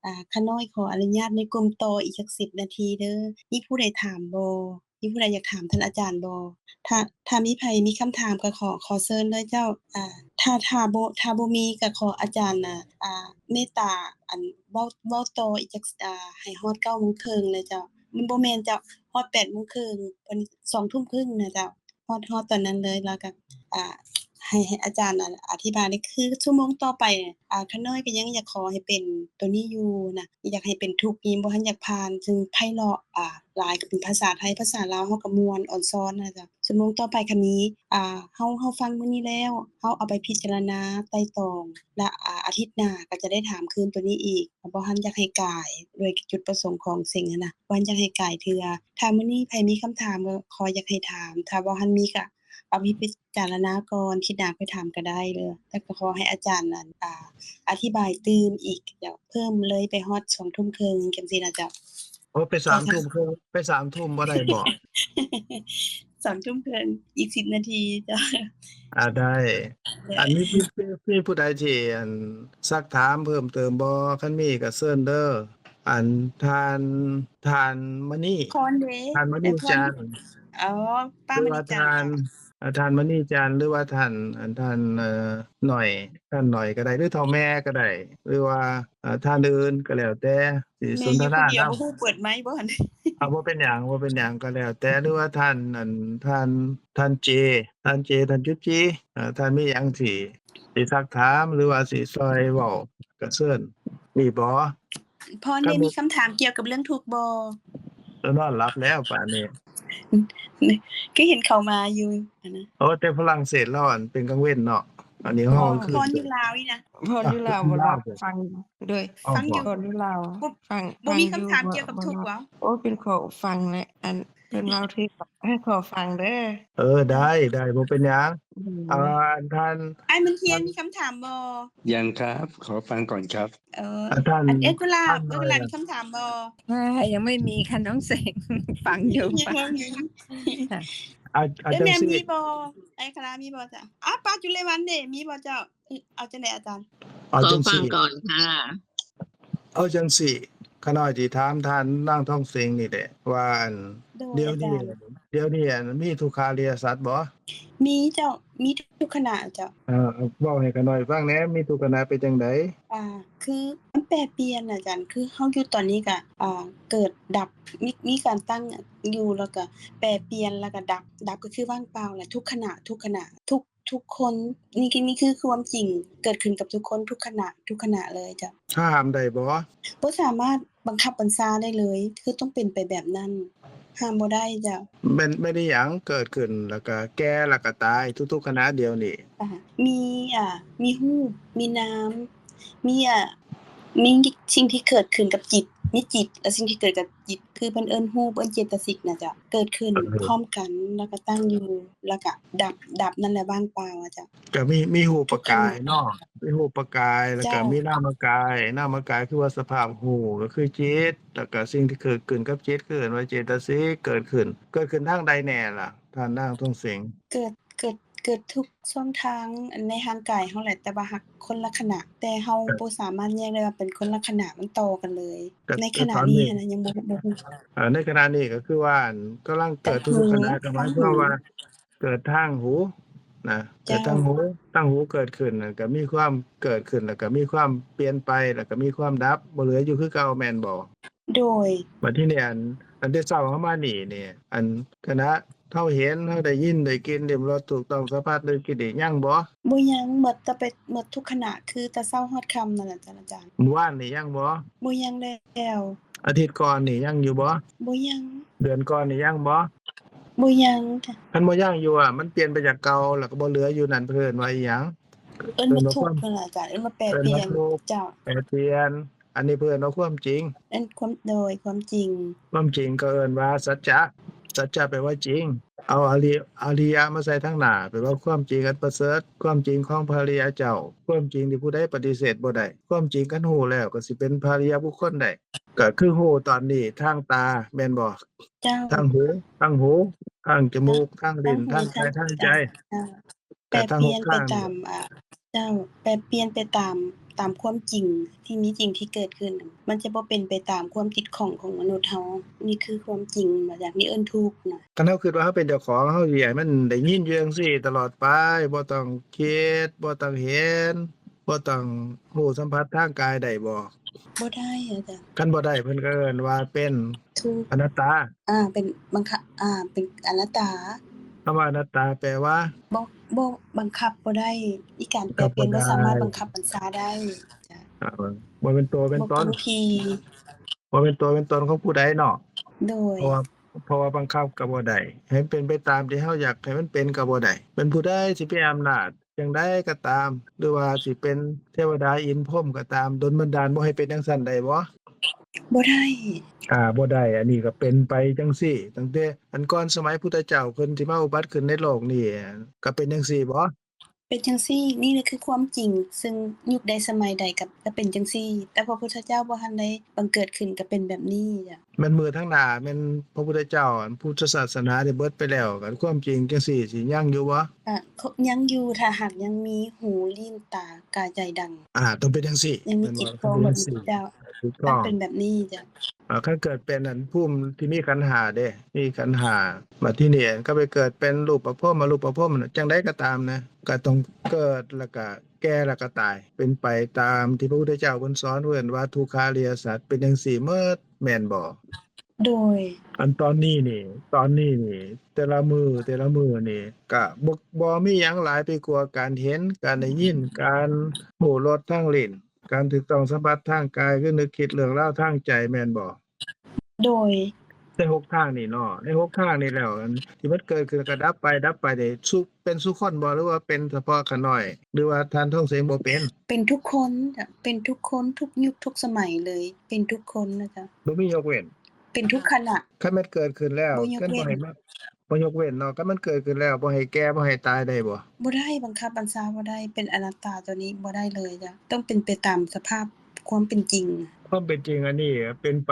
ອາ ຂ້ານ້ອຍຂໍອະນຸຍາດໃນກຸ່ມຕໍ່ອີກຈັກສິບນາທີເດີ. ມີຜູ້ໃດຖາມບໍ່? ມີຜູ້ໃດຢາກຖາມທ່ານອາຈານບໍ່? ຖ້າ ຖ້າມີໃຜມີຄຳຖາມກໍຂໍ ຂໍເຊີນເລີຍເຈົ້າ. ອາ ຖ້າ ຖ້າບໍ່ ຖ້າບໍ່ມີກໍຂໍອາຈານ ອາ ອາ ເມດຕາ ອັນ ເວົ້າ ເວົ້າຕໍ່ອີກຈັກ ອາ ໃຫ້ຮອດເກົ້າໂມງເຄິ່ງເລີຍເຈົ້າ. ມັນບໍ່ແມ່ນເຈົ້າ ຮອດແປດໂມງເຄິ່ງ ເພິ່ນສອງທຸ່ມເຄິ່ງນະເຈົ້າ ຮອດ ຮອດຕອນນັ້ນເລີຍ ແລ້ວກໍ ອ່າ ໃຫ້ ໃຫ້ອາຈານ ອະ ອະທິບາຍ ຄືຊົ່ວໂມງຕໍ່ໄປ ອ່າ ຂ້ານ້ອຍກໍຍັງຢາກຂໍໃຫ້ເປັນໂຕນີ້ຢູ່ນະ ຢາກໃຫ້ເປັນທຸກນີ້ ບໍ່ທັນຢາກຜ່ານ ຊຶ່ງໄພເລາະ ອ່າ ຫຼາຍ ກໍເປັນພາສາໄທ ພາສາລາວເຮົາກໍມ່ວນ ອອນຊອນນະເຈົ້າ. ຊົ່ວໂມງຕໍ່ໄປຄັນມີ ອ່າ ເຮົາ ເຮົາຟັງມື້ນີ້ແລ້ວ ເຮົາເອົາໄປພິຈາລະນາໄຕ່ຕອງ ແລະ ອາ ອາທິດໜ້າກໍຈະໄດ້ຖາມຄືນໂຕນີ້ອີກ ບໍ່ທັນຢາກໃຫ້ກາຍ ດ້ວຍຈຸດປະສົງຂອງເສັງຫັ້ນນະ ບໍ່ທັນຢາກໃຫ້ກາຍເທື່ອ. ຖ້າມື້ນີ້ໃຜມີຄຳຖາມກໍຂໍຢາກໃຫ້ຖາມ ຖ້າບໍ່ທັນມີກໍເອົາໄປພິຈາລະນາກ່ອນ ທິດໜ້າຄ່ອຍຖາມກໍໄດ້ເດີ. ແຕ່ກໍຂໍໃຫ້ອາຈານ ອັນ ອາ ອະທິບາຍຕື່ມອີກ ເຈົ້າ ເພີ່ມເລີຍໄປຮອດສອງທຸ່ມເຄິ່ງ ຈັ່ງຊີ້ນະເຈົ້າ. ໂອ້ ໄປສາມທຸ່ມເຄິ່ງ ໄປສາມທຸ່ມບໍ່ໄດ້ບໍ? ສາມທຸ່ມເຄິ່ງ ອີກສິບນາທີເຈົ້າ. ອາ ໄດ້ ໄດ້ ອັນ ມີ ມີ ມີຜູ້ໃດທີ່ ອັນ ຊັກຖາມເພີ່ມເຕີມບໍ່? ຄັນມີກໍເຊີນເດີ. ອັນທ່ານ ທ່ານມະນີ ພອນເດ ທ່ານມະນີຈັນ ອໍ ປ້າມະນີຈັນ ຫຼືວ່າທ່ານ ເຈົ້າ ອາ ທ່ານມະນີຈັນ ຫຼືວ່າທ່ານ ອັນ ທ່ານ ເອີ ໜ້ອຍ ທ່ານໜ້ອຍກໍໄດ້ ຫຼືເຖົ້າແມ່ກໍໄດ້ ຫຼືວ່າ ເອີ ທ່ານອື່ນກໍແລ້ວແຕ່ ຊິສົນທະນານຳ ແມ່ຢູ່ຄົນດຽວ ບໍ່ຮູ້ເປີດໄມບໍ່ຫັ້ນ ອາ ບໍ່ເປັນຫຍັງ ບໍ່ເປັນຫຍັງ ກໍແລ້ວແຕ່ ຫຼືວ່າທ່ານ ອັນ ທ່ານ ທ່ານເຈ ທ່ານເຈ ທ່ານຈຸດຈີ ເອີ ທ່ານມີຫຍັງຊິ ຊິຊັກຖາມ ຫຼືວ່າຊິຊ່ອຍເວົ້າ ກໍເຊີນ ມີບໍ່? ພອນເດ ມີຄຳຖາມກ່ຽວກັບເລື່ອງທຸກບໍ່? ລາວນອນຫຼັບແລ້ວປານນີ້ ຄືເຫັນເຂົ້າມາຢູ່ຫັ້ນນະ. ໂອ້ ແຕ່ຝຣັ່ງເສດລາວ ອັນ ເປັນກາງເວັນເນາະ ອັນນີ້ ອໍ ເຮົາ ພອນຢູ່ລາວນີ້ນະ ພອນຢູ່ລາວບໍ່ລະ ຟັງຢູ່ ໂດຍ ອໍ ຟັງຢູ່ ພອນຢູ່ລາວ ບໍ່ ຟັງ ບໍ່ມີຄຳຖາມກ່ຽວກັບທຸກບໍ່? ໂອ້ ເປັນຂໍຟັງແຫຼະ ອັນ ເພິ່ນເວົ້າຖືກ ໃຫ້ຂໍຟັງເດີ. ເອີ ໄດ້ ໄດ້ ບໍ່ເປັນຫຍັງ. ອືມ ອ່າ ທ່ານ ອ້າຍມະນທຽນ ມີຄຳຖາມບໍ່? ຍັງຄັບ ຂໍຟັງກ່ອນຄັບ. ເອີ ອາ ທ່ານ ອັນ ເອື້ອຍກຸຫຼາບ ທ່ານ ເອື້ອຍກຸຫຼາບມີຄຳຖາມບໍ່? ອາ ຍັງບໍ່ມີຄ່ະນ້ອງເສັງ ຟັງຢູ່ ຍັງບໍ່ມີ. ອາ ອາ ເອື້ອຍແມມມີບໍ່? ອ້າຍຄາຣາມີບໍ່ເຈົ້າ? ອາ ປ້າຈຸເລວັນເດ ມີບໍ່ເຈົ້າ? ເອົາຈັ່ງໃດອາຈານ? ເອົາຈັ່ງຊີ້ ຂໍຟັງກ່ອນຄ່ະ. ເອົາຈັ່ງຊີ້ ຂ້ານ້ອຍຊິຖາມທ່ານນາງທອງເສັງນີ້ແຫຼະວ່າ ອັນ ໂດຍ ດຽວນີ້ ອາຈານ ດຽວນີ້ ອັນ ມີທຸກຂະອະລິຍະສັດບໍ່? ມີເຈົ້າ ມີທຸກຂະນະເຈົ້າ. ເອີ ເວົ້າໃຫ້ຂ້ານ້ອຍຟັງແດ່ ມີທຸກຂະນະເປັນຈັ່ງໃດ? ອາ ຄືມັນແປປ່ຽນອາຈານ ຄືເຮົາຢູ່ຕອນນີ້ກະ ອາ ເກີດດັບ ມີ ມີການຕັ້ງຢູ່ ແລ້ວກະແປປ່ຽນ ແລ້ວກະດັບ ດັບກໍຄືວ່າງເປົ່າແຫຼະ ທຸກຂະນະ ທຸກຂະນະ ທຸກ ທຸກຄົນ ນີ້ຄື ນີ້ຄືຄວາມຈິງ ເກີດຂຶ້ນກັບທຸກຄົນ ທຸກຂະນະ ທຸກຂະນະເລີຍເຈົ້າ. ຫ້າມໄດ້ບໍ່? ບໍ່ສາມາດບັງຄັບບັນຊາໄດ້ເລີຍ ຄືຕ້ອງເປັນໄປແບບນັ້ນ ຫ້າມບໍ່ໄດ້ເຈົ້າ. ແມ່ນ ແມ່ນອີ່ຫຍັງເກີດຂຶ້ນ ແລ້ວກະແກ່ ແລ້ວກະຕາຍ ທຸກໆຂະນະດຽວນີ້? ອາ ມີ ອາ ມີຮູບ ມີນາມ ມີ ອາ ມີສິ່ງທີ່ເກີດຂຶ້ນກັບຈິດ ມີຈິດ ແລະ ສິ່ງທີ່ເກີດກັບຈິດ ຄືເພິ່ນເອີ້ນຮູບ ເອີ້ນເຈຕະສິກນະເຈົ້າ ເກີດຂຶ້ນ ເອີ ພ້ອມກັນ ແລ້ວກໍຕັ້ງຢູ່ ແລ້ວກໍດັບ ດັບນັ້ນແຫຼະ ວ່າງເປົ່າອະເຈົ້າ. ກໍມີ ມີຮູບປະກາຍເນາະ ມີຮູບປະກາຍ ແລ້ວກໍ ເຈົ້າ ມີນາມະກາຍ ນາມະກາຍຄືວ່າສະພາບຮູ້ ກໍຄືຈິດ ແລ້ວກໍສິ່ງທີ່ເກີດຂຶ້ນກັບຈິດ ຄືເອີ້ນວ່າເຈຕະສິກ ເກີດຂຶ້ນ ເກີດຂຶ້ນທາງໃດແດ່ລະ ທ່ານນາງທອງເສັງ? ເກີດ ເກີດ ເກີດທຸກຊ່ອງທາງໃນຮ່າງກາຍເຮົາແຫຼະ ແຕ່ວ່າຫາກຄົນລະຂະນະ ແຕ່ເຮົາ ເອີ ບໍ່ສາມາດແຍກໄດ້ວ່າເປັນຄົນລະຂະນະ ມັນຕໍ່ກັນເລີຍ ໃນຂະນະນີ້ຫັ້ນນະ ຍັງບໍ່ ບໍ່ຮູ້. ເອີ ໃນຂະນະນີ້ກໍຄືວ່າ ອັນ ກຳລັງເກີດທຸກຂະນະ ກໍໝາຍຄວາມວ່າເກີດທາງຫູນະ ເກີດທາງຫູ ທາງຫູເກີດຂຶ້ນ ແລ້ວກໍມີຄວາມເກີດຂຶ້ນ ແລ້ວກໍມີຄວາມປ່ຽນໄປ ແລ້ວກໍມີຄວາມດັບ ບໍ່ເຫຼືອຢູ່ຄືເກົ່າ ແມ່ນບໍ່? ໂດຍ ບັດທີນີ້ ອັນ ອັນແຕ່ເຊົ້າເຮົາມານີ້ນີ້ ອັນ ຄະນະເຮົາເຫັນ ເຮົາໄດ້ຍິນ ໄດ້ກິນ ລິ້ມລົດ ຖືກຕ້ອງສຳຜັດ ໄດ້ກິນນີ້ ຍັງບໍ່? ບໍ່ຍັງ ໝົດ ແຕ່ໄປ ໝົດທຸກຂະນະ ຄືແຕ່ເຊົ້າຮອດຄ່ຳນັ້ນລະ ອາຈານ. ມື້ວານນີ້ຍັງບໍ່? ບໍ່ຍັງແລ້ວ. ອາທິດກ່ອນນີ້ຍັງຢູ່ບໍ່? ບໍ່ຍັງ. ເດືອນກ່ອນນີ້ຍັງບໍ່? ບໍ່ຍັງ. ຄັນບໍ່ຍັງຢູ່ອະ ມັນປ່ຽນໄປຈາກເກົ່າ ແລ້ວກໍບໍ່ເຫຼືອຢູ່ນັ້ນ ເພິ່ນເອີ້ນວ່າອີ່ຫຍັງ? ເອີ້ນວ່າທຸກນັ້ນລະອາຈານ ເອີ້ນວ່າແປປ່ຽນ. ເຈົ້າ ແປປ່ຽນ ອັນນີ້ເພິ່ນເອີ້ນວ່າຄວາມຈິງ. ເອີ້ນຄວາມ ໂດຍ ຄວາມຈິງ. ຄວາມຈິງກໍເອີ້ນວ່າສັດຈະ ສັດຈະແປວ່າຈິງ. ເອົາອະລິ ອະລິຍະມາໃສ່ທາງໜ້າ ແປວ່າຄວາມຈິງອັນປະເສີດ ຄວາມຈິງຂອງພະອະລິຍະເຈົ້າ ຄວາມຈິງທີ່ຜູ້ໃດປະຕິເສດບໍ່ໄດ້ ຄວາມຈິງຄັນຮູ້ແລ້ວກໍຊິເປັນພະອະລິຍະບຸກຄົນໄດ້ ກໍຄືຮູ້ຕອນນີ້ທາງຕາແມ່ນບໍ່? ເຈົ້າ. ທາງຫູ ທາງຫູ ທາງຈະມູກ ທາງ ທາງລີ້ນ ທາງກາຍ ທາງໃຈ. ເຈົ້າ. ແປປ່ຽນໄປຕາມ ອາ ເຈົ້າ ແປປ່ຽນໄປຕາມ ຕາມຄວາມຈິງທີ່ມີຈິງທີ່ເກີດຂຶ້ນ ມັນຈະບໍ່ເປັນໄປຕາມຄວາມຕິດຂ້ອງຂອງມະນຸດເຮົາ. ນີ້ຄືຄວາມຈິງ ວ່າຈັ່ງນີ້ເອີ້ນທຸກນະ. ຄັນເຮົາຄິດວ່າເຮົາເປັນເຈົ້າຂອງ ເຮົາຊິໃຫ້ມັນໄດ້ຍິນຢູ່ຈັ່ງຊີ້ຕະຫຼອດໄປ ບໍ່ຕ້ອງຄິດ ບໍ່ຕ້ອງເຫັນ ບໍ່ຕ້ອງຮູ້ສຳຜັດທາງກາຍໄດ້ບໍ່? ບໍ່ໄດ້ອາຈານ. ຄັນບໍ່ໄດ້ ເພິ່ນກໍເອີ້ນວ່າເປັນ ທຸກ ອະນັດຕາ. ອາ ເປັນບັງຄັບ ອາ ເປັນອະນັດຕາ. ຄຳວ່າອະນັດຕາແປວ່າ ບໍ່ ບໍ່ ບັງຄັບບໍ່ໄດ້. ອີການແປປ່ຽນບໍ່ສາມາດບັງຄັບບັນຊາໄດ້. ເຈົ້າ. ເອີ ບໍ່ແມ່ນຕົວແມ່ນຕົນ ບໍ່ເປັນຕົວເປັນຕົນຂອງຜູ້ໃດເນາະ. ໂດຍ. ເພາະວ່າ ເພາະວ່າບັງຄັບກໍບໍ່ໄດ້ ໃຫ້ມັນເປັນໄປຕາມທີ່ເຮົາຢາກໃຫ້ມັນເປັນກໍບໍ່ໄດ້. ແມ່ນຜູ້ໃດຊິມີອຳນາດຈັ່ງໃດກໍຕາມ ຫຼືວ່າຊິເປັນເທວະດາອິນພົມກໍຕາມ ດົນບັນດານບໍ່ໃຫ້ເປັນຈັ່ງຊັ້ນໄດ້ບໍ່? ບໍ່ໄດ້. ອາ ບໍ່ໄດ້. ອັນນີ້ກໍເປັນໄປຈັ່ງຊີ້ ຕັ້ງແຕ່ອັນກ່ອນສະໄໝພຸດທະເຈົ້າເພິ່ນຊິມາອຸບັດຂຶ້ນໃນໂລກນີ້ ກໍເປັນຈັ່ງຊີ້ບໍ່? ເປັນຈັ່ງຊີ້. ນີ້ແຫຼະຄືຄວາມຈິງ ເຊິ່ງຍຸກໃດສະໄໝໃດກໍ ກໍເປັນຈັ່ງຊີ້ ແຕ່ພະພຸດທະເຈົ້າບໍ່ທັນໄດ້ບັງເກີດຂຶ້ນ ກໍເປັນແບບນີ້. ແມ່ນມື້ທາງໜ້າ ແມ່ນພະພຸດທະເຈົ້າ ອັນພຸດທະສາສະໜາໄດ້ເບິດໄປແລ້ວ ອັນຄວາມຈິງຈັ່ງຊີ້ ຊິຍັງຢູ່ບໍ່? ກະ ຍັງຢູ່ ຖ້າຫາກຍັງມີຫູ ລີ້ນ ຕາ ກາຍ ໃຈ ດັງ. ອາ ຕ້ອງເປັນຈັ່ງຊີ້ ຍັງມີຈິດຄອງແບບນີ້ ເຈົ້າ ຕ້ອງເປັນແບບນີ້ ເຈົ້າ. ອາ ຄັນເກີດເປັນອັນພູມທີ່ມີຂັນຫ້າເດ້ ມີຂັນຫ້າ ບັດທີນີ້ກໍໄປເກີດເປັນຮູບປະພົມ ອະຮູບປະພົມ ຈັ່ງໃດກໍຕາມນະ ກໍຕ້ອງເກີດ ແລ້ວກໍແກ່ ແລ້ວກໍຕາຍ ເປັນໄປຕາມທີ່ພະພຸດທະເຈົ້າເພິ່ນສອນ ເອີ້ນວ່າທຸກຂະອະລິຍະສັດ ເປັນຈັ່ງຊີ້ໝົດ ແມ່ນບໍ່? ໂດຍ ອັນຕອນນີ້ນີ້ ຕອນນີ້ນີ້ ແຕ່ລະມື້ ແຕ່ລະມື້ນີ້ ກະບໍ່ ບໍ່ມີຫຍັງຫຼາຍໄປກວ່າການເຫັນ ການໄດ້ຍິນ ການຮູ້ລົດທາງລີ້ນ ການຖືກຕ້ອງສຳຜັດທາງກາຍ ຄືນຶກຄິດເລື່ອງລາວທາງໃຈ ແມ່ນບໍ່? ໂດຍ ໃນຫົກທາງນີ້ເນາະ ໃນຫົກທາງນີ້ແລ້ວ ອັນທີ່ມັນເກີດຂຶ້ນແລ້ວກໍດັບໄປ ດັບໄປນີ້ ສຸ ເປັນສູ່ຄົນບໍ່ ຫຼືວ່າເປັນສະເພາະຂ້ານ້ອຍ ຫຼືວ່າທ່ານທອງເສງບໍ່ເປັນ? ເປັນທຸກຄົນ ເປັນທຸກຄົນ ທຸກຍຸກທຸກສະໄໝເລີຍ ເປັນທຸກຄົນນະເຈົ້າ ບໍ່ມີຍົກເວັ້ນ ເປັນທຸກຂະນະ ຄັນແມ່ນເກີດຂຶ້ນແລ້ວ ບໍ່ຍົກເວັ້ນ ບໍ່ຢົກເວັ້ນເນາະ ຄັນມັນເກີດຂຶ້ນແລ້ວ ບໍ່ໃຫ້ແກ່ ບໍ່ໃຫ້ຕາຍໄດ້ບໍ່? ບໍ່ໄດ້ ບັງຄັບບັນຊາບໍ່ໄດ້ ເປັນອະນັດຕາ ໂຕນີ້ບໍ່ໄດ້ເລີຍເຈົ້າ ຕ້ອງເປັນໄປຕາມສະພາບຄວາມເປັນຈິງ. ຄວາມເປັນຈິງອັນນີ້ເປັນໄປ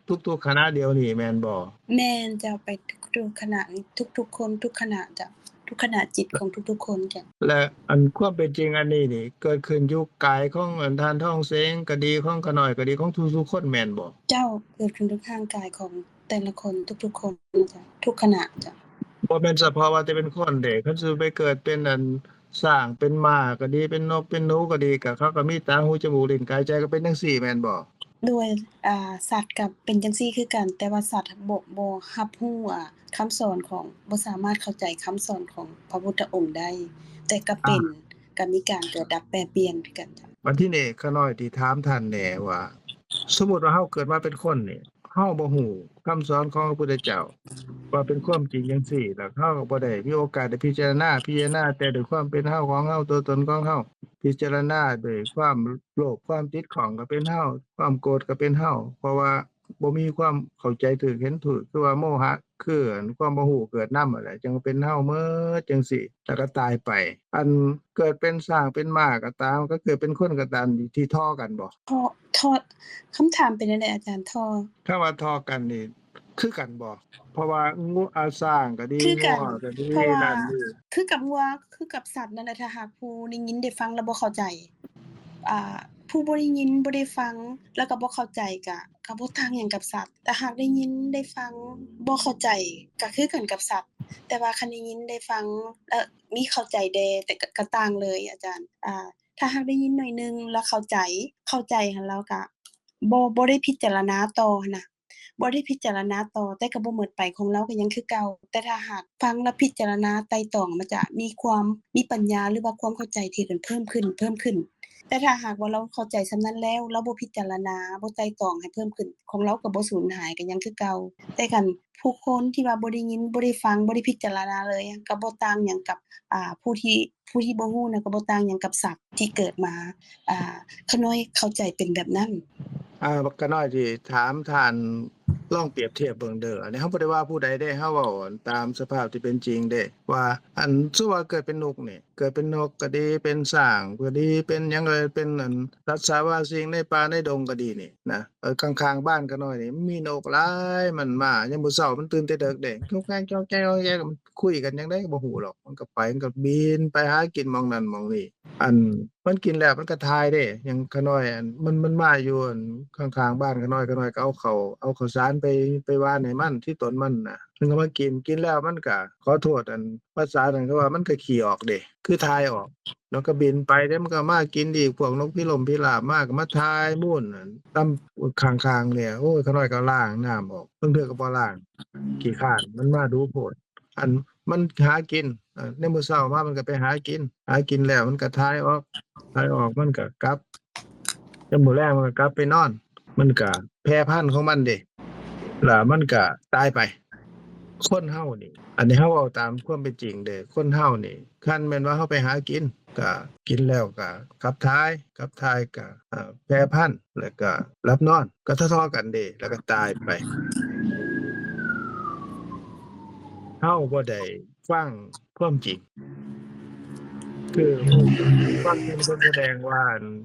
ທຸກໆຂະນະດຽວນີ້ແມ່ນບໍ່? ແມ່ນເຈົ້າ ໄປທຸກໆຂະນະ ທຸກໆຄົນ ທຸກຂະນະເຈົ້າ ທຸກຂະນະຈິດຂອງທຸກໆຄົນເຈົ້າ. ແລະ ອັນຄວາມເປັນຈິງອັນນີ້ນີ້ ເກີດຂຶ້ນຢູ່ກາຍຂອງອັນທ່ານທອງເສງກໍດີ ຂອງຂ້ານ້ອຍກໍດີ ຂອງທຸກໆຄົນແມ່ນບໍ່? ເຈົ້າ ເກີດຂຶ້ນທຸກຮ່າງກາຍຂອງ ແຕ່ລະຄົນ ທຸກໆຄົນເຈົ້າ ທຸກຂະນະເຈົ້າ. ບໍ່ແມ່ນສະເພາະວ່າແຕ່ເປັນຄົນເດ້ ຄັນຊິໄປເກີດເປັນອັນຊ້າງເປັນມ້າກໍດີ ເປັນນົກເປັນໜູກໍດີ ກໍເຂົາກໍມີຕາ ຫູ ຈະມູກ ລີ້ນ ກາຍ ໃຈ ກໍເປັນຈັ່ງຊີ້ແມ່ນບໍ່? ໂດຍ ອາ ສັດກໍເປັນຈັ່ງຊີ້ຄືກັນ ແຕ່ວ່າສັດບໍ່ ບໍ່ຮັບຮູ້ ອາ ຄຳສອນຂອງ ບໍ່ສາມາດເຂົ້າໃຈຄຳສອນຂອງພະພຸດທະອົງໄດ້ ແຕ່ກໍເປັນ ກໍມີການເກີດດັບແປປ່ຽນຄືກັນເຈົ້າ. ບັດທີນີ້ ຂ້ານ້ອຍຊິຖາມທ່ານແດ່ວ່າ ສົມມຸດວ່າເຮົາເກີດມາເປັນຄົນນີ້ ເຮົາບໍ່ຮູ້ຄຳສອນຂອງພະພຸດທະເຈົ້າວ່າເປັນຄວາມຈິງຈັ່ງຊີ້ ແລ້ວເຮົາກໍບໍ່ໄດ້ມີໂອກາດໄດ້ພິຈາລະນາ ພິຈາລະນາແຕ່ດ້ວຍຄວາມເປັນເຮົາຂອງເຮົາ ຕົວຕົນຂອງເຮົາ ພິຈາລະນາດ້ວຍຄວາມໂລບ ຄວາມຕິດຂ້ອງກໍເປັນເຮົາ ຄວາມໂກດກໍເປັນເຮົາ ເພາະວ່າບໍ່ມີຄວາມເຂົ້າໃຈຖືກເຫັນຖືກ ຄືວ່າໂມຫະ ຄືຄວາມບໍ່ຮູ້ເກີດນຳຫັ້ນແຫຼະ ຈຶ່ງເປັນເຮົາໝົດຈັ່ງຊີ້ ແລ້ວກໍຕາຍໄປ. ອັນເກີດເປັນຊ້າງເປັນມ້າກໍຕາມ ກໍເກີດເປັນຄົນກໍຕາມ ທີ່ທໍ່ກັນບໍ່? ທໍ່ ທໍ່ ຄຳຖາມເປັນແນວໃດອາຈານ? ທໍ່ ຄຳວ່າທໍ່ກັນນີ້ຄືກັນບໍ່? ເພາະວ່າງວ ອາ ຊ້າງກໍດີ ງົວກໍດີ ນັ້ນນີ້ ຄືກັບງົວ ຄືກັບສັດນັ້ນແຫຼະ ຖ້າຫາກຜູ້ໄດ້ຍິນໄດ້ຟັງແລ້ວບໍ່ເຂົ້າໃຈ ອາ ຜູ້ບໍ່ໄດ້ຍິນບໍ່ໄດ້ຟັງ ແລ້ວກໍບໍ່ເຂົ້າໃຈ ກະ ກໍບໍ່ຕ່າງຫຍັງກັບສັດ. ຖ້າຫາກໄດ້ຍິນໄດ້ຟັງບໍ່ເຂົ້າໃຈ ກໍຄືກັນກັບສັດ ແຕ່ວ່າຄັນໄດ້ຍິນໄດ້ຟັງ ແລ້ວມີເຂົ້າໃຈແດ່ ແຕ່ກໍ ກໍຕ່າງເລີຍອາຈານ. ອາ ຖ້າຫາກໄດ້ຍິນໜ້ອຍໜຶ່ງແລ້ວເຂົ້າໃຈ ເຂົ້າໃຈຫັ້ນ ແລ້ວກະບໍ່ ບໍ່ໄດ້ພິຈາລະນາຕໍ່ຫັ້ນນະ ບໍ່ໄດ້ພິຈາລະນາຕໍ່ ແຕ່ກໍບໍ່ໝົດໄປ ຂອງລາວກໍຍັງຄືເກົ່າ. ແຕ່ຖ້າຫາກຟັງແລ້ວພິຈາລະນາໄຕ່ຕອງ ມັນຈະມີຄວາມ ມີປັນຍາ ຫຼືວ່າຄວາມເຂົ້າໃຈທີ່ເພີ່ມຂຶ້ນ ເພີ່ມຂຶ້ນ. ແຕ່ຖ້າຫາກວ່າລາວເຂົ້າໃຈສ່ຳນັ້ນແລ້ວ ລາວບໍ່ພິຈາລະນາ ບໍ່ໄຕ່ຕອງໃຫ້ເພີ່ມຂຶ້ນ ຂອງລາວກໍບໍ່ສູນຫາຍ ກໍຍັງຄືເກົ່າ. ແຕ່ຄັນຜູ້ຄົນທີ່ວ່າບໍ່ໄດ້ຍິນ ບໍ່ໄດ້ຟັງ ບໍ່ໄດ້ພິຈາລະນາເລີຍ ກໍບໍ່ຕ່າງຫຍັງກັບ ອາ ຜູ້ທີ່ ຜູ້ທີ່ບໍ່ຮູ້ນະ ກໍບໍ່ຕ່າງຫຍັງກັບສັດທີ່ເກີດມາ. ອາ ຂ້ານ້ອຍເຂົ້າໃຈເປັນແບບນັ້ນ. ອາ ຂ້ານ້ອຍຊິຖາມທ່ານ ລອງປຽບທຽບເບິ່ງເດີ. ອັນນີ້ເຮົາບໍ່ໄດ້ວ່າຜູ້ໃດເດ້ ເຮົາເວົ້າຕາມສະພາບທີ່ເປັນຈິງເດ້ ວ່າ ອັນ ສົມມຸດວ່າເກີດເປັນນົກນີ້ ເກີດເປັນນົກກໍດີ ເປັນຊ້າງກໍດີ ເປັນຫຍັງກໍ ເປັນ ອັນ ສັດສາວາສິ່ງໃນປ່າໃນດົງກໍດີນີ້ນະ ເອີ ຂ້າງໆບ້ານຂ້ານ້ອຍນີ້ ມັນມີນົກຫຼາຍ ມັນມາ ຍາມມື້ເຊົ້າມັນຕື່ນແຕ່ເດິກເດ້ ຈອກແຈກ ຈອກແຈກ ຈອກແຈກ ມັນຄຸຍກັນຈັ່ງໃດກໍບໍ່ຮູ້ດອກ ມັນກໍໄປ ມັນກໍບິນໄປຫາກິນໝ່ອງນັ້ນໝ່ອງນີ້. ອັນ ມັນກິນແລ້ວມັນກໍຖ່າຍເດ້ ຢ່າງຂ້ານ້ອຍ ອັນ ມັນ ມັນມາຢູ່ ອັນ ຂ້າງໆບ້ານຂ້ານ້ອຍ ຂ້ານ້ອຍກໍເອົາເຂົ້າ ເອົາເຂົ້າສານໄປ ໄປຫວ່ານໃຫ້ມັນ ທີ່ຕົ້ນມັນນະ ມັນກໍມາກິນ ກິນແລ້ວມັນກໍ ຂໍໂທດ ອັນ ພາສານັ້ນເຂົາວ່າ ມັນກໍຂີ້ອອກເດ້ ຄືຖ່າຍອອກ ແລ້ວກໍບິນໄປເດ້ ມັນກໍມາກິນອີກ ພວກນົກພິລົມພິລາບມາກໍມາຖ່າຍມູນ ອັນ ຕາມຂ້າງໆນີ້. ໂອ້ຍ ຂ້ານ້ອຍກໍລ້າງນ້ຳອອກ ບາງເທື່ອກໍບໍ່ລ້າງ ຂີ້ຄ້ານ ມັນມາດູໂພດ. ອັນ ມັນຫາກິນ ເອີ ໃນມື້ເຊົ້າມາມັນກໍໄປຫາກິນ ຫາກິນແລ້ວມັນກໍຖ່າຍອອກ ຖ່າຍອອກມັນກໍກັບ ຍາມມື້ແລງມັນກໍກັບໄປນອນ ມັນກໍແຜ່ພັນຂອງມັນເດ້ ແລ້ວມັນກໍຕາຍໄປ. ຄົນເຮົານີ້ ອັນນີ້ເຮົາເວົ້າຕາມຄວາມເປັນຈິງເດ້ ຄົນເຮົານີ້ ຄັນແມ່ນວ່າເຮົາໄປຫາກິນ ກໍກິນແລ້ວກໍຂັບຖ່າຍ ຂັບຖ່າຍກໍ ເອີ ແຜ່ພັນ ແລ້ວກໍຫຼັບນອນ ກໍທໍ່ໆກັນເດ້ ແລ້ວກໍຕາຍໄປ. ເຮົາບໍ່ໄດ້ຟັງຄວາມຈິງ. ຄື ຄວາມເປັນຄົນສະແດງວ່າ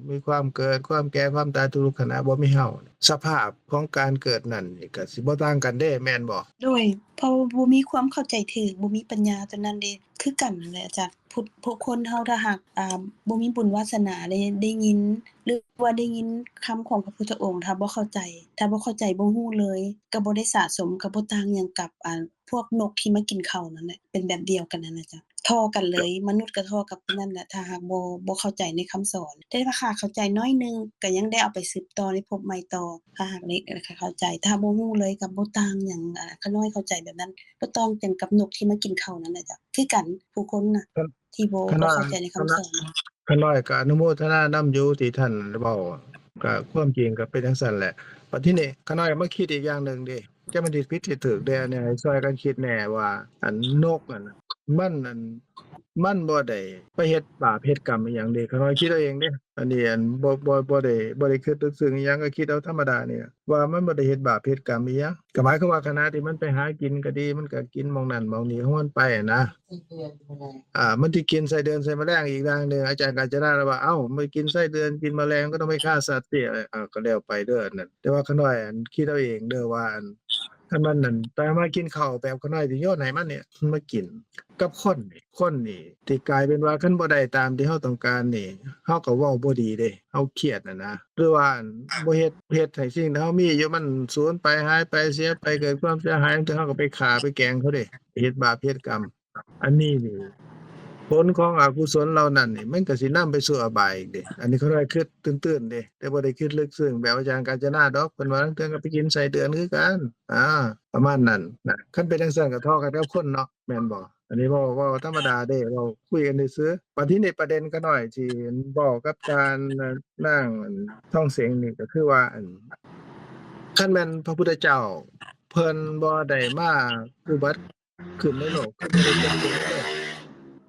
ມີຄວາມເກີດ ຄວາມແກ່ ຄວາມຕາຍ ທຸກໆຂະນະ ບໍ່ມີເຮົາ. ສະພາບຂອງການເກີດນັ້ນນີ້ກໍຊິບໍ່ຕ່າງກັນເດ້ ແມ່ນບໍ່? ໂດຍ ເພາະວ່າບໍ່ມີຄວາມເຂົ້າໃຈຖືກ ບໍ່ມີປັນຍາຕົວນັ້ນເດ້ ຄືກັນແຫຼະອາຈານ. ຜູ້ ຜູ້ຄົນເຮົາຖ້າຫາກ ອ່າ ບໍ່ມີບຸນວາສະໜາໄດ້ ໄດ້ຍິນ ຫຼືວ່າໄດ້ຍິນຄຳຂອງພະພຸດທະອົງ ຖ້າບໍ່ເຂົ້າໃຈ ຖ້າບໍ່ເຂົ້າໃຈ ບໍ່ຮູ້ເລີຍ ກໍບໍ່ໄດ້ສະສົມ ກໍບໍ່ຕ່າງຫຍັງກັບ ອ່າ ພວກນົກທີ່ມາກິນເຂົ້ານັ້ນແຫຼະ ເປັນແບບດຽວກັນນັ້ນນະເຈົ້າ. ທໍ່ກັນເລີຍ ມະນຸດກໍທໍ່ກັບຜູ້ນັ້ນແຫຼະ ຖ້າຫາກບໍ່ ບໍ່ເຂົ້າໃຈໃນຄຳສອນ. ແຕ່ຖ້າຫາກເຂົ້າໃຈໜ້ອຍໜຶ່ງ ກໍຍັງໄດ້ເອົາໄປສືບຕໍ່ໃນພົບໃໝ່ຕໍ່ ຖ້າຫາກເດັກເຂົ້າໃຈ. ຖ້າບໍ່ຮູ້ເລີຍກໍບໍ່ຕ່າງຫຍັງ ອາ ຂ້ານ້ອຍເຂົ້າໃຈແບບນັ້ນ ບໍ່ຕ່າງຫຍັງກັບນົກທີ່ມາກິນເຂົ້ານັ້ນແຫຼະເຈົ້າ. ຄືກັນ ຜູ້ຄົນນະ ທີ່ບໍ່ ຂ້ານ້ອຍ ບໍ່ເຂົ້າໃຈໃນຄຳສອນ. ຂ້ານ້ອຍກໍອະນຸໂມທະນານຳຢູ່ທີ່ທ່ານເວົ້າ ກໍຄວາມຈິງກໍເປັນຈັ່ງຊັ້ນແຫຼະ. ບັດທີນີ້ຂ້ານ້ອຍມາຄິດອີກຢ່າງໜຶ່ງເດ້ ຈັກມັນຊິຜິດຊິຖືກແດ່ ອັນນີ້ໃຫ້ຊ່ອຍກັນຄິດແດ່ວ່າ ອັນນົກນັ້ນ ມັນ ອັນ ມັນບໍ່ໄດ້ໄປເຮັດບາບເຮັດກຳອີ່ຫຍັງເດ້ ຂ້ານ້ອຍຄິດເອົາເອງເດ້. ອັນນີ້ ອັນ ບໍ່ ບໍ່ ບໍ່ໄດ້ ບໍ່ໄດ້ຄິດເລິກເຊິ່ງອີ່ຫຍັງ ກໍຄິດເອົາທຳມະດານີ້ລະ ວ່າມັນບໍ່ໄດ້ເຮັດບາບເຮັດກຳອີ່ຫຍັງ. ກໍໝາຍຄວາມວ່າຂະນະທີ່ມັນໄປຫາກິນກໍດີ ມັນກໍກິນໝ່ອງນັ້ນໝ່ອງນີ້ຂອງມັນໄປນະ. ອ່າ ມັນຊິກິນໄສ້ເດືອນໄສ້ມະແລງອີກຢ່າງໜຶ່ງ ອາຈານການຈະນາລະວ່າ ເອົ້າ ມັນກິນໄສ້ເດືອນກິນມະແລງ ກໍຕ້ອງໄປຂ້າສັດຕິ ເອົ້າ ກໍແລ້ວໄປເດີອັນນັ້ນ. ແຕ່ວ່າຂ້ານ້ອຍ ອັນ ຄິດເອົາເອງເດີວ່າ ອັນ ຄັນມັນນັ້ນ ແຕ່ມາກິນເຂົ້າແບບຂ້ານ້ອຍທີ່ໂຍນໃຫ້ມັນນີ້ ມັນມາກິນກັບຄົນນີ້ ຄົນນີ້ທີ່ກາຍເປັນວ່າ ຄັນບໍ່ໄດ້ຕາມທີ່ເຮົາຕ້ອງການນີ້ ເຮົາກໍເວົ້າບໍ່ດີເດ້ ເຮົາຄຽດຫັ້ນນະ ຫຼືວ່າ ອັນ ບໍ່ເຮັດ ເຮັດໃຫ້ສິ່ງທີ່ເຮົາມີຢູ່ມັນສູນໄປ ຫາຍໄປ ເສຍໄປ ເກີດຄວາມເສຍຫາຍ ແຕ່ເຮົາກໍໄປຂ້າໄປແກງເຂົາເດ້ ເຮັດບາບເຮັດກຳ. ອັນນີ້ນີ້ ຜົນຂອງອະກຸສົນເຫຼົ່ານັ້ນນີ້ ມັນກໍຊິນຳໄປສູ່ອະບາຍອີກເດ້. ອັນນີ້ຂ້ານ້ອຍຄິດຕື່ນໆເດ້ ແຕ່ບໍ່ໄດ້ຄິດເລິກເຊິ່ງແບບອາຈານການຈະນາດອກ ເພິ່ນວ່າລາງເທື່ອກໍໄປກິນໄສ້ເດືອນຄືກັນ ອາ ປະມານນັ້ນນະ. ຄັນເປັນຈັ່ງຊັ້ນກໍທໍ່ກັນກັບຄົນເນາະ ແມ່ນບໍ່? ອັນນີ້ເວົ້າ ເວົ້າທຳມະດາເດ້ ເວົ້າຄຸຍກັນຊື່ໆ. ບັດທີນີ້ປະເດັນຂ້ານ້ອຍທີ່ເວົ້າກັບທ່ານນາງທອງເສັງນີ້ ກໍຄືວ່າ ອັນ ຄັນແມ່ນພະພຸດທະເຈົ້າເພິ່ນບໍ່ໄດ້ມາອຸບັດ ຂຶ້ນໃນໂລກ ຄືບໍ່ໄດ້ເກີດຂຶ້ນໃນໂລກ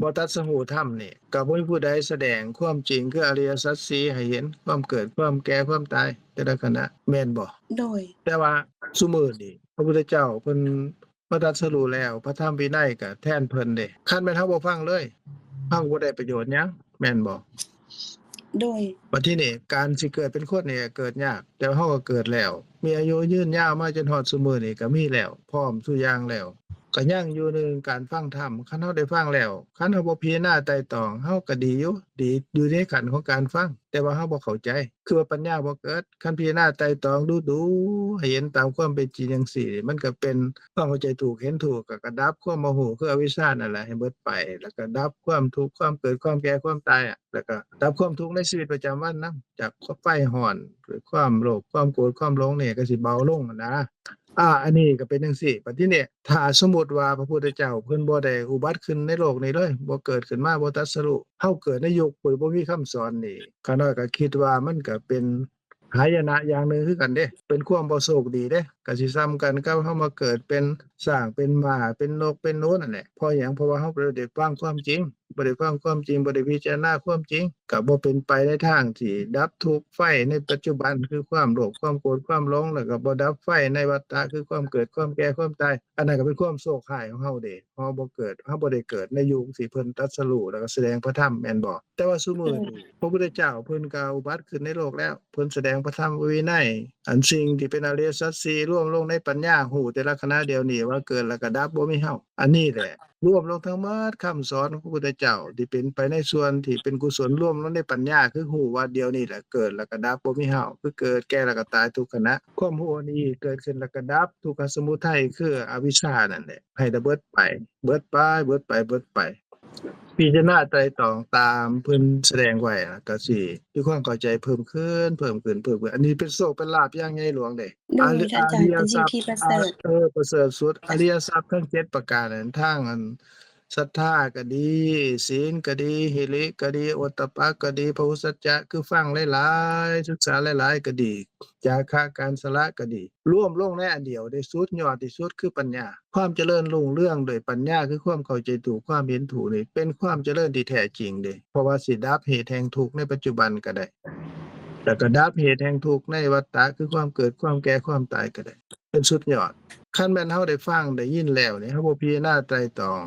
ບໍ່ຕັດສະຮູ້ທຳນີ້ ກໍບໍ່ມີຜູ້ໃດສະແດງຄວາມຈິງ ຄືອະລິຍະສັດສີ່ໃຫ້ເຫັນ ຄວາມເກີດ ຄວາມແກ່ ຄວາມຕາຍແຕ່ລະຂະນະ ແມ່ນບໍ່? ໂດຍ ແຕ່ວ່າຊຸມື້ນີ້ ພະພຸດທະເຈົ້າເພິ່ນມາຕັດສະຮູ້ແລ້ວ ພະທຳວິໄນກໍແທນເພິ່ນເດ້. ຄັນແມ່ນເຮົາບໍ່ຟັງເລີຍ ເຮົາກໍບໍ່ໄດ້ປະໂຫຍດຫຍັງ ແມ່ນບໍ່? ໂດຍ ບັດທີນີ້ ການຊິເກີດເປັນຄົນນີ້ກໍເກີດຍາກ ແຕ່ວ່າເຮົາກໍເກີດແລ້ວ ມີອາຍຸຍືນຍາວມາຈົນຮອດຊຸມື້ນີ້ກໍມີແລ້ວ ພ້ອມສູ່ຢ່າງແລ້ວ ກໍຍັງຢູ່ໃນການຟັງທຳ. ຄັນເຮົາໄດ້ຟັງແລ້ວ ຄັນເຮົາບໍ່ພິຈາລະນາໄຕ່ຕອງ ເຮົາກໍດີຢູ່ ດີຢູ່ໃນຂັ້ນຂອງການຟັງ ແຕ່ວ່າເຮົາບໍ່ເຂົ້າໃຈ ຄືວ່າປັນຍາບໍ່ເກີດ. ຄັນພິຈາລະນາໄຕ່ຕອງດູໆ ໃຫ້ເຫັນຕາມຄວາມເປັນຈິງຈັ່ງຊີ້ ມັນກໍເປັນຄວາມເຂົ້າໃຈຖືກ ເຫັນຖືກ ກໍ ກໍດັບຄວາມບໍ່ຮູ້ ຄືອະວິຊຊານັ້ນແຫຼະ ໃຫ້ເບິດໄປ ແລ້ວກໍດັບຄວາມທຸກ ຄວາມເກີດ ຄວາມແກ່ ຄວາມຕາຍ ແລ້ວກໍດັບຄວາມທຸກໃນຊີວິດປະຈຳວັນນຳ ຈາກຄວາມໄຟຮ້ອນ ຄວາມໂລບ ຄວາມໂກດ ຄວາມຫຼົງນີ້ກໍຊິເບົາລົງຫັ້ນນະ. ອາ ອັນນີ້ກໍເປັນຈັ່ງຊີ້. ບັດທີນີ້ ຖ້າສົມມຸດວ່າພະພຸດທະເຈົ້າເພິ່ນບໍ່ໄດ້ອຸບັດຂຶ້ນໃນໂລກນີ້ເລີຍ ບໍ່ເກີດຂຶ້ນມາ ບໍ່ຕັດສະຮູ້ ເຮົາເກີດໃນຍຸກທີ່ບໍ່ມີຄຳສອນນີ້ ຂ້ານ້ອຍກໍຄິດວ່າມັນກໍເປັນຫາຍະນະຢ່າງໜຶ່ງຄືກັນເດ້ ເປັນຄວາມບໍ່ໂຊກດີເດ້. ກໍຊິສ່ຳກັນກັບເຮົາມາເກີດເປັນຊ້າງ ເປັນມ້າ ເປັນນົກ ເປັນໜູນັ້ນແຫຼະ. ເພາະຫຍັງ? ເພາະວ່າເຮົາບໍ່ໄດ້ຟັງຄວາມຈິງ ບໍ່ໄດ້ຟັງຄວາມຈິງ ບໍ່ໄດ້ພິຈາລະນາຄວາມຈິງ ກໍບໍ່ເປັນໄປໃນທາງທີ່ດັບທຸກໄຟໃນປັດຈຸບັນ ຄືຄວາມໂລບ ຄວາມໂກດ ຄວາມຫຼົງ ແລ້ວກໍບໍ່ດັບໄຟໃນວັດຕະ ຄືຄວາມເກີດ ຄວາມແກ່ ຄວາມຕາຍ. ອັນນັ້ນກໍເປັນຄວາມໂຊກຮ້າຍຂອງເຮົາເດ້ ເຮົາບໍ່ເກີດ ເຮົາບໍ່ໄດ້ເກີດໃນຍຸກທີ່ເພິ່ນຕັດສະຮູ້ ແລ້ວກໍສະແດງພະທຳ ແມ່ນບໍ່? ແຕ່ວ່າຊຸມື້ນີ້ ໂດຍ ພະພຸດທະເຈົ້າເພິ່ນກໍອຸບັດຂຶ້ນໃນໂລກແລ້ວ ເພິ່ນສະແດງພະທຳວິໄນ ອັນສິ່ງທີ່ເປັນອະລິຍະສັດສີ່ ລວມລົງໃນປັນຍາຮູ້ແຕ່ລະຂະນະດຽວນີ້ວ່າເກີດແລ້ວກໍດັບ ບໍ່ມີເຮົາ. ອັນນີ້ແຫຼະ ລວມລົງທັງໝົດຄຳສອນຂອງພະພຸດທະເຈົ້າ ທີ່ເປັນໄປໃນສ່ວນທີ່ເປັນກຸສົນ ລວມລົງໃນປັນຍາ ຄືຮູ້ວ່າດຽວນີ້ແຫຼະເກີດແລ້ວກໍດັບ ບໍ່ມີເຮົາ ຄືເກີດ ແກ່ ແລ້ວກໍຕາຍທຸກຂະນະ. ຄວາມຮູ້ອັນນີ້ເກີດຂຶ້ນແລ້ວກໍດັບ ທຸກຂະສະມຸໄທ ຄືອະວິຊຊານັ້ນແຫຼະ ໃຫ້ລະເບີດໄປ ເບີດໄປ ເບີດໄປ ເບີດໄປ. ພິຈາລະນາໄຕ່ຕອງຕາມເພິ່ນສະແດງໄວ້ນະ ກໍຊິມີຄວາມເຂົ້າໃຈເພີ່ມຂຶ້ນ ເພີ່ມຂຶ້ນ ເພີ່ມຂຶ້ນ. ອັນນີ້ເປັນໂຊກເປັນລາບຢ່າງໃຫຍ່ຫຼວງເດ້. ໂດຍ ອາ ອາຈານ ອາລິຍະຊັບ ເປັນສິ່ງທີ່ປະເສີດ ເອີ ປະເສີດສຸດ ອະລິຍະຊັບທັງເຈັດປະການນັ້ນ ທັງອັນ ສັດທາກໍດີ ສີນກໍດີ ຫິລິກໍດີ ໂອດຕະປະກໍດີ ພະຫຸດສັດຈະ ຄືຟັງຫຼາຍໆ ສຶກສາຫຼາຍໆກໍດີ ຈາຄະ ການສະຫຼະກໍດີ ລວມລົງໃນອັນດຽວເດ້ ສຸດຍອດທີ່ສຸດຄືປັນຍາ. ຄວາມຈະເລີນຮຸ່ງເຮືອງໂດຍປັນຍາ ຄືຄວາມເຂົ້າໃຈຖືກ ຄວາມເຫັນຖືກນີ້ ເປັນຄວາມຈະເລີນທີ່ແທ້ຈິງເດ້ ເພາະວ່າຊິດັບເຫດແຫ່ງທຸກໃນປັດຈຸບັນກໍໄດ້ ແລ້ວກໍດັບເຫດແຫ່ງທຸກໃນວັດຕະ ຄືຄວາມເກີດ ຄວາມແກ່ ຄວາມຕາຍກໍໄດ້ ເປັນສຸດຍອດ. ຄັນແມ່ນເຮົາໄດ້ຟັງໄດ້ຍິນແລ້ວນີ້ ເຮົາບໍ່ພິຈາລະນາໄຕ່ຕອງ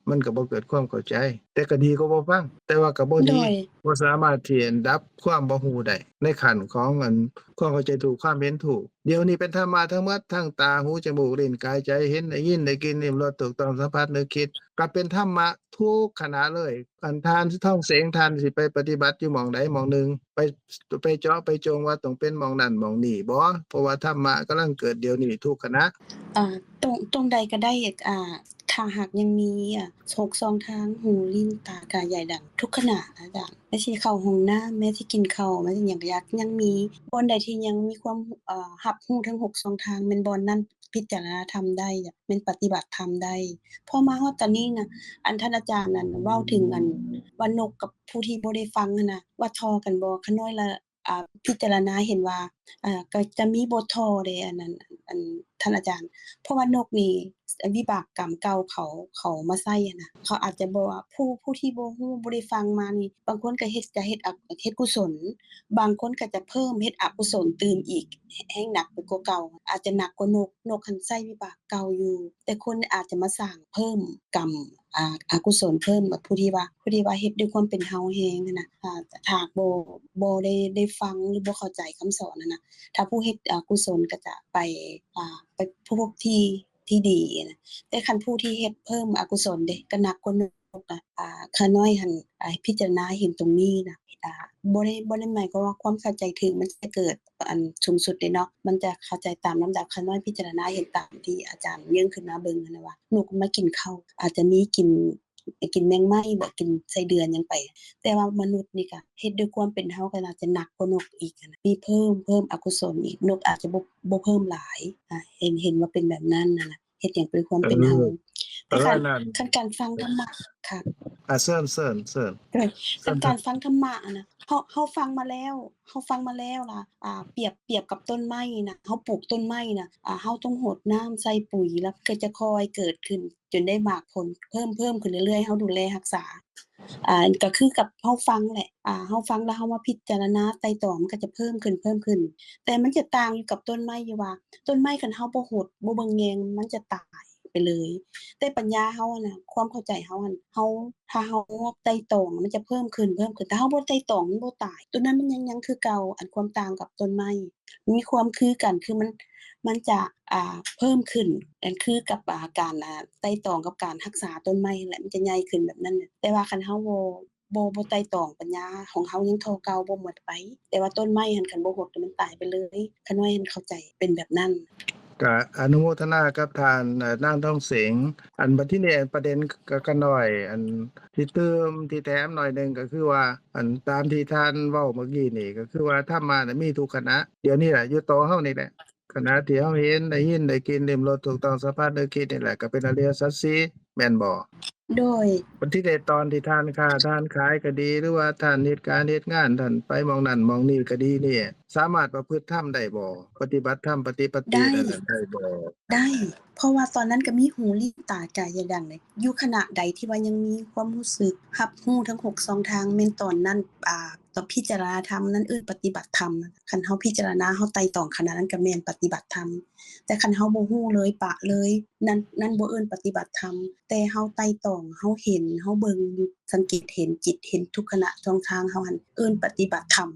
ມັນກໍບໍ່ເກີດຄວາມເຂົ້າໃຈ, ແຕ່ກໍດີກວ່າບໍ່ຟັງ, ແຕ່ວ່າກໍບໍ່ດີ, ໂດຍ ບໍ່ສາມາດທີ່ຈະດັບຄວາມບໍ່ຮູ້ໄດ້ ໃນຂັ້ນຂອງອັນຄວາມເຂົ້າໃຈຖືກ, ຄວາມເຫັນຖືກ. ດຽວນີ້ເປັນທຳມະທັງໝົດ, ທັງຕາ, ຫູ, ຈະມູກ, ລີ້ນ, ກາຍ, ໃຈ, ເຫັນ, ໄດ້ຍິນ, ໄດ້ກິ່ນ, ລິ້ມລົດ, ຖືກຕ້ອງສຳຜັດ ນຶກ, ຄິດ, ກໍເປັນທຳມະທຸກຂະນະເລີຍ. ອັນທ່ານທອງເສງ ທ່ານຊິໄປປະຕິບັດຢູ່ໝ່ອງໃດໝ່ອງໜຶ່ງ, ໄປ ໄປເຈາະໄປຈົງວ່າຕ້ອງເປັນໝ່ອງນັ້ນໝ່ອງນີ້ບໍ່? ເພາະວ່າທຳມະກຳລັງເກີດດຽວນີ້ທຸກຂະນະ. ອາ ຕົງ ຕົງໃດກໍໄດ້ ອາ ຖ້າຫາກຍັງມີ ອາ ຫົກຊ່ອງທາງ ຫູ ລີ້ນ ຕາ ກາຍ ໃຈ ດັງ ທຸກຂະນະອາຈານ, ແມ່ນຊິເຂົ້າຫ້ອງນ້ຳ, ແມ່ນຊິກິນເຂົ້າ, ແມ່ນຊິຫຍັງກໍຢາກ ຍັງມີບ່ອນໃດທີ່ຍັງມີຄວາມ ອາ ຮັບຮູ້ທັງຫົກຊ່ອງທາງ ແມ່ນບ່ອນນັ້ນພິຈາລະນາທຳໄດ້, ແມ່ນປະຕິບັດທຳໄດ້. ພໍມາຮອດຕອນນີ້ນະ ອັນທ່ານອາຈານນັ້ນເວົ້າເຖິງອັນວ່ານົກກັບຜູ້ທີ່ບໍ່ໄດ້ຟັງຫັ້ນນະ ວ່າທໍ່ກັນບໍ່? ຂ້ານ້ອຍລະ ອ່າ ພິຈາລະນາເຫັນວ່າ ອ່າ ກໍຈະມີບໍ່ທໍ່ເດ້ ອັນນັ້ນ ອັນ ທ່ານອາຈານ, ເພາະວ່ານົກນີ້ ວິບາກກຳເກົ່າເຂົາ ເຂົາມາໃຊ້ຫັ້ນນະ, ເຂົາອາດຈະບໍ່ ຜູ້ ຜູ້ທີ່ບໍ່ຮູ້ ບໍ່ໄດ້ຟັງມານີ້ ບາງຄົນກໍເຮັດ ຈະເຮັດອະ ເຮັດກຸສົນ, ບາງຄົນກໍຈະເພີ່ມເຮັດອະກຸສົນຕື່ມອີກ ແຮ- ແຮ່ງໜັກໄປກວ່າເກົ່າ, ອາດຈະໜັກກວ່ານົກ. ນົກຫັ້ນໃຊ້ວິບາກເກົ່າຢູ່, ແຕ່ຄົນອາດຈະມາສ້າງເພີ່ມກຳ ອາ ອະກຸສົນເພີ່ມ ແບບຜູ້ທີ່ວ່າ ຜູ້ທີ່ວ່າເຮັດດ້ວຍຄວາມເປັນເຮົາແຮງຫັ້ນນະ. ຖ້າ ຖ້າຫາກບໍ່ ບໍ່ໄດ້ ໄດ້ຟັງ ຫຼື ບໍ່ເຂົ້າໃຈຄຳສອນຫັ້ນນະ, ຖ້າຜູ້ເຮັດອະກຸສົນກໍຈະໄປ ອ່າ ໄປພົບທີ່ ທີ່ດີນະ, ແຕ່ຄັນຜູ້ທີ່ເຮັດເພີ່ມອະກຸສົນເດ້ ກໍໜັກກວ່ານົກນະ. ອ່າ ຂ້ານ້ອຍຫັ້ນ ອ່າ ພິຈາລະນາເຫັນຕົງນີ້ນະ, ອ່າ ບໍ່ໄດ້ ບໍ່ໄດ້ໝາຍຄວາມວ່າຄວາມເຂົ້າໃຈຖືກມັນຈະເກີດອັນສູງສຸດເດ້ເນາະ, ມັນຈະເຂົ້າໃຈຕາມລຳດັບ. ຂ້ານ້ອຍພິຈາລະນາເຫັນຕາມທີ່ອາຈານຍື່ນຂຶ້ນມາເບິ່ງຫັ້ນນະວ່າ ນົກມາກິນເຂົ້າ ອາດຈະມີກິນ ໄປກິນແມງໄມ້ບໍ ກິນໄສ້ເດືອນຫຍັງໄປ, ແຕ່ວ່າມະນຸດນີ້ກະເຮັດດ້ວຍຄວາມເປັນເຮົາ ກໍອາດຈະໜັກກວ່ານົກອີກຫັ້ນນະ, ມີເພີ່ມ ເພີ່ມອະກຸສົນອີກ, ນົກອາດຈະບໍ່ ບໍ່ເພີ່ມຫຼາຍ. ອາ ເຫັນ ເຫັນວ່າເປັນແບບນັ້ນຫັ້ນນະ, ເຮັດຫຍັງເປັນຄວາມເປັນເຮົາ. ເອີ ແຕ່ຄັນ ເອີ ນັ້ນ ຄັນການຟັງທຳມະ ຄ່ະ ອາ ເຊີນ ເຊີນ ເຊີນ ເອີ ເຊີນ ຄັນການຟັງທຳມະຫັ້ນນະ ເຮົາ ເຮົາຟັງມາແລ້ວ ເຮົາຟັງມາແລ້ວລະ ອ່າ ປຽບ ປຽບກັບຕົ້ນໄມ້ນະ, ເຮົາປູກຕົ້ນໄມ້ນະ ອ່າ ເຮົາຕ້ອງຫົດນ້ຳ ໃສ່ປຸຍ ແລ້ວກໍຈະຄ່ອຍເກີດຂຶ້ນ ຈົນໄດ້ໝາກຜົນເພີ່ມ ເພີ່ມຂຶ້ນເລື້ອຍໆ ເຮົາດູແລຮັກສາ. ອ່າ ກໍຄືກັບເຮົາຟັງແຫຼະ ອ່າ ເຮົາຟັງແລ້ວເຮົາມາພິຈາລະນາໄຕ່ຕອງ ມັນກໍຈະເພີ່ມຂຶ້ນ ເພີ່ມຂຶ້ນ. ແຕ່ມັນຈະຕ່າງຢູ່ກັບຕົ້ນໄມ້ຢູ່ວ່າ ຕົ້ນໄມ້ຄັນເຮົາບໍ່ຫົດ ບໍ່ເບິ່ງແຍງ ມັນຈະຕາຍໄປເລີຍ. ແຕ່ປັນຍາເຮົານະ ຄວາມເຂົ້າໃຈເຮົາຫັ້ນ ເຮົາ ຖ້າເຮົາໄຕ່ຕອງ ມັນຈະເພີ່ມຂຶ້ນ ເພີ່ມຂຶ້ນ, ຖ້າເຮົາບໍ່ໄຕ່ຕອງ ມັນບໍ່ຕາຍ, ໂຕນັ້ນມັນຍັງ ຍັງຄືເກົ່າ. ອັນຄວາມຕ່າງກັບຕົ້ນໄມ້ ມີຄວາມຄືກັນ ຄືມັນ ມັນຈະ ອ່າ ເພີ່ມຂຶ້ນ ອັນຄືກັບ ອ່າ ການ ອ່າ ໄຕ່ຕອງກັບການຮັກສາຕົ້ນໄມ້ຫັ້ນແຫຼະ ມັນຈະໃຫຍ່ຂຶ້ນແບບນັ້ນ. ແຕ່ວ່າຄັນເຮົາບໍ່ ບໍ່ ບໍ່ໄຕ່ຕອງ ປັນຍາຂອງເຮົາຍັງທໍ່ເກົ່າບໍ່ໝົດໄປ, ແຕ່ວ່າຕົ້ນໄມ້ຫັ້ນ ຄັນບໍ່ຫົດ ມັນຕາຍໄປເລີຍ. ຂ້ານ້ອຍຫັ້ນເຂົ້າໃຈເປັນແບບນັ້ນ. ກະອະນຸໂມທະນາກັບທ່ານ ເອີ ນາງທອງເສງ. ອັນບັດທີນີ້ ອັນປະເດັນກະ ກະນ້ອຍ ອັນທີ່ຕື່ມທີ່ແຖມໜ້ອຍໜຶ່ງ ກໍຄືວ່າ ອັນຕາມທີ່ທ່ານເວົ້າເມື່ອກີ້ນີ້ ກໍຄືວ່າທຳມະນະມີທຸກຂະນະ ດຽວນີ້ແຫຼະ ຢູ່ໂຕເຮົານີ້ແຫຼະ ຂະນະທີ່ເຮົາເຫັນ ໄດ້ຍິນ ໄດ້ກິ່ນ ລິ້ມລົດ ຖືກຕ້ອງສຳຜັດ ນຶກຄິດນີ້ແຫຼະ ກໍເປັນອະລິຍະສັດສີ່ ແມ່ນບໍ່? ໂດຍ ບັດທີໃດຕອນທີ່ທ່ານຄ້າທ່ານຂາຍກໍດີ ຫຼືວ່າທ່ານເຮັດການເຮັດງານ ທ່ານໄປໝ່ອງນັ້ນໝ່ອງນີ້ກໍດີນີ້ ສາມາດປະພຶດທຳໄດ້ບໍ່? ປະຕິບັດທຳ ປະຕິປັດຕິ ໄດ້ ນັ້ນນະ ໄດ້ບໍ່? ໄດ້ ເພາະວ່າຕອນນັ້ນກໍມີຫູ ລີ້ນ ຕາ ກາຍ ໃຈ ດັງເດ້. ຢູ່ຂະນະໃດທີ່ວ່າຍັງມີຄວາມຮູ້ສຶກຮັບຮູ້ທັງຫົກຊ່ອງທາງ ແມ່ນຕອນນັ້ນ ອ່າ ຕອນພິຈາລະນາທຳນັ້ນເອີ້ນປະຕິບັດທຳ. ຄັນເຮົາພິຈາລະນາ ເຮົາໄຕ່ຕອງຂະນະນັ້ນກໍແມ່ນປະຕິບັດທຳ. ແຕ່ຄັນເຮົາບໍ່ຮູ້ເລີຍ ປະເລີຍ ນັ້ນ ນັ້ນບໍ່ເອີ້ນປະຕິບັດທຳ. ແຕ່ເຮົາໄຕ່ຕອງ ເຮົາເຫັນ ເຮົາເບິ່ງຢູ່ ສັງເກດເຫັນຈິດ ເຫັນທຸກຂະນະຊ່ອງທາງເຮົາຫັ້ນ ເອີ້ນປະຕິບັດທຳ.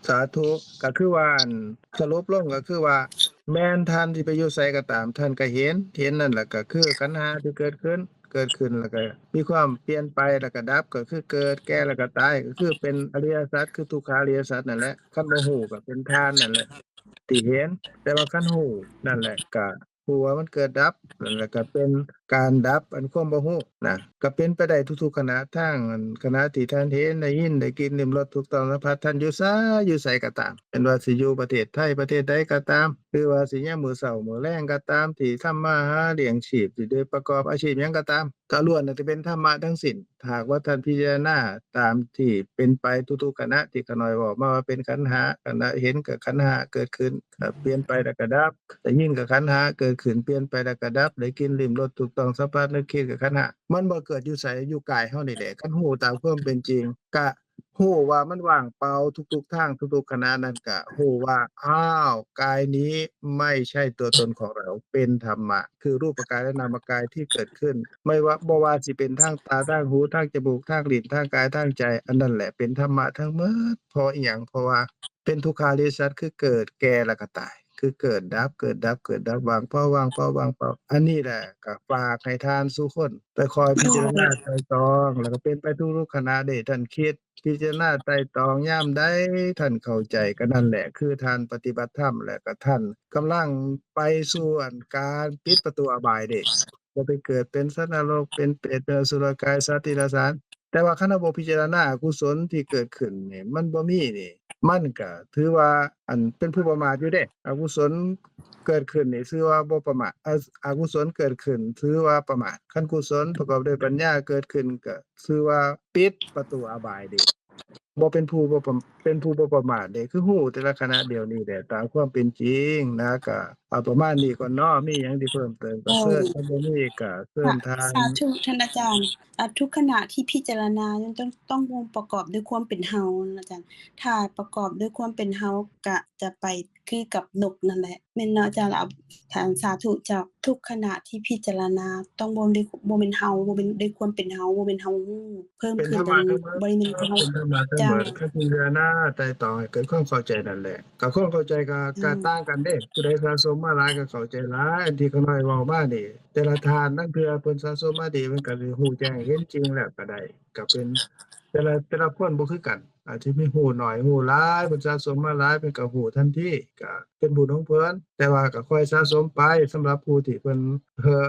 ສາທຸ. ກໍຄືວ່າ ອັນ ສະຫຼຸບລົງກໍຄືວ່າ ແມ່ນທ່ານຊິໄປຢູ່ໃສກໍຕາມ ທ່ານກໍເຫັນ ເຫັນນັ້ນແຫຼະກໍຄືຂັນຫ້າທີ່ເກີດຂຶ້ນ ເກີດຂຶ້ນແລ້ວກໍມີຄວາມປ່ຽນໄປ ແລ້ວກໍດັບ ກໍຄືເກີດ ແກ່ ແລ້ວກໍຕາຍ ກໍຄືເປັນອະລິຍະສັດ ຄືທຸກຂາອະລິຍະສັດນັ້ນແຫຼະ. ຄັນບໍ່ຮູ້ກໍເປັນທ່ານນັ້ນແຫຼະທີ່ເຫັນ, ແຕ່ວ່າຄັນຮູ້ນັ້ນແຫຼະກໍ ຮູ້ວ່າມັນເກີດດັບ ແລ້ວກໍເປັນການດັບອັນຄວາມບໍ່ຮູ້ນະ ກໍເປັນໄປໄດ້ທຸກໆຂະນະ ທັງອັນຂະນະທີ່ທ່ານເຫັນ ໄດ້ຍິນ ໄດ້ກິ່ນ ລິ້ມລົດ ຖືກຕ້ອງສຳຜັດ ທ່ານຢູ່ໃສ ຢູ່ໃສກໍຕາມ ແມ່ນວ່າຊິຢູ່ປະເທດໄທ ປະເທດໃດກໍຕາມ ຫຼືວ່າຊິຍາມມື້ເຊົ້າມື້ແລງກໍຕາມ ທີ່ທຳມາຫາລ້ຽງຊີບ ຊິໄດ້ປະກອບອາຊີບຫຍັງກໍຕາມ ກໍລ້ວນແຕ່ເປັນທຳມະທັງສິ້ນ. ຖ້າຫາກວ່າທ່ານພິຈາລະນາຕາມທີ່ເປັນໄປທຸກໆຂະນະທີ່ຂ້ານ້ອຍເວົ້າມາວ່າເປັນຂັນຫ້າ, ຂະນະເຫັນກໍຂັນຫ້າເກີດຂຶ້ນ, ກໍປ່ຽນໄປແລ້ວກໍດັບ, ໄດ້ຍິນກໍຂັນຫ້າເກີດຂຶ້ນ, ປ່ຽນໄປແລ້ວກໍດັບ, ໄດ້ກິ່ນ, ລິ້ມລົດ, ຖືກຕ້ອງສຳຜັດ, ນຶກຄິດກໍຂັນຫ້າ. ມັນບໍ່ເກີດຢູ່ໃສ? ຢູ່ກາຍເຮົານີ້ແຫຼະ. ຄັນຮູ້ຕາມຄວາມເປັນຈິງ, ກະ ຮູ້ວ່າມັນວ່າງເປົ່າ ທຸກໆທາງ ທຸກໆຂະນະນັ້ນກະຮູ້ວ່າ ອ້າວ ກາຍນີ້ໄມ່ໃຊ່ຕົວຕົນຂອງເຮົາ ເປັນທຳມະ ຄືຮູບກາຍ ແລະ ນາມກາຍທີ່ເກີດຂຶ້ນ ໄມ່ວ່າ ບໍ່ວ່າຊິເປັນທາງຕາ ທາງຫູ ທາງຈະມູກ ທາງລີ້ນ ທາງກາຍ ທາງໃຈ ອັນນັ້ນແຫຼະເປັນທຳມະທັງໝົດ. ເພາະອີ່ຫຍັງ? ເພາະວ່າເປັນທຸກຂາລິສັດ ຄືເກີດ ແກ່ ແລ້ວກໍຕາຍ ຄືເກີດດັບ ເກີດດັບ ເກີດດັບ ວ່າງເປົ່າ ວ່າງເປົ່າ ວ່າງເປົ່າ. ອັນນີ້ແຫຼະກໍຝາກໃຫ້ທ່ານສູ່ຄົນໄປຄອຍພິຈາລະນາໄຕ່ຕອງ ແລ້ວກໍເປັນໄປທຸກໆຂະນະເດ້. ທ່ານຄິດ ພິຈາລະນາໄຕ່ຕອງຍາມໃດ ທ່ານເຂົ້າໃຈ ກໍນັ້ນແຫຼະ ຄືທ່ານປະຕິບັດທຳ ແລ້ວກໍທ່ານກຳລັງໄປສູ່ອັນການປິດປະຕູອະບາຍເດ້. ບໍ່ໄປເກີດເປັນສັດນະລົກ ເປັນເປດ ເປັນອະສຸລະກາຍ ສັດຕິລະສານ. ແຕ່ວ່າຄັນເຮົາບໍ່ພິຈາລະນາອະກຸສົນທີ່ເກີດຂຶ້ນນີ້ ມັນບໍ່ມີນີ້ ມັນກະຖືວ່າ ອັນ ເປັນຜູ້ປະໝາດຢູ່ເດ້. ອະກຸສົນເກີດຂຶ້ນນີ້ ຖືວ່າບໍ່ປະໝາດ ອະ ອະກຸສົນເກີດຂຶ້ນ ຖືວ່າປະໝາດ. ຄັນກຸສົນປະກອບດ້ວຍປັນຍາເກີດຂຶ້ນ ກະຖືວ່າປິດປະຕູອະບາຍເດ້. ບໍ່ເປັນຜູ້ບໍ່ປະ ເປັນຜູ້ບໍ່ປະໝາດເດ້ ຄືຮູ້ແຕ່ລະຂະນະດຽວນີ້ແຫຼະ ຕາມຄວາມເປັນຈິງນະ. ກະເອົາປະມານນີ້ກ່ອນເນາະ ມີຫຍັງທີ່ເພີ່ມເຕີມກໍເຊີນ ຄັນບໍ່ມີກໍເຊີນທ່ານ. ສາທຸທ່ານອາຈານ. ອາ ທຸກຂະນະທີ່ພິຈາລະນາ ຕ້ອງ ຕ້ອງບໍ່ປະກອບດ້ວຍຄວາມເປັນເຮົານະອາຈານ. ຖ້າປະກອບດ້ວຍຄວາມເປັນເຮົາ ກະຈະໄປຄືກັບນົກນັ້ນແຫຼະ ແມ່ນເນາະອາຈານ? ອາ ສາທຸເຈົ້າ. ທຸກຂະນະທີ່ພິຈາລະນາ ຕ້ອງບໍ່ໄດ້ ບໍ່ແມ່ນເຮົາ ບໍ່ແມ່ນດ້ວຍຄວາມເປັນເຮົາ ບໍ່ແມ່ນເຮົາຮູ້ ເພີ່ມຂຶ້ນ ບໍ່ໄດ້ແມ່ນເຮົາ ເປັນທຳມະທັງໝົດ. ເຈົ້າ ຄັນພິຈາລະນາໄຕ່ຕອງໃຫ້ເກີດຄວາມເຂົ້າໃຈນັ້ນແຫຼະ ກັບຄວາມເຂົ້າໃຈກໍ ກໍຕ່າງກັນເດ້. ຜູ້ໃດສະສົມມາຫຼາຍກໍເຂົ້າໃຈຫຼາຍ ອັນທີ່ຂ້ານ້ອຍເວົ້າມານີ້ ແຕ່ລະທ່ານ ລາງເທື່ອເພິ່ນສະສົມມາດີ ເພິ່ນກໍຊິຮູ້ແຈ້ງເຫັນຈິງແລ້ວກໍໄດ້ ກໍເປັນ ແຕ່ລະ ແຕ່ລະຄົນບໍ່ຄືກັນ ອາດຈະມີຮູ້ໜ້ອຍ ຮູ້ຫຼາຍ ເພິ່ນສະສົມມາຫຼາຍ ເພິ່ນກໍຮູ້ທັນທີ ກໍເປັນບຸນຂອງເພິ່ນ. ແຕ່ວ່າກໍຄ່ອຍສະສົມໄປ ສຳລັບຜູ້ທີ່ເພິ່ນ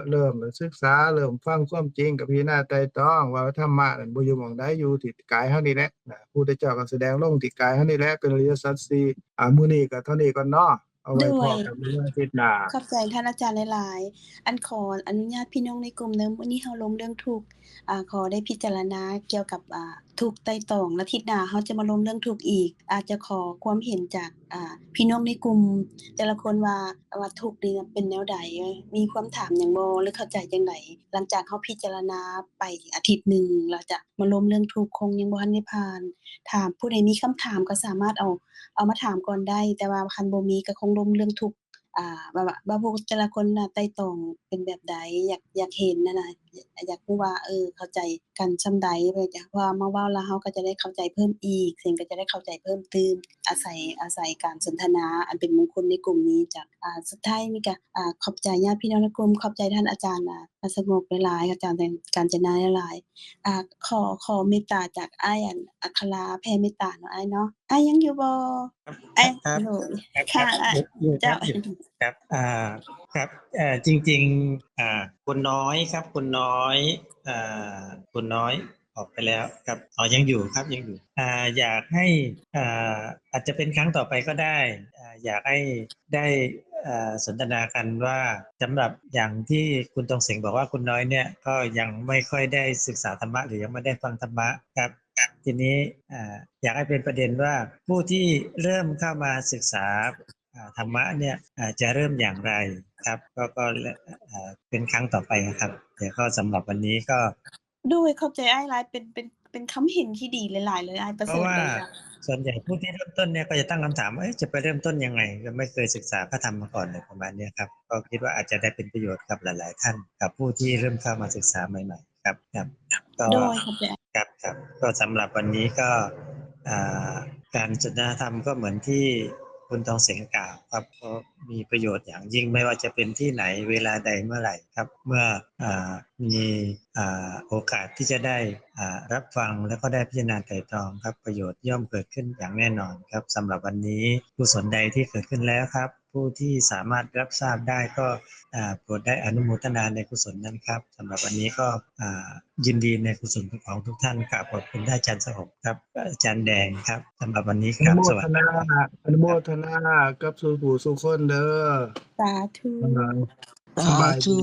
ເລີ່ມສຶກສາ ເລີ່ມຟັງຄວາມຈິງ ກໍພິຈາລະນາໄຕ່ຕອງວ່າທຳມະນັ້ນບໍ່ຢູ່ໝ່ອງໃດ ຢູ່ທີ່ກາຍເຮົານີ້ແຫຼະ. ພະພຸດທະເຈົ້າກໍສະແດງລົງທີ່ກາຍເຮົານີ້ແຫຼະ ເປັນອະລິຍະສັດສີ່. ອາ ມື້ນີ້ກໍເທົ່ານີ້ກ່ອນເນາະ ເອົາໄວ້ພໍ້ກັນໃນອາທິດໜ້າ. ຂອບໃຈທ່ານອາຈານຫຼາຍໆ. ອັນ ຂໍອະນຸຍາດພີ່ນ້ອງໃນກຸ່ມເດີ ມື້ນີ້ເຮົາລົມເລື່ອງທຸກ ອາ ຂໍໄດ້ພິຈາລະນາກ່ຽວກັບ ອາ ທຸກໄຕ່ຕອງ ອາທິດໜ້າເຮົາຈະມາລົມເລື່ອງທຸກອີກ. ອາດຈະຂໍຄວາມເຫັນຈາກ ອາ ພີ່ນ້ອງໃນກຸ່ມແຕ່ລະຄົນວ່າ ວ່າທຸກນີ້ເປັນແນວໃດ ມີຄວາມຖາມຫຍັງບໍ່ ຫຼືເຂົ້າໃຈຈັ່ງໃດ. ຫຼັງຈາກເຮົາພິຈາລະນາໄປອາທິດໜຶ່ງ ແລ້ວຈະມາລົມເລື່ອງທຸກ ຄົງຍັງບໍ່ທັນໄດ້ຜ່ານ. ຖ້າຜູ້ໃດມີຄຳຖາມກໍສາມາດເອົາ ເອົາມາຖາມກ່ອນໄດ້ ແຕ່ວ່າຄັນບໍ່ມີກໍຄົງລົມເລື່ອງທຸກ ອ່າ ວ່າ ວ່າ ວ່າພວກແຕ່ລະຄົນນະໄຕ່ຕອງເປັນແບບໃດ ຢາກ ຢາກເຫັນຫັ້ນນະ ຢາກຮູ້ວ່າ ເອີ ເຂົ້າໃຈກັນສ່ຳໃດ ເພື່ອຈະ ເພາະວ່າມາເວົ້າແລ້ວເຮົາກໍຈະໄດ້ເຂົ້າໃຈເພີ່ມອີກ ເຊິ່ງກໍຈະໄດ້ເຂົ້າໃຈເພີ່ມຕື່ມ ອາໄສ ອາໄສການສົນທະນາອັນເປັນມຸງຄຸນໃນກຸ່ມນີ້. ຈາກ ອ່າ ສຸດທ້າຍນີ້ກໍ ອ່າ ຂອບໃຈຍາດພີ່ນ້ອງໃນກຸ່ມ ຂອບໃຈທ່ານອາຈານ ອ່າ ສະຫງົບຫຼາຍໆ ອາຈານການຈະນາຫຼາຍໆ. ອ່າ ຂໍ ຂໍເມດຕາຈາກອ້າຍ ອັນ ອັກຄະລາ ແຜ່ເມດຕາເນາະອ້າຍເນາະ. ອ້າຍຍັງຢູ່ບໍ່? ອ້າຍ ຮັບ ຮັບ ໂດຍ ຮັບ ຄັບ ອ້າຍ ຢູ່ ຢູ່ ເຈົ້າ ຢູ່ ຄັບ ອ່າ ຄັບ ເອີ ຈິງໆ ອ່າ ຄຸນນ້ອຍຄັບ ຄຸນນ້ອຍ ເອີ ຄຸນນ້ອຍອອກໄປແລ້ວຄັບ. ອໍ ຍັງຢູ່ຄັບ ຍັງຢູ່. ອ່າ ຢາກໃຫ້ ອ່າ ອາດຈະເປັນຄັ້ງຕໍ່ໄປກໍໄດ້ ອ່າ ຢາກໃຫ້ໄດ້ ເອີ ສົນທະນາກັນວ່າ ສຳລັບຢ່າງທີ່ຄຸນທອງເສັງບອກວ່າ ຄຸນນ້ອຍເນຍ ກໍຍັງໄມ່ຄ່ອຍໄດ້ສຶກສາທຳມະ ຫຼື ຍັງບໍ່ໄດ້ຟັງທຳມະຄັບ. ທີນີ້ ອ່າ ຢາກໃຫ້ເປັນປະເດັນວ່າ ຜູ້ທີ່ເລີ່ມເຂົ້າມາສຶກສາ ອ່າ ທຳມະເນຍ ອ່າ ຈະເລີ່ມຢ່າງໄລຄັບ. ກໍ ກໍ ເອີ ເປັນຄັ້ງຕໍ່ໄປນະຄັບ. ແຕ່ກໍສຳລັບວັນນີ້ກໍ ໂດຍ ຂອບໃຈອ້າຍຫຼາຍ ເປັນ ເປັນ ເປັນຄຳເຫັນທີ່ດີຫຼາຍໆເລີຍອ້າຍ ປະເສີດເລີຍ. ສ່ວນໃຫຍ່ຜູ້ທີ່ເລີ່ມຕົ້ນເນຍ ກໍຈະຕັ້ງຄຳຖາມວ່າ ເອີ ຈະໄປເລີ່ມຕົ້ນຍັງໄງ? ກໍໄມ່ເຄີຍສຶກສາພະທຳມາກ່ອນ ຫຼື ປະມານເນຍຄັບ. ກໍຄິດວ່າອາດຈະໄດ້ເປັນປະໂຫຍດກັບຫຼາຍໆທ່ານ ກັບຜູ້ທີ່ເລີ່ມເຂົ້າມາສຶກສາໃໝ່ໆ. ຄັບ ຄັບ ກໍ ໂດຍ ຂອບໃຈ ຄັບ ຄັບ. ກໍສຳລັບວັນນີ້ກໍ ອ່າ ການສົນທະນາທຳກໍເໝືອນທີ່ຄຸນທອງເສັງກ່າວຄັບ ກໍມີປະໂຫຍດຢ່າງຍິ່ງ ໄມ່ວ່າຈະເປັນທີ່ໃດ ເວລາໃດ ເມື່ອໃດຄັບ ເມື່ອ ອ່າ ມີ ອ່າ ໂອກາດທີ່ຈະໄດ້ ອ່າ ຮັບຟັງ ແລ້ວກໍໄດ້ພິຈາລະນາໄຕຕອງຄັບ ປະໂຫຍດຍ່ອມເກີດຂຶ້ນຢ່າງແນ່ນອນຄັບ. ສຳລັບວັນນີ້ ກຸສົນໃດທີ່ເກີດຂຶ້ນແລ້ວຄັບ ຜູ້ທີ່ສາມາດຮັບຊາບໄດ້ກໍ ອ່າ ໂປດໄດ້ອະນຸໂມທະນາໃນກຸສົນນັ້ນຄັບ. ສຳລັບວັນນີ້ກໍ ອ່າ ຍິນດີໃນກຸສົນຂອງທຸກທ່ານ. ກາບຂອບຄຸນທ່ານອາຈານສະຫງົບຄັບ ອາຈານແດງຄັບ. ສຳລັບວັນນີ້ ອະນຸໂມທະນາ ສະຫວັດດີ ອະນຸໂມທະນາກັບສູ່ຜູ້ສູ່ຄົນເດີ. ສາທຸ ສະບາຍດີ.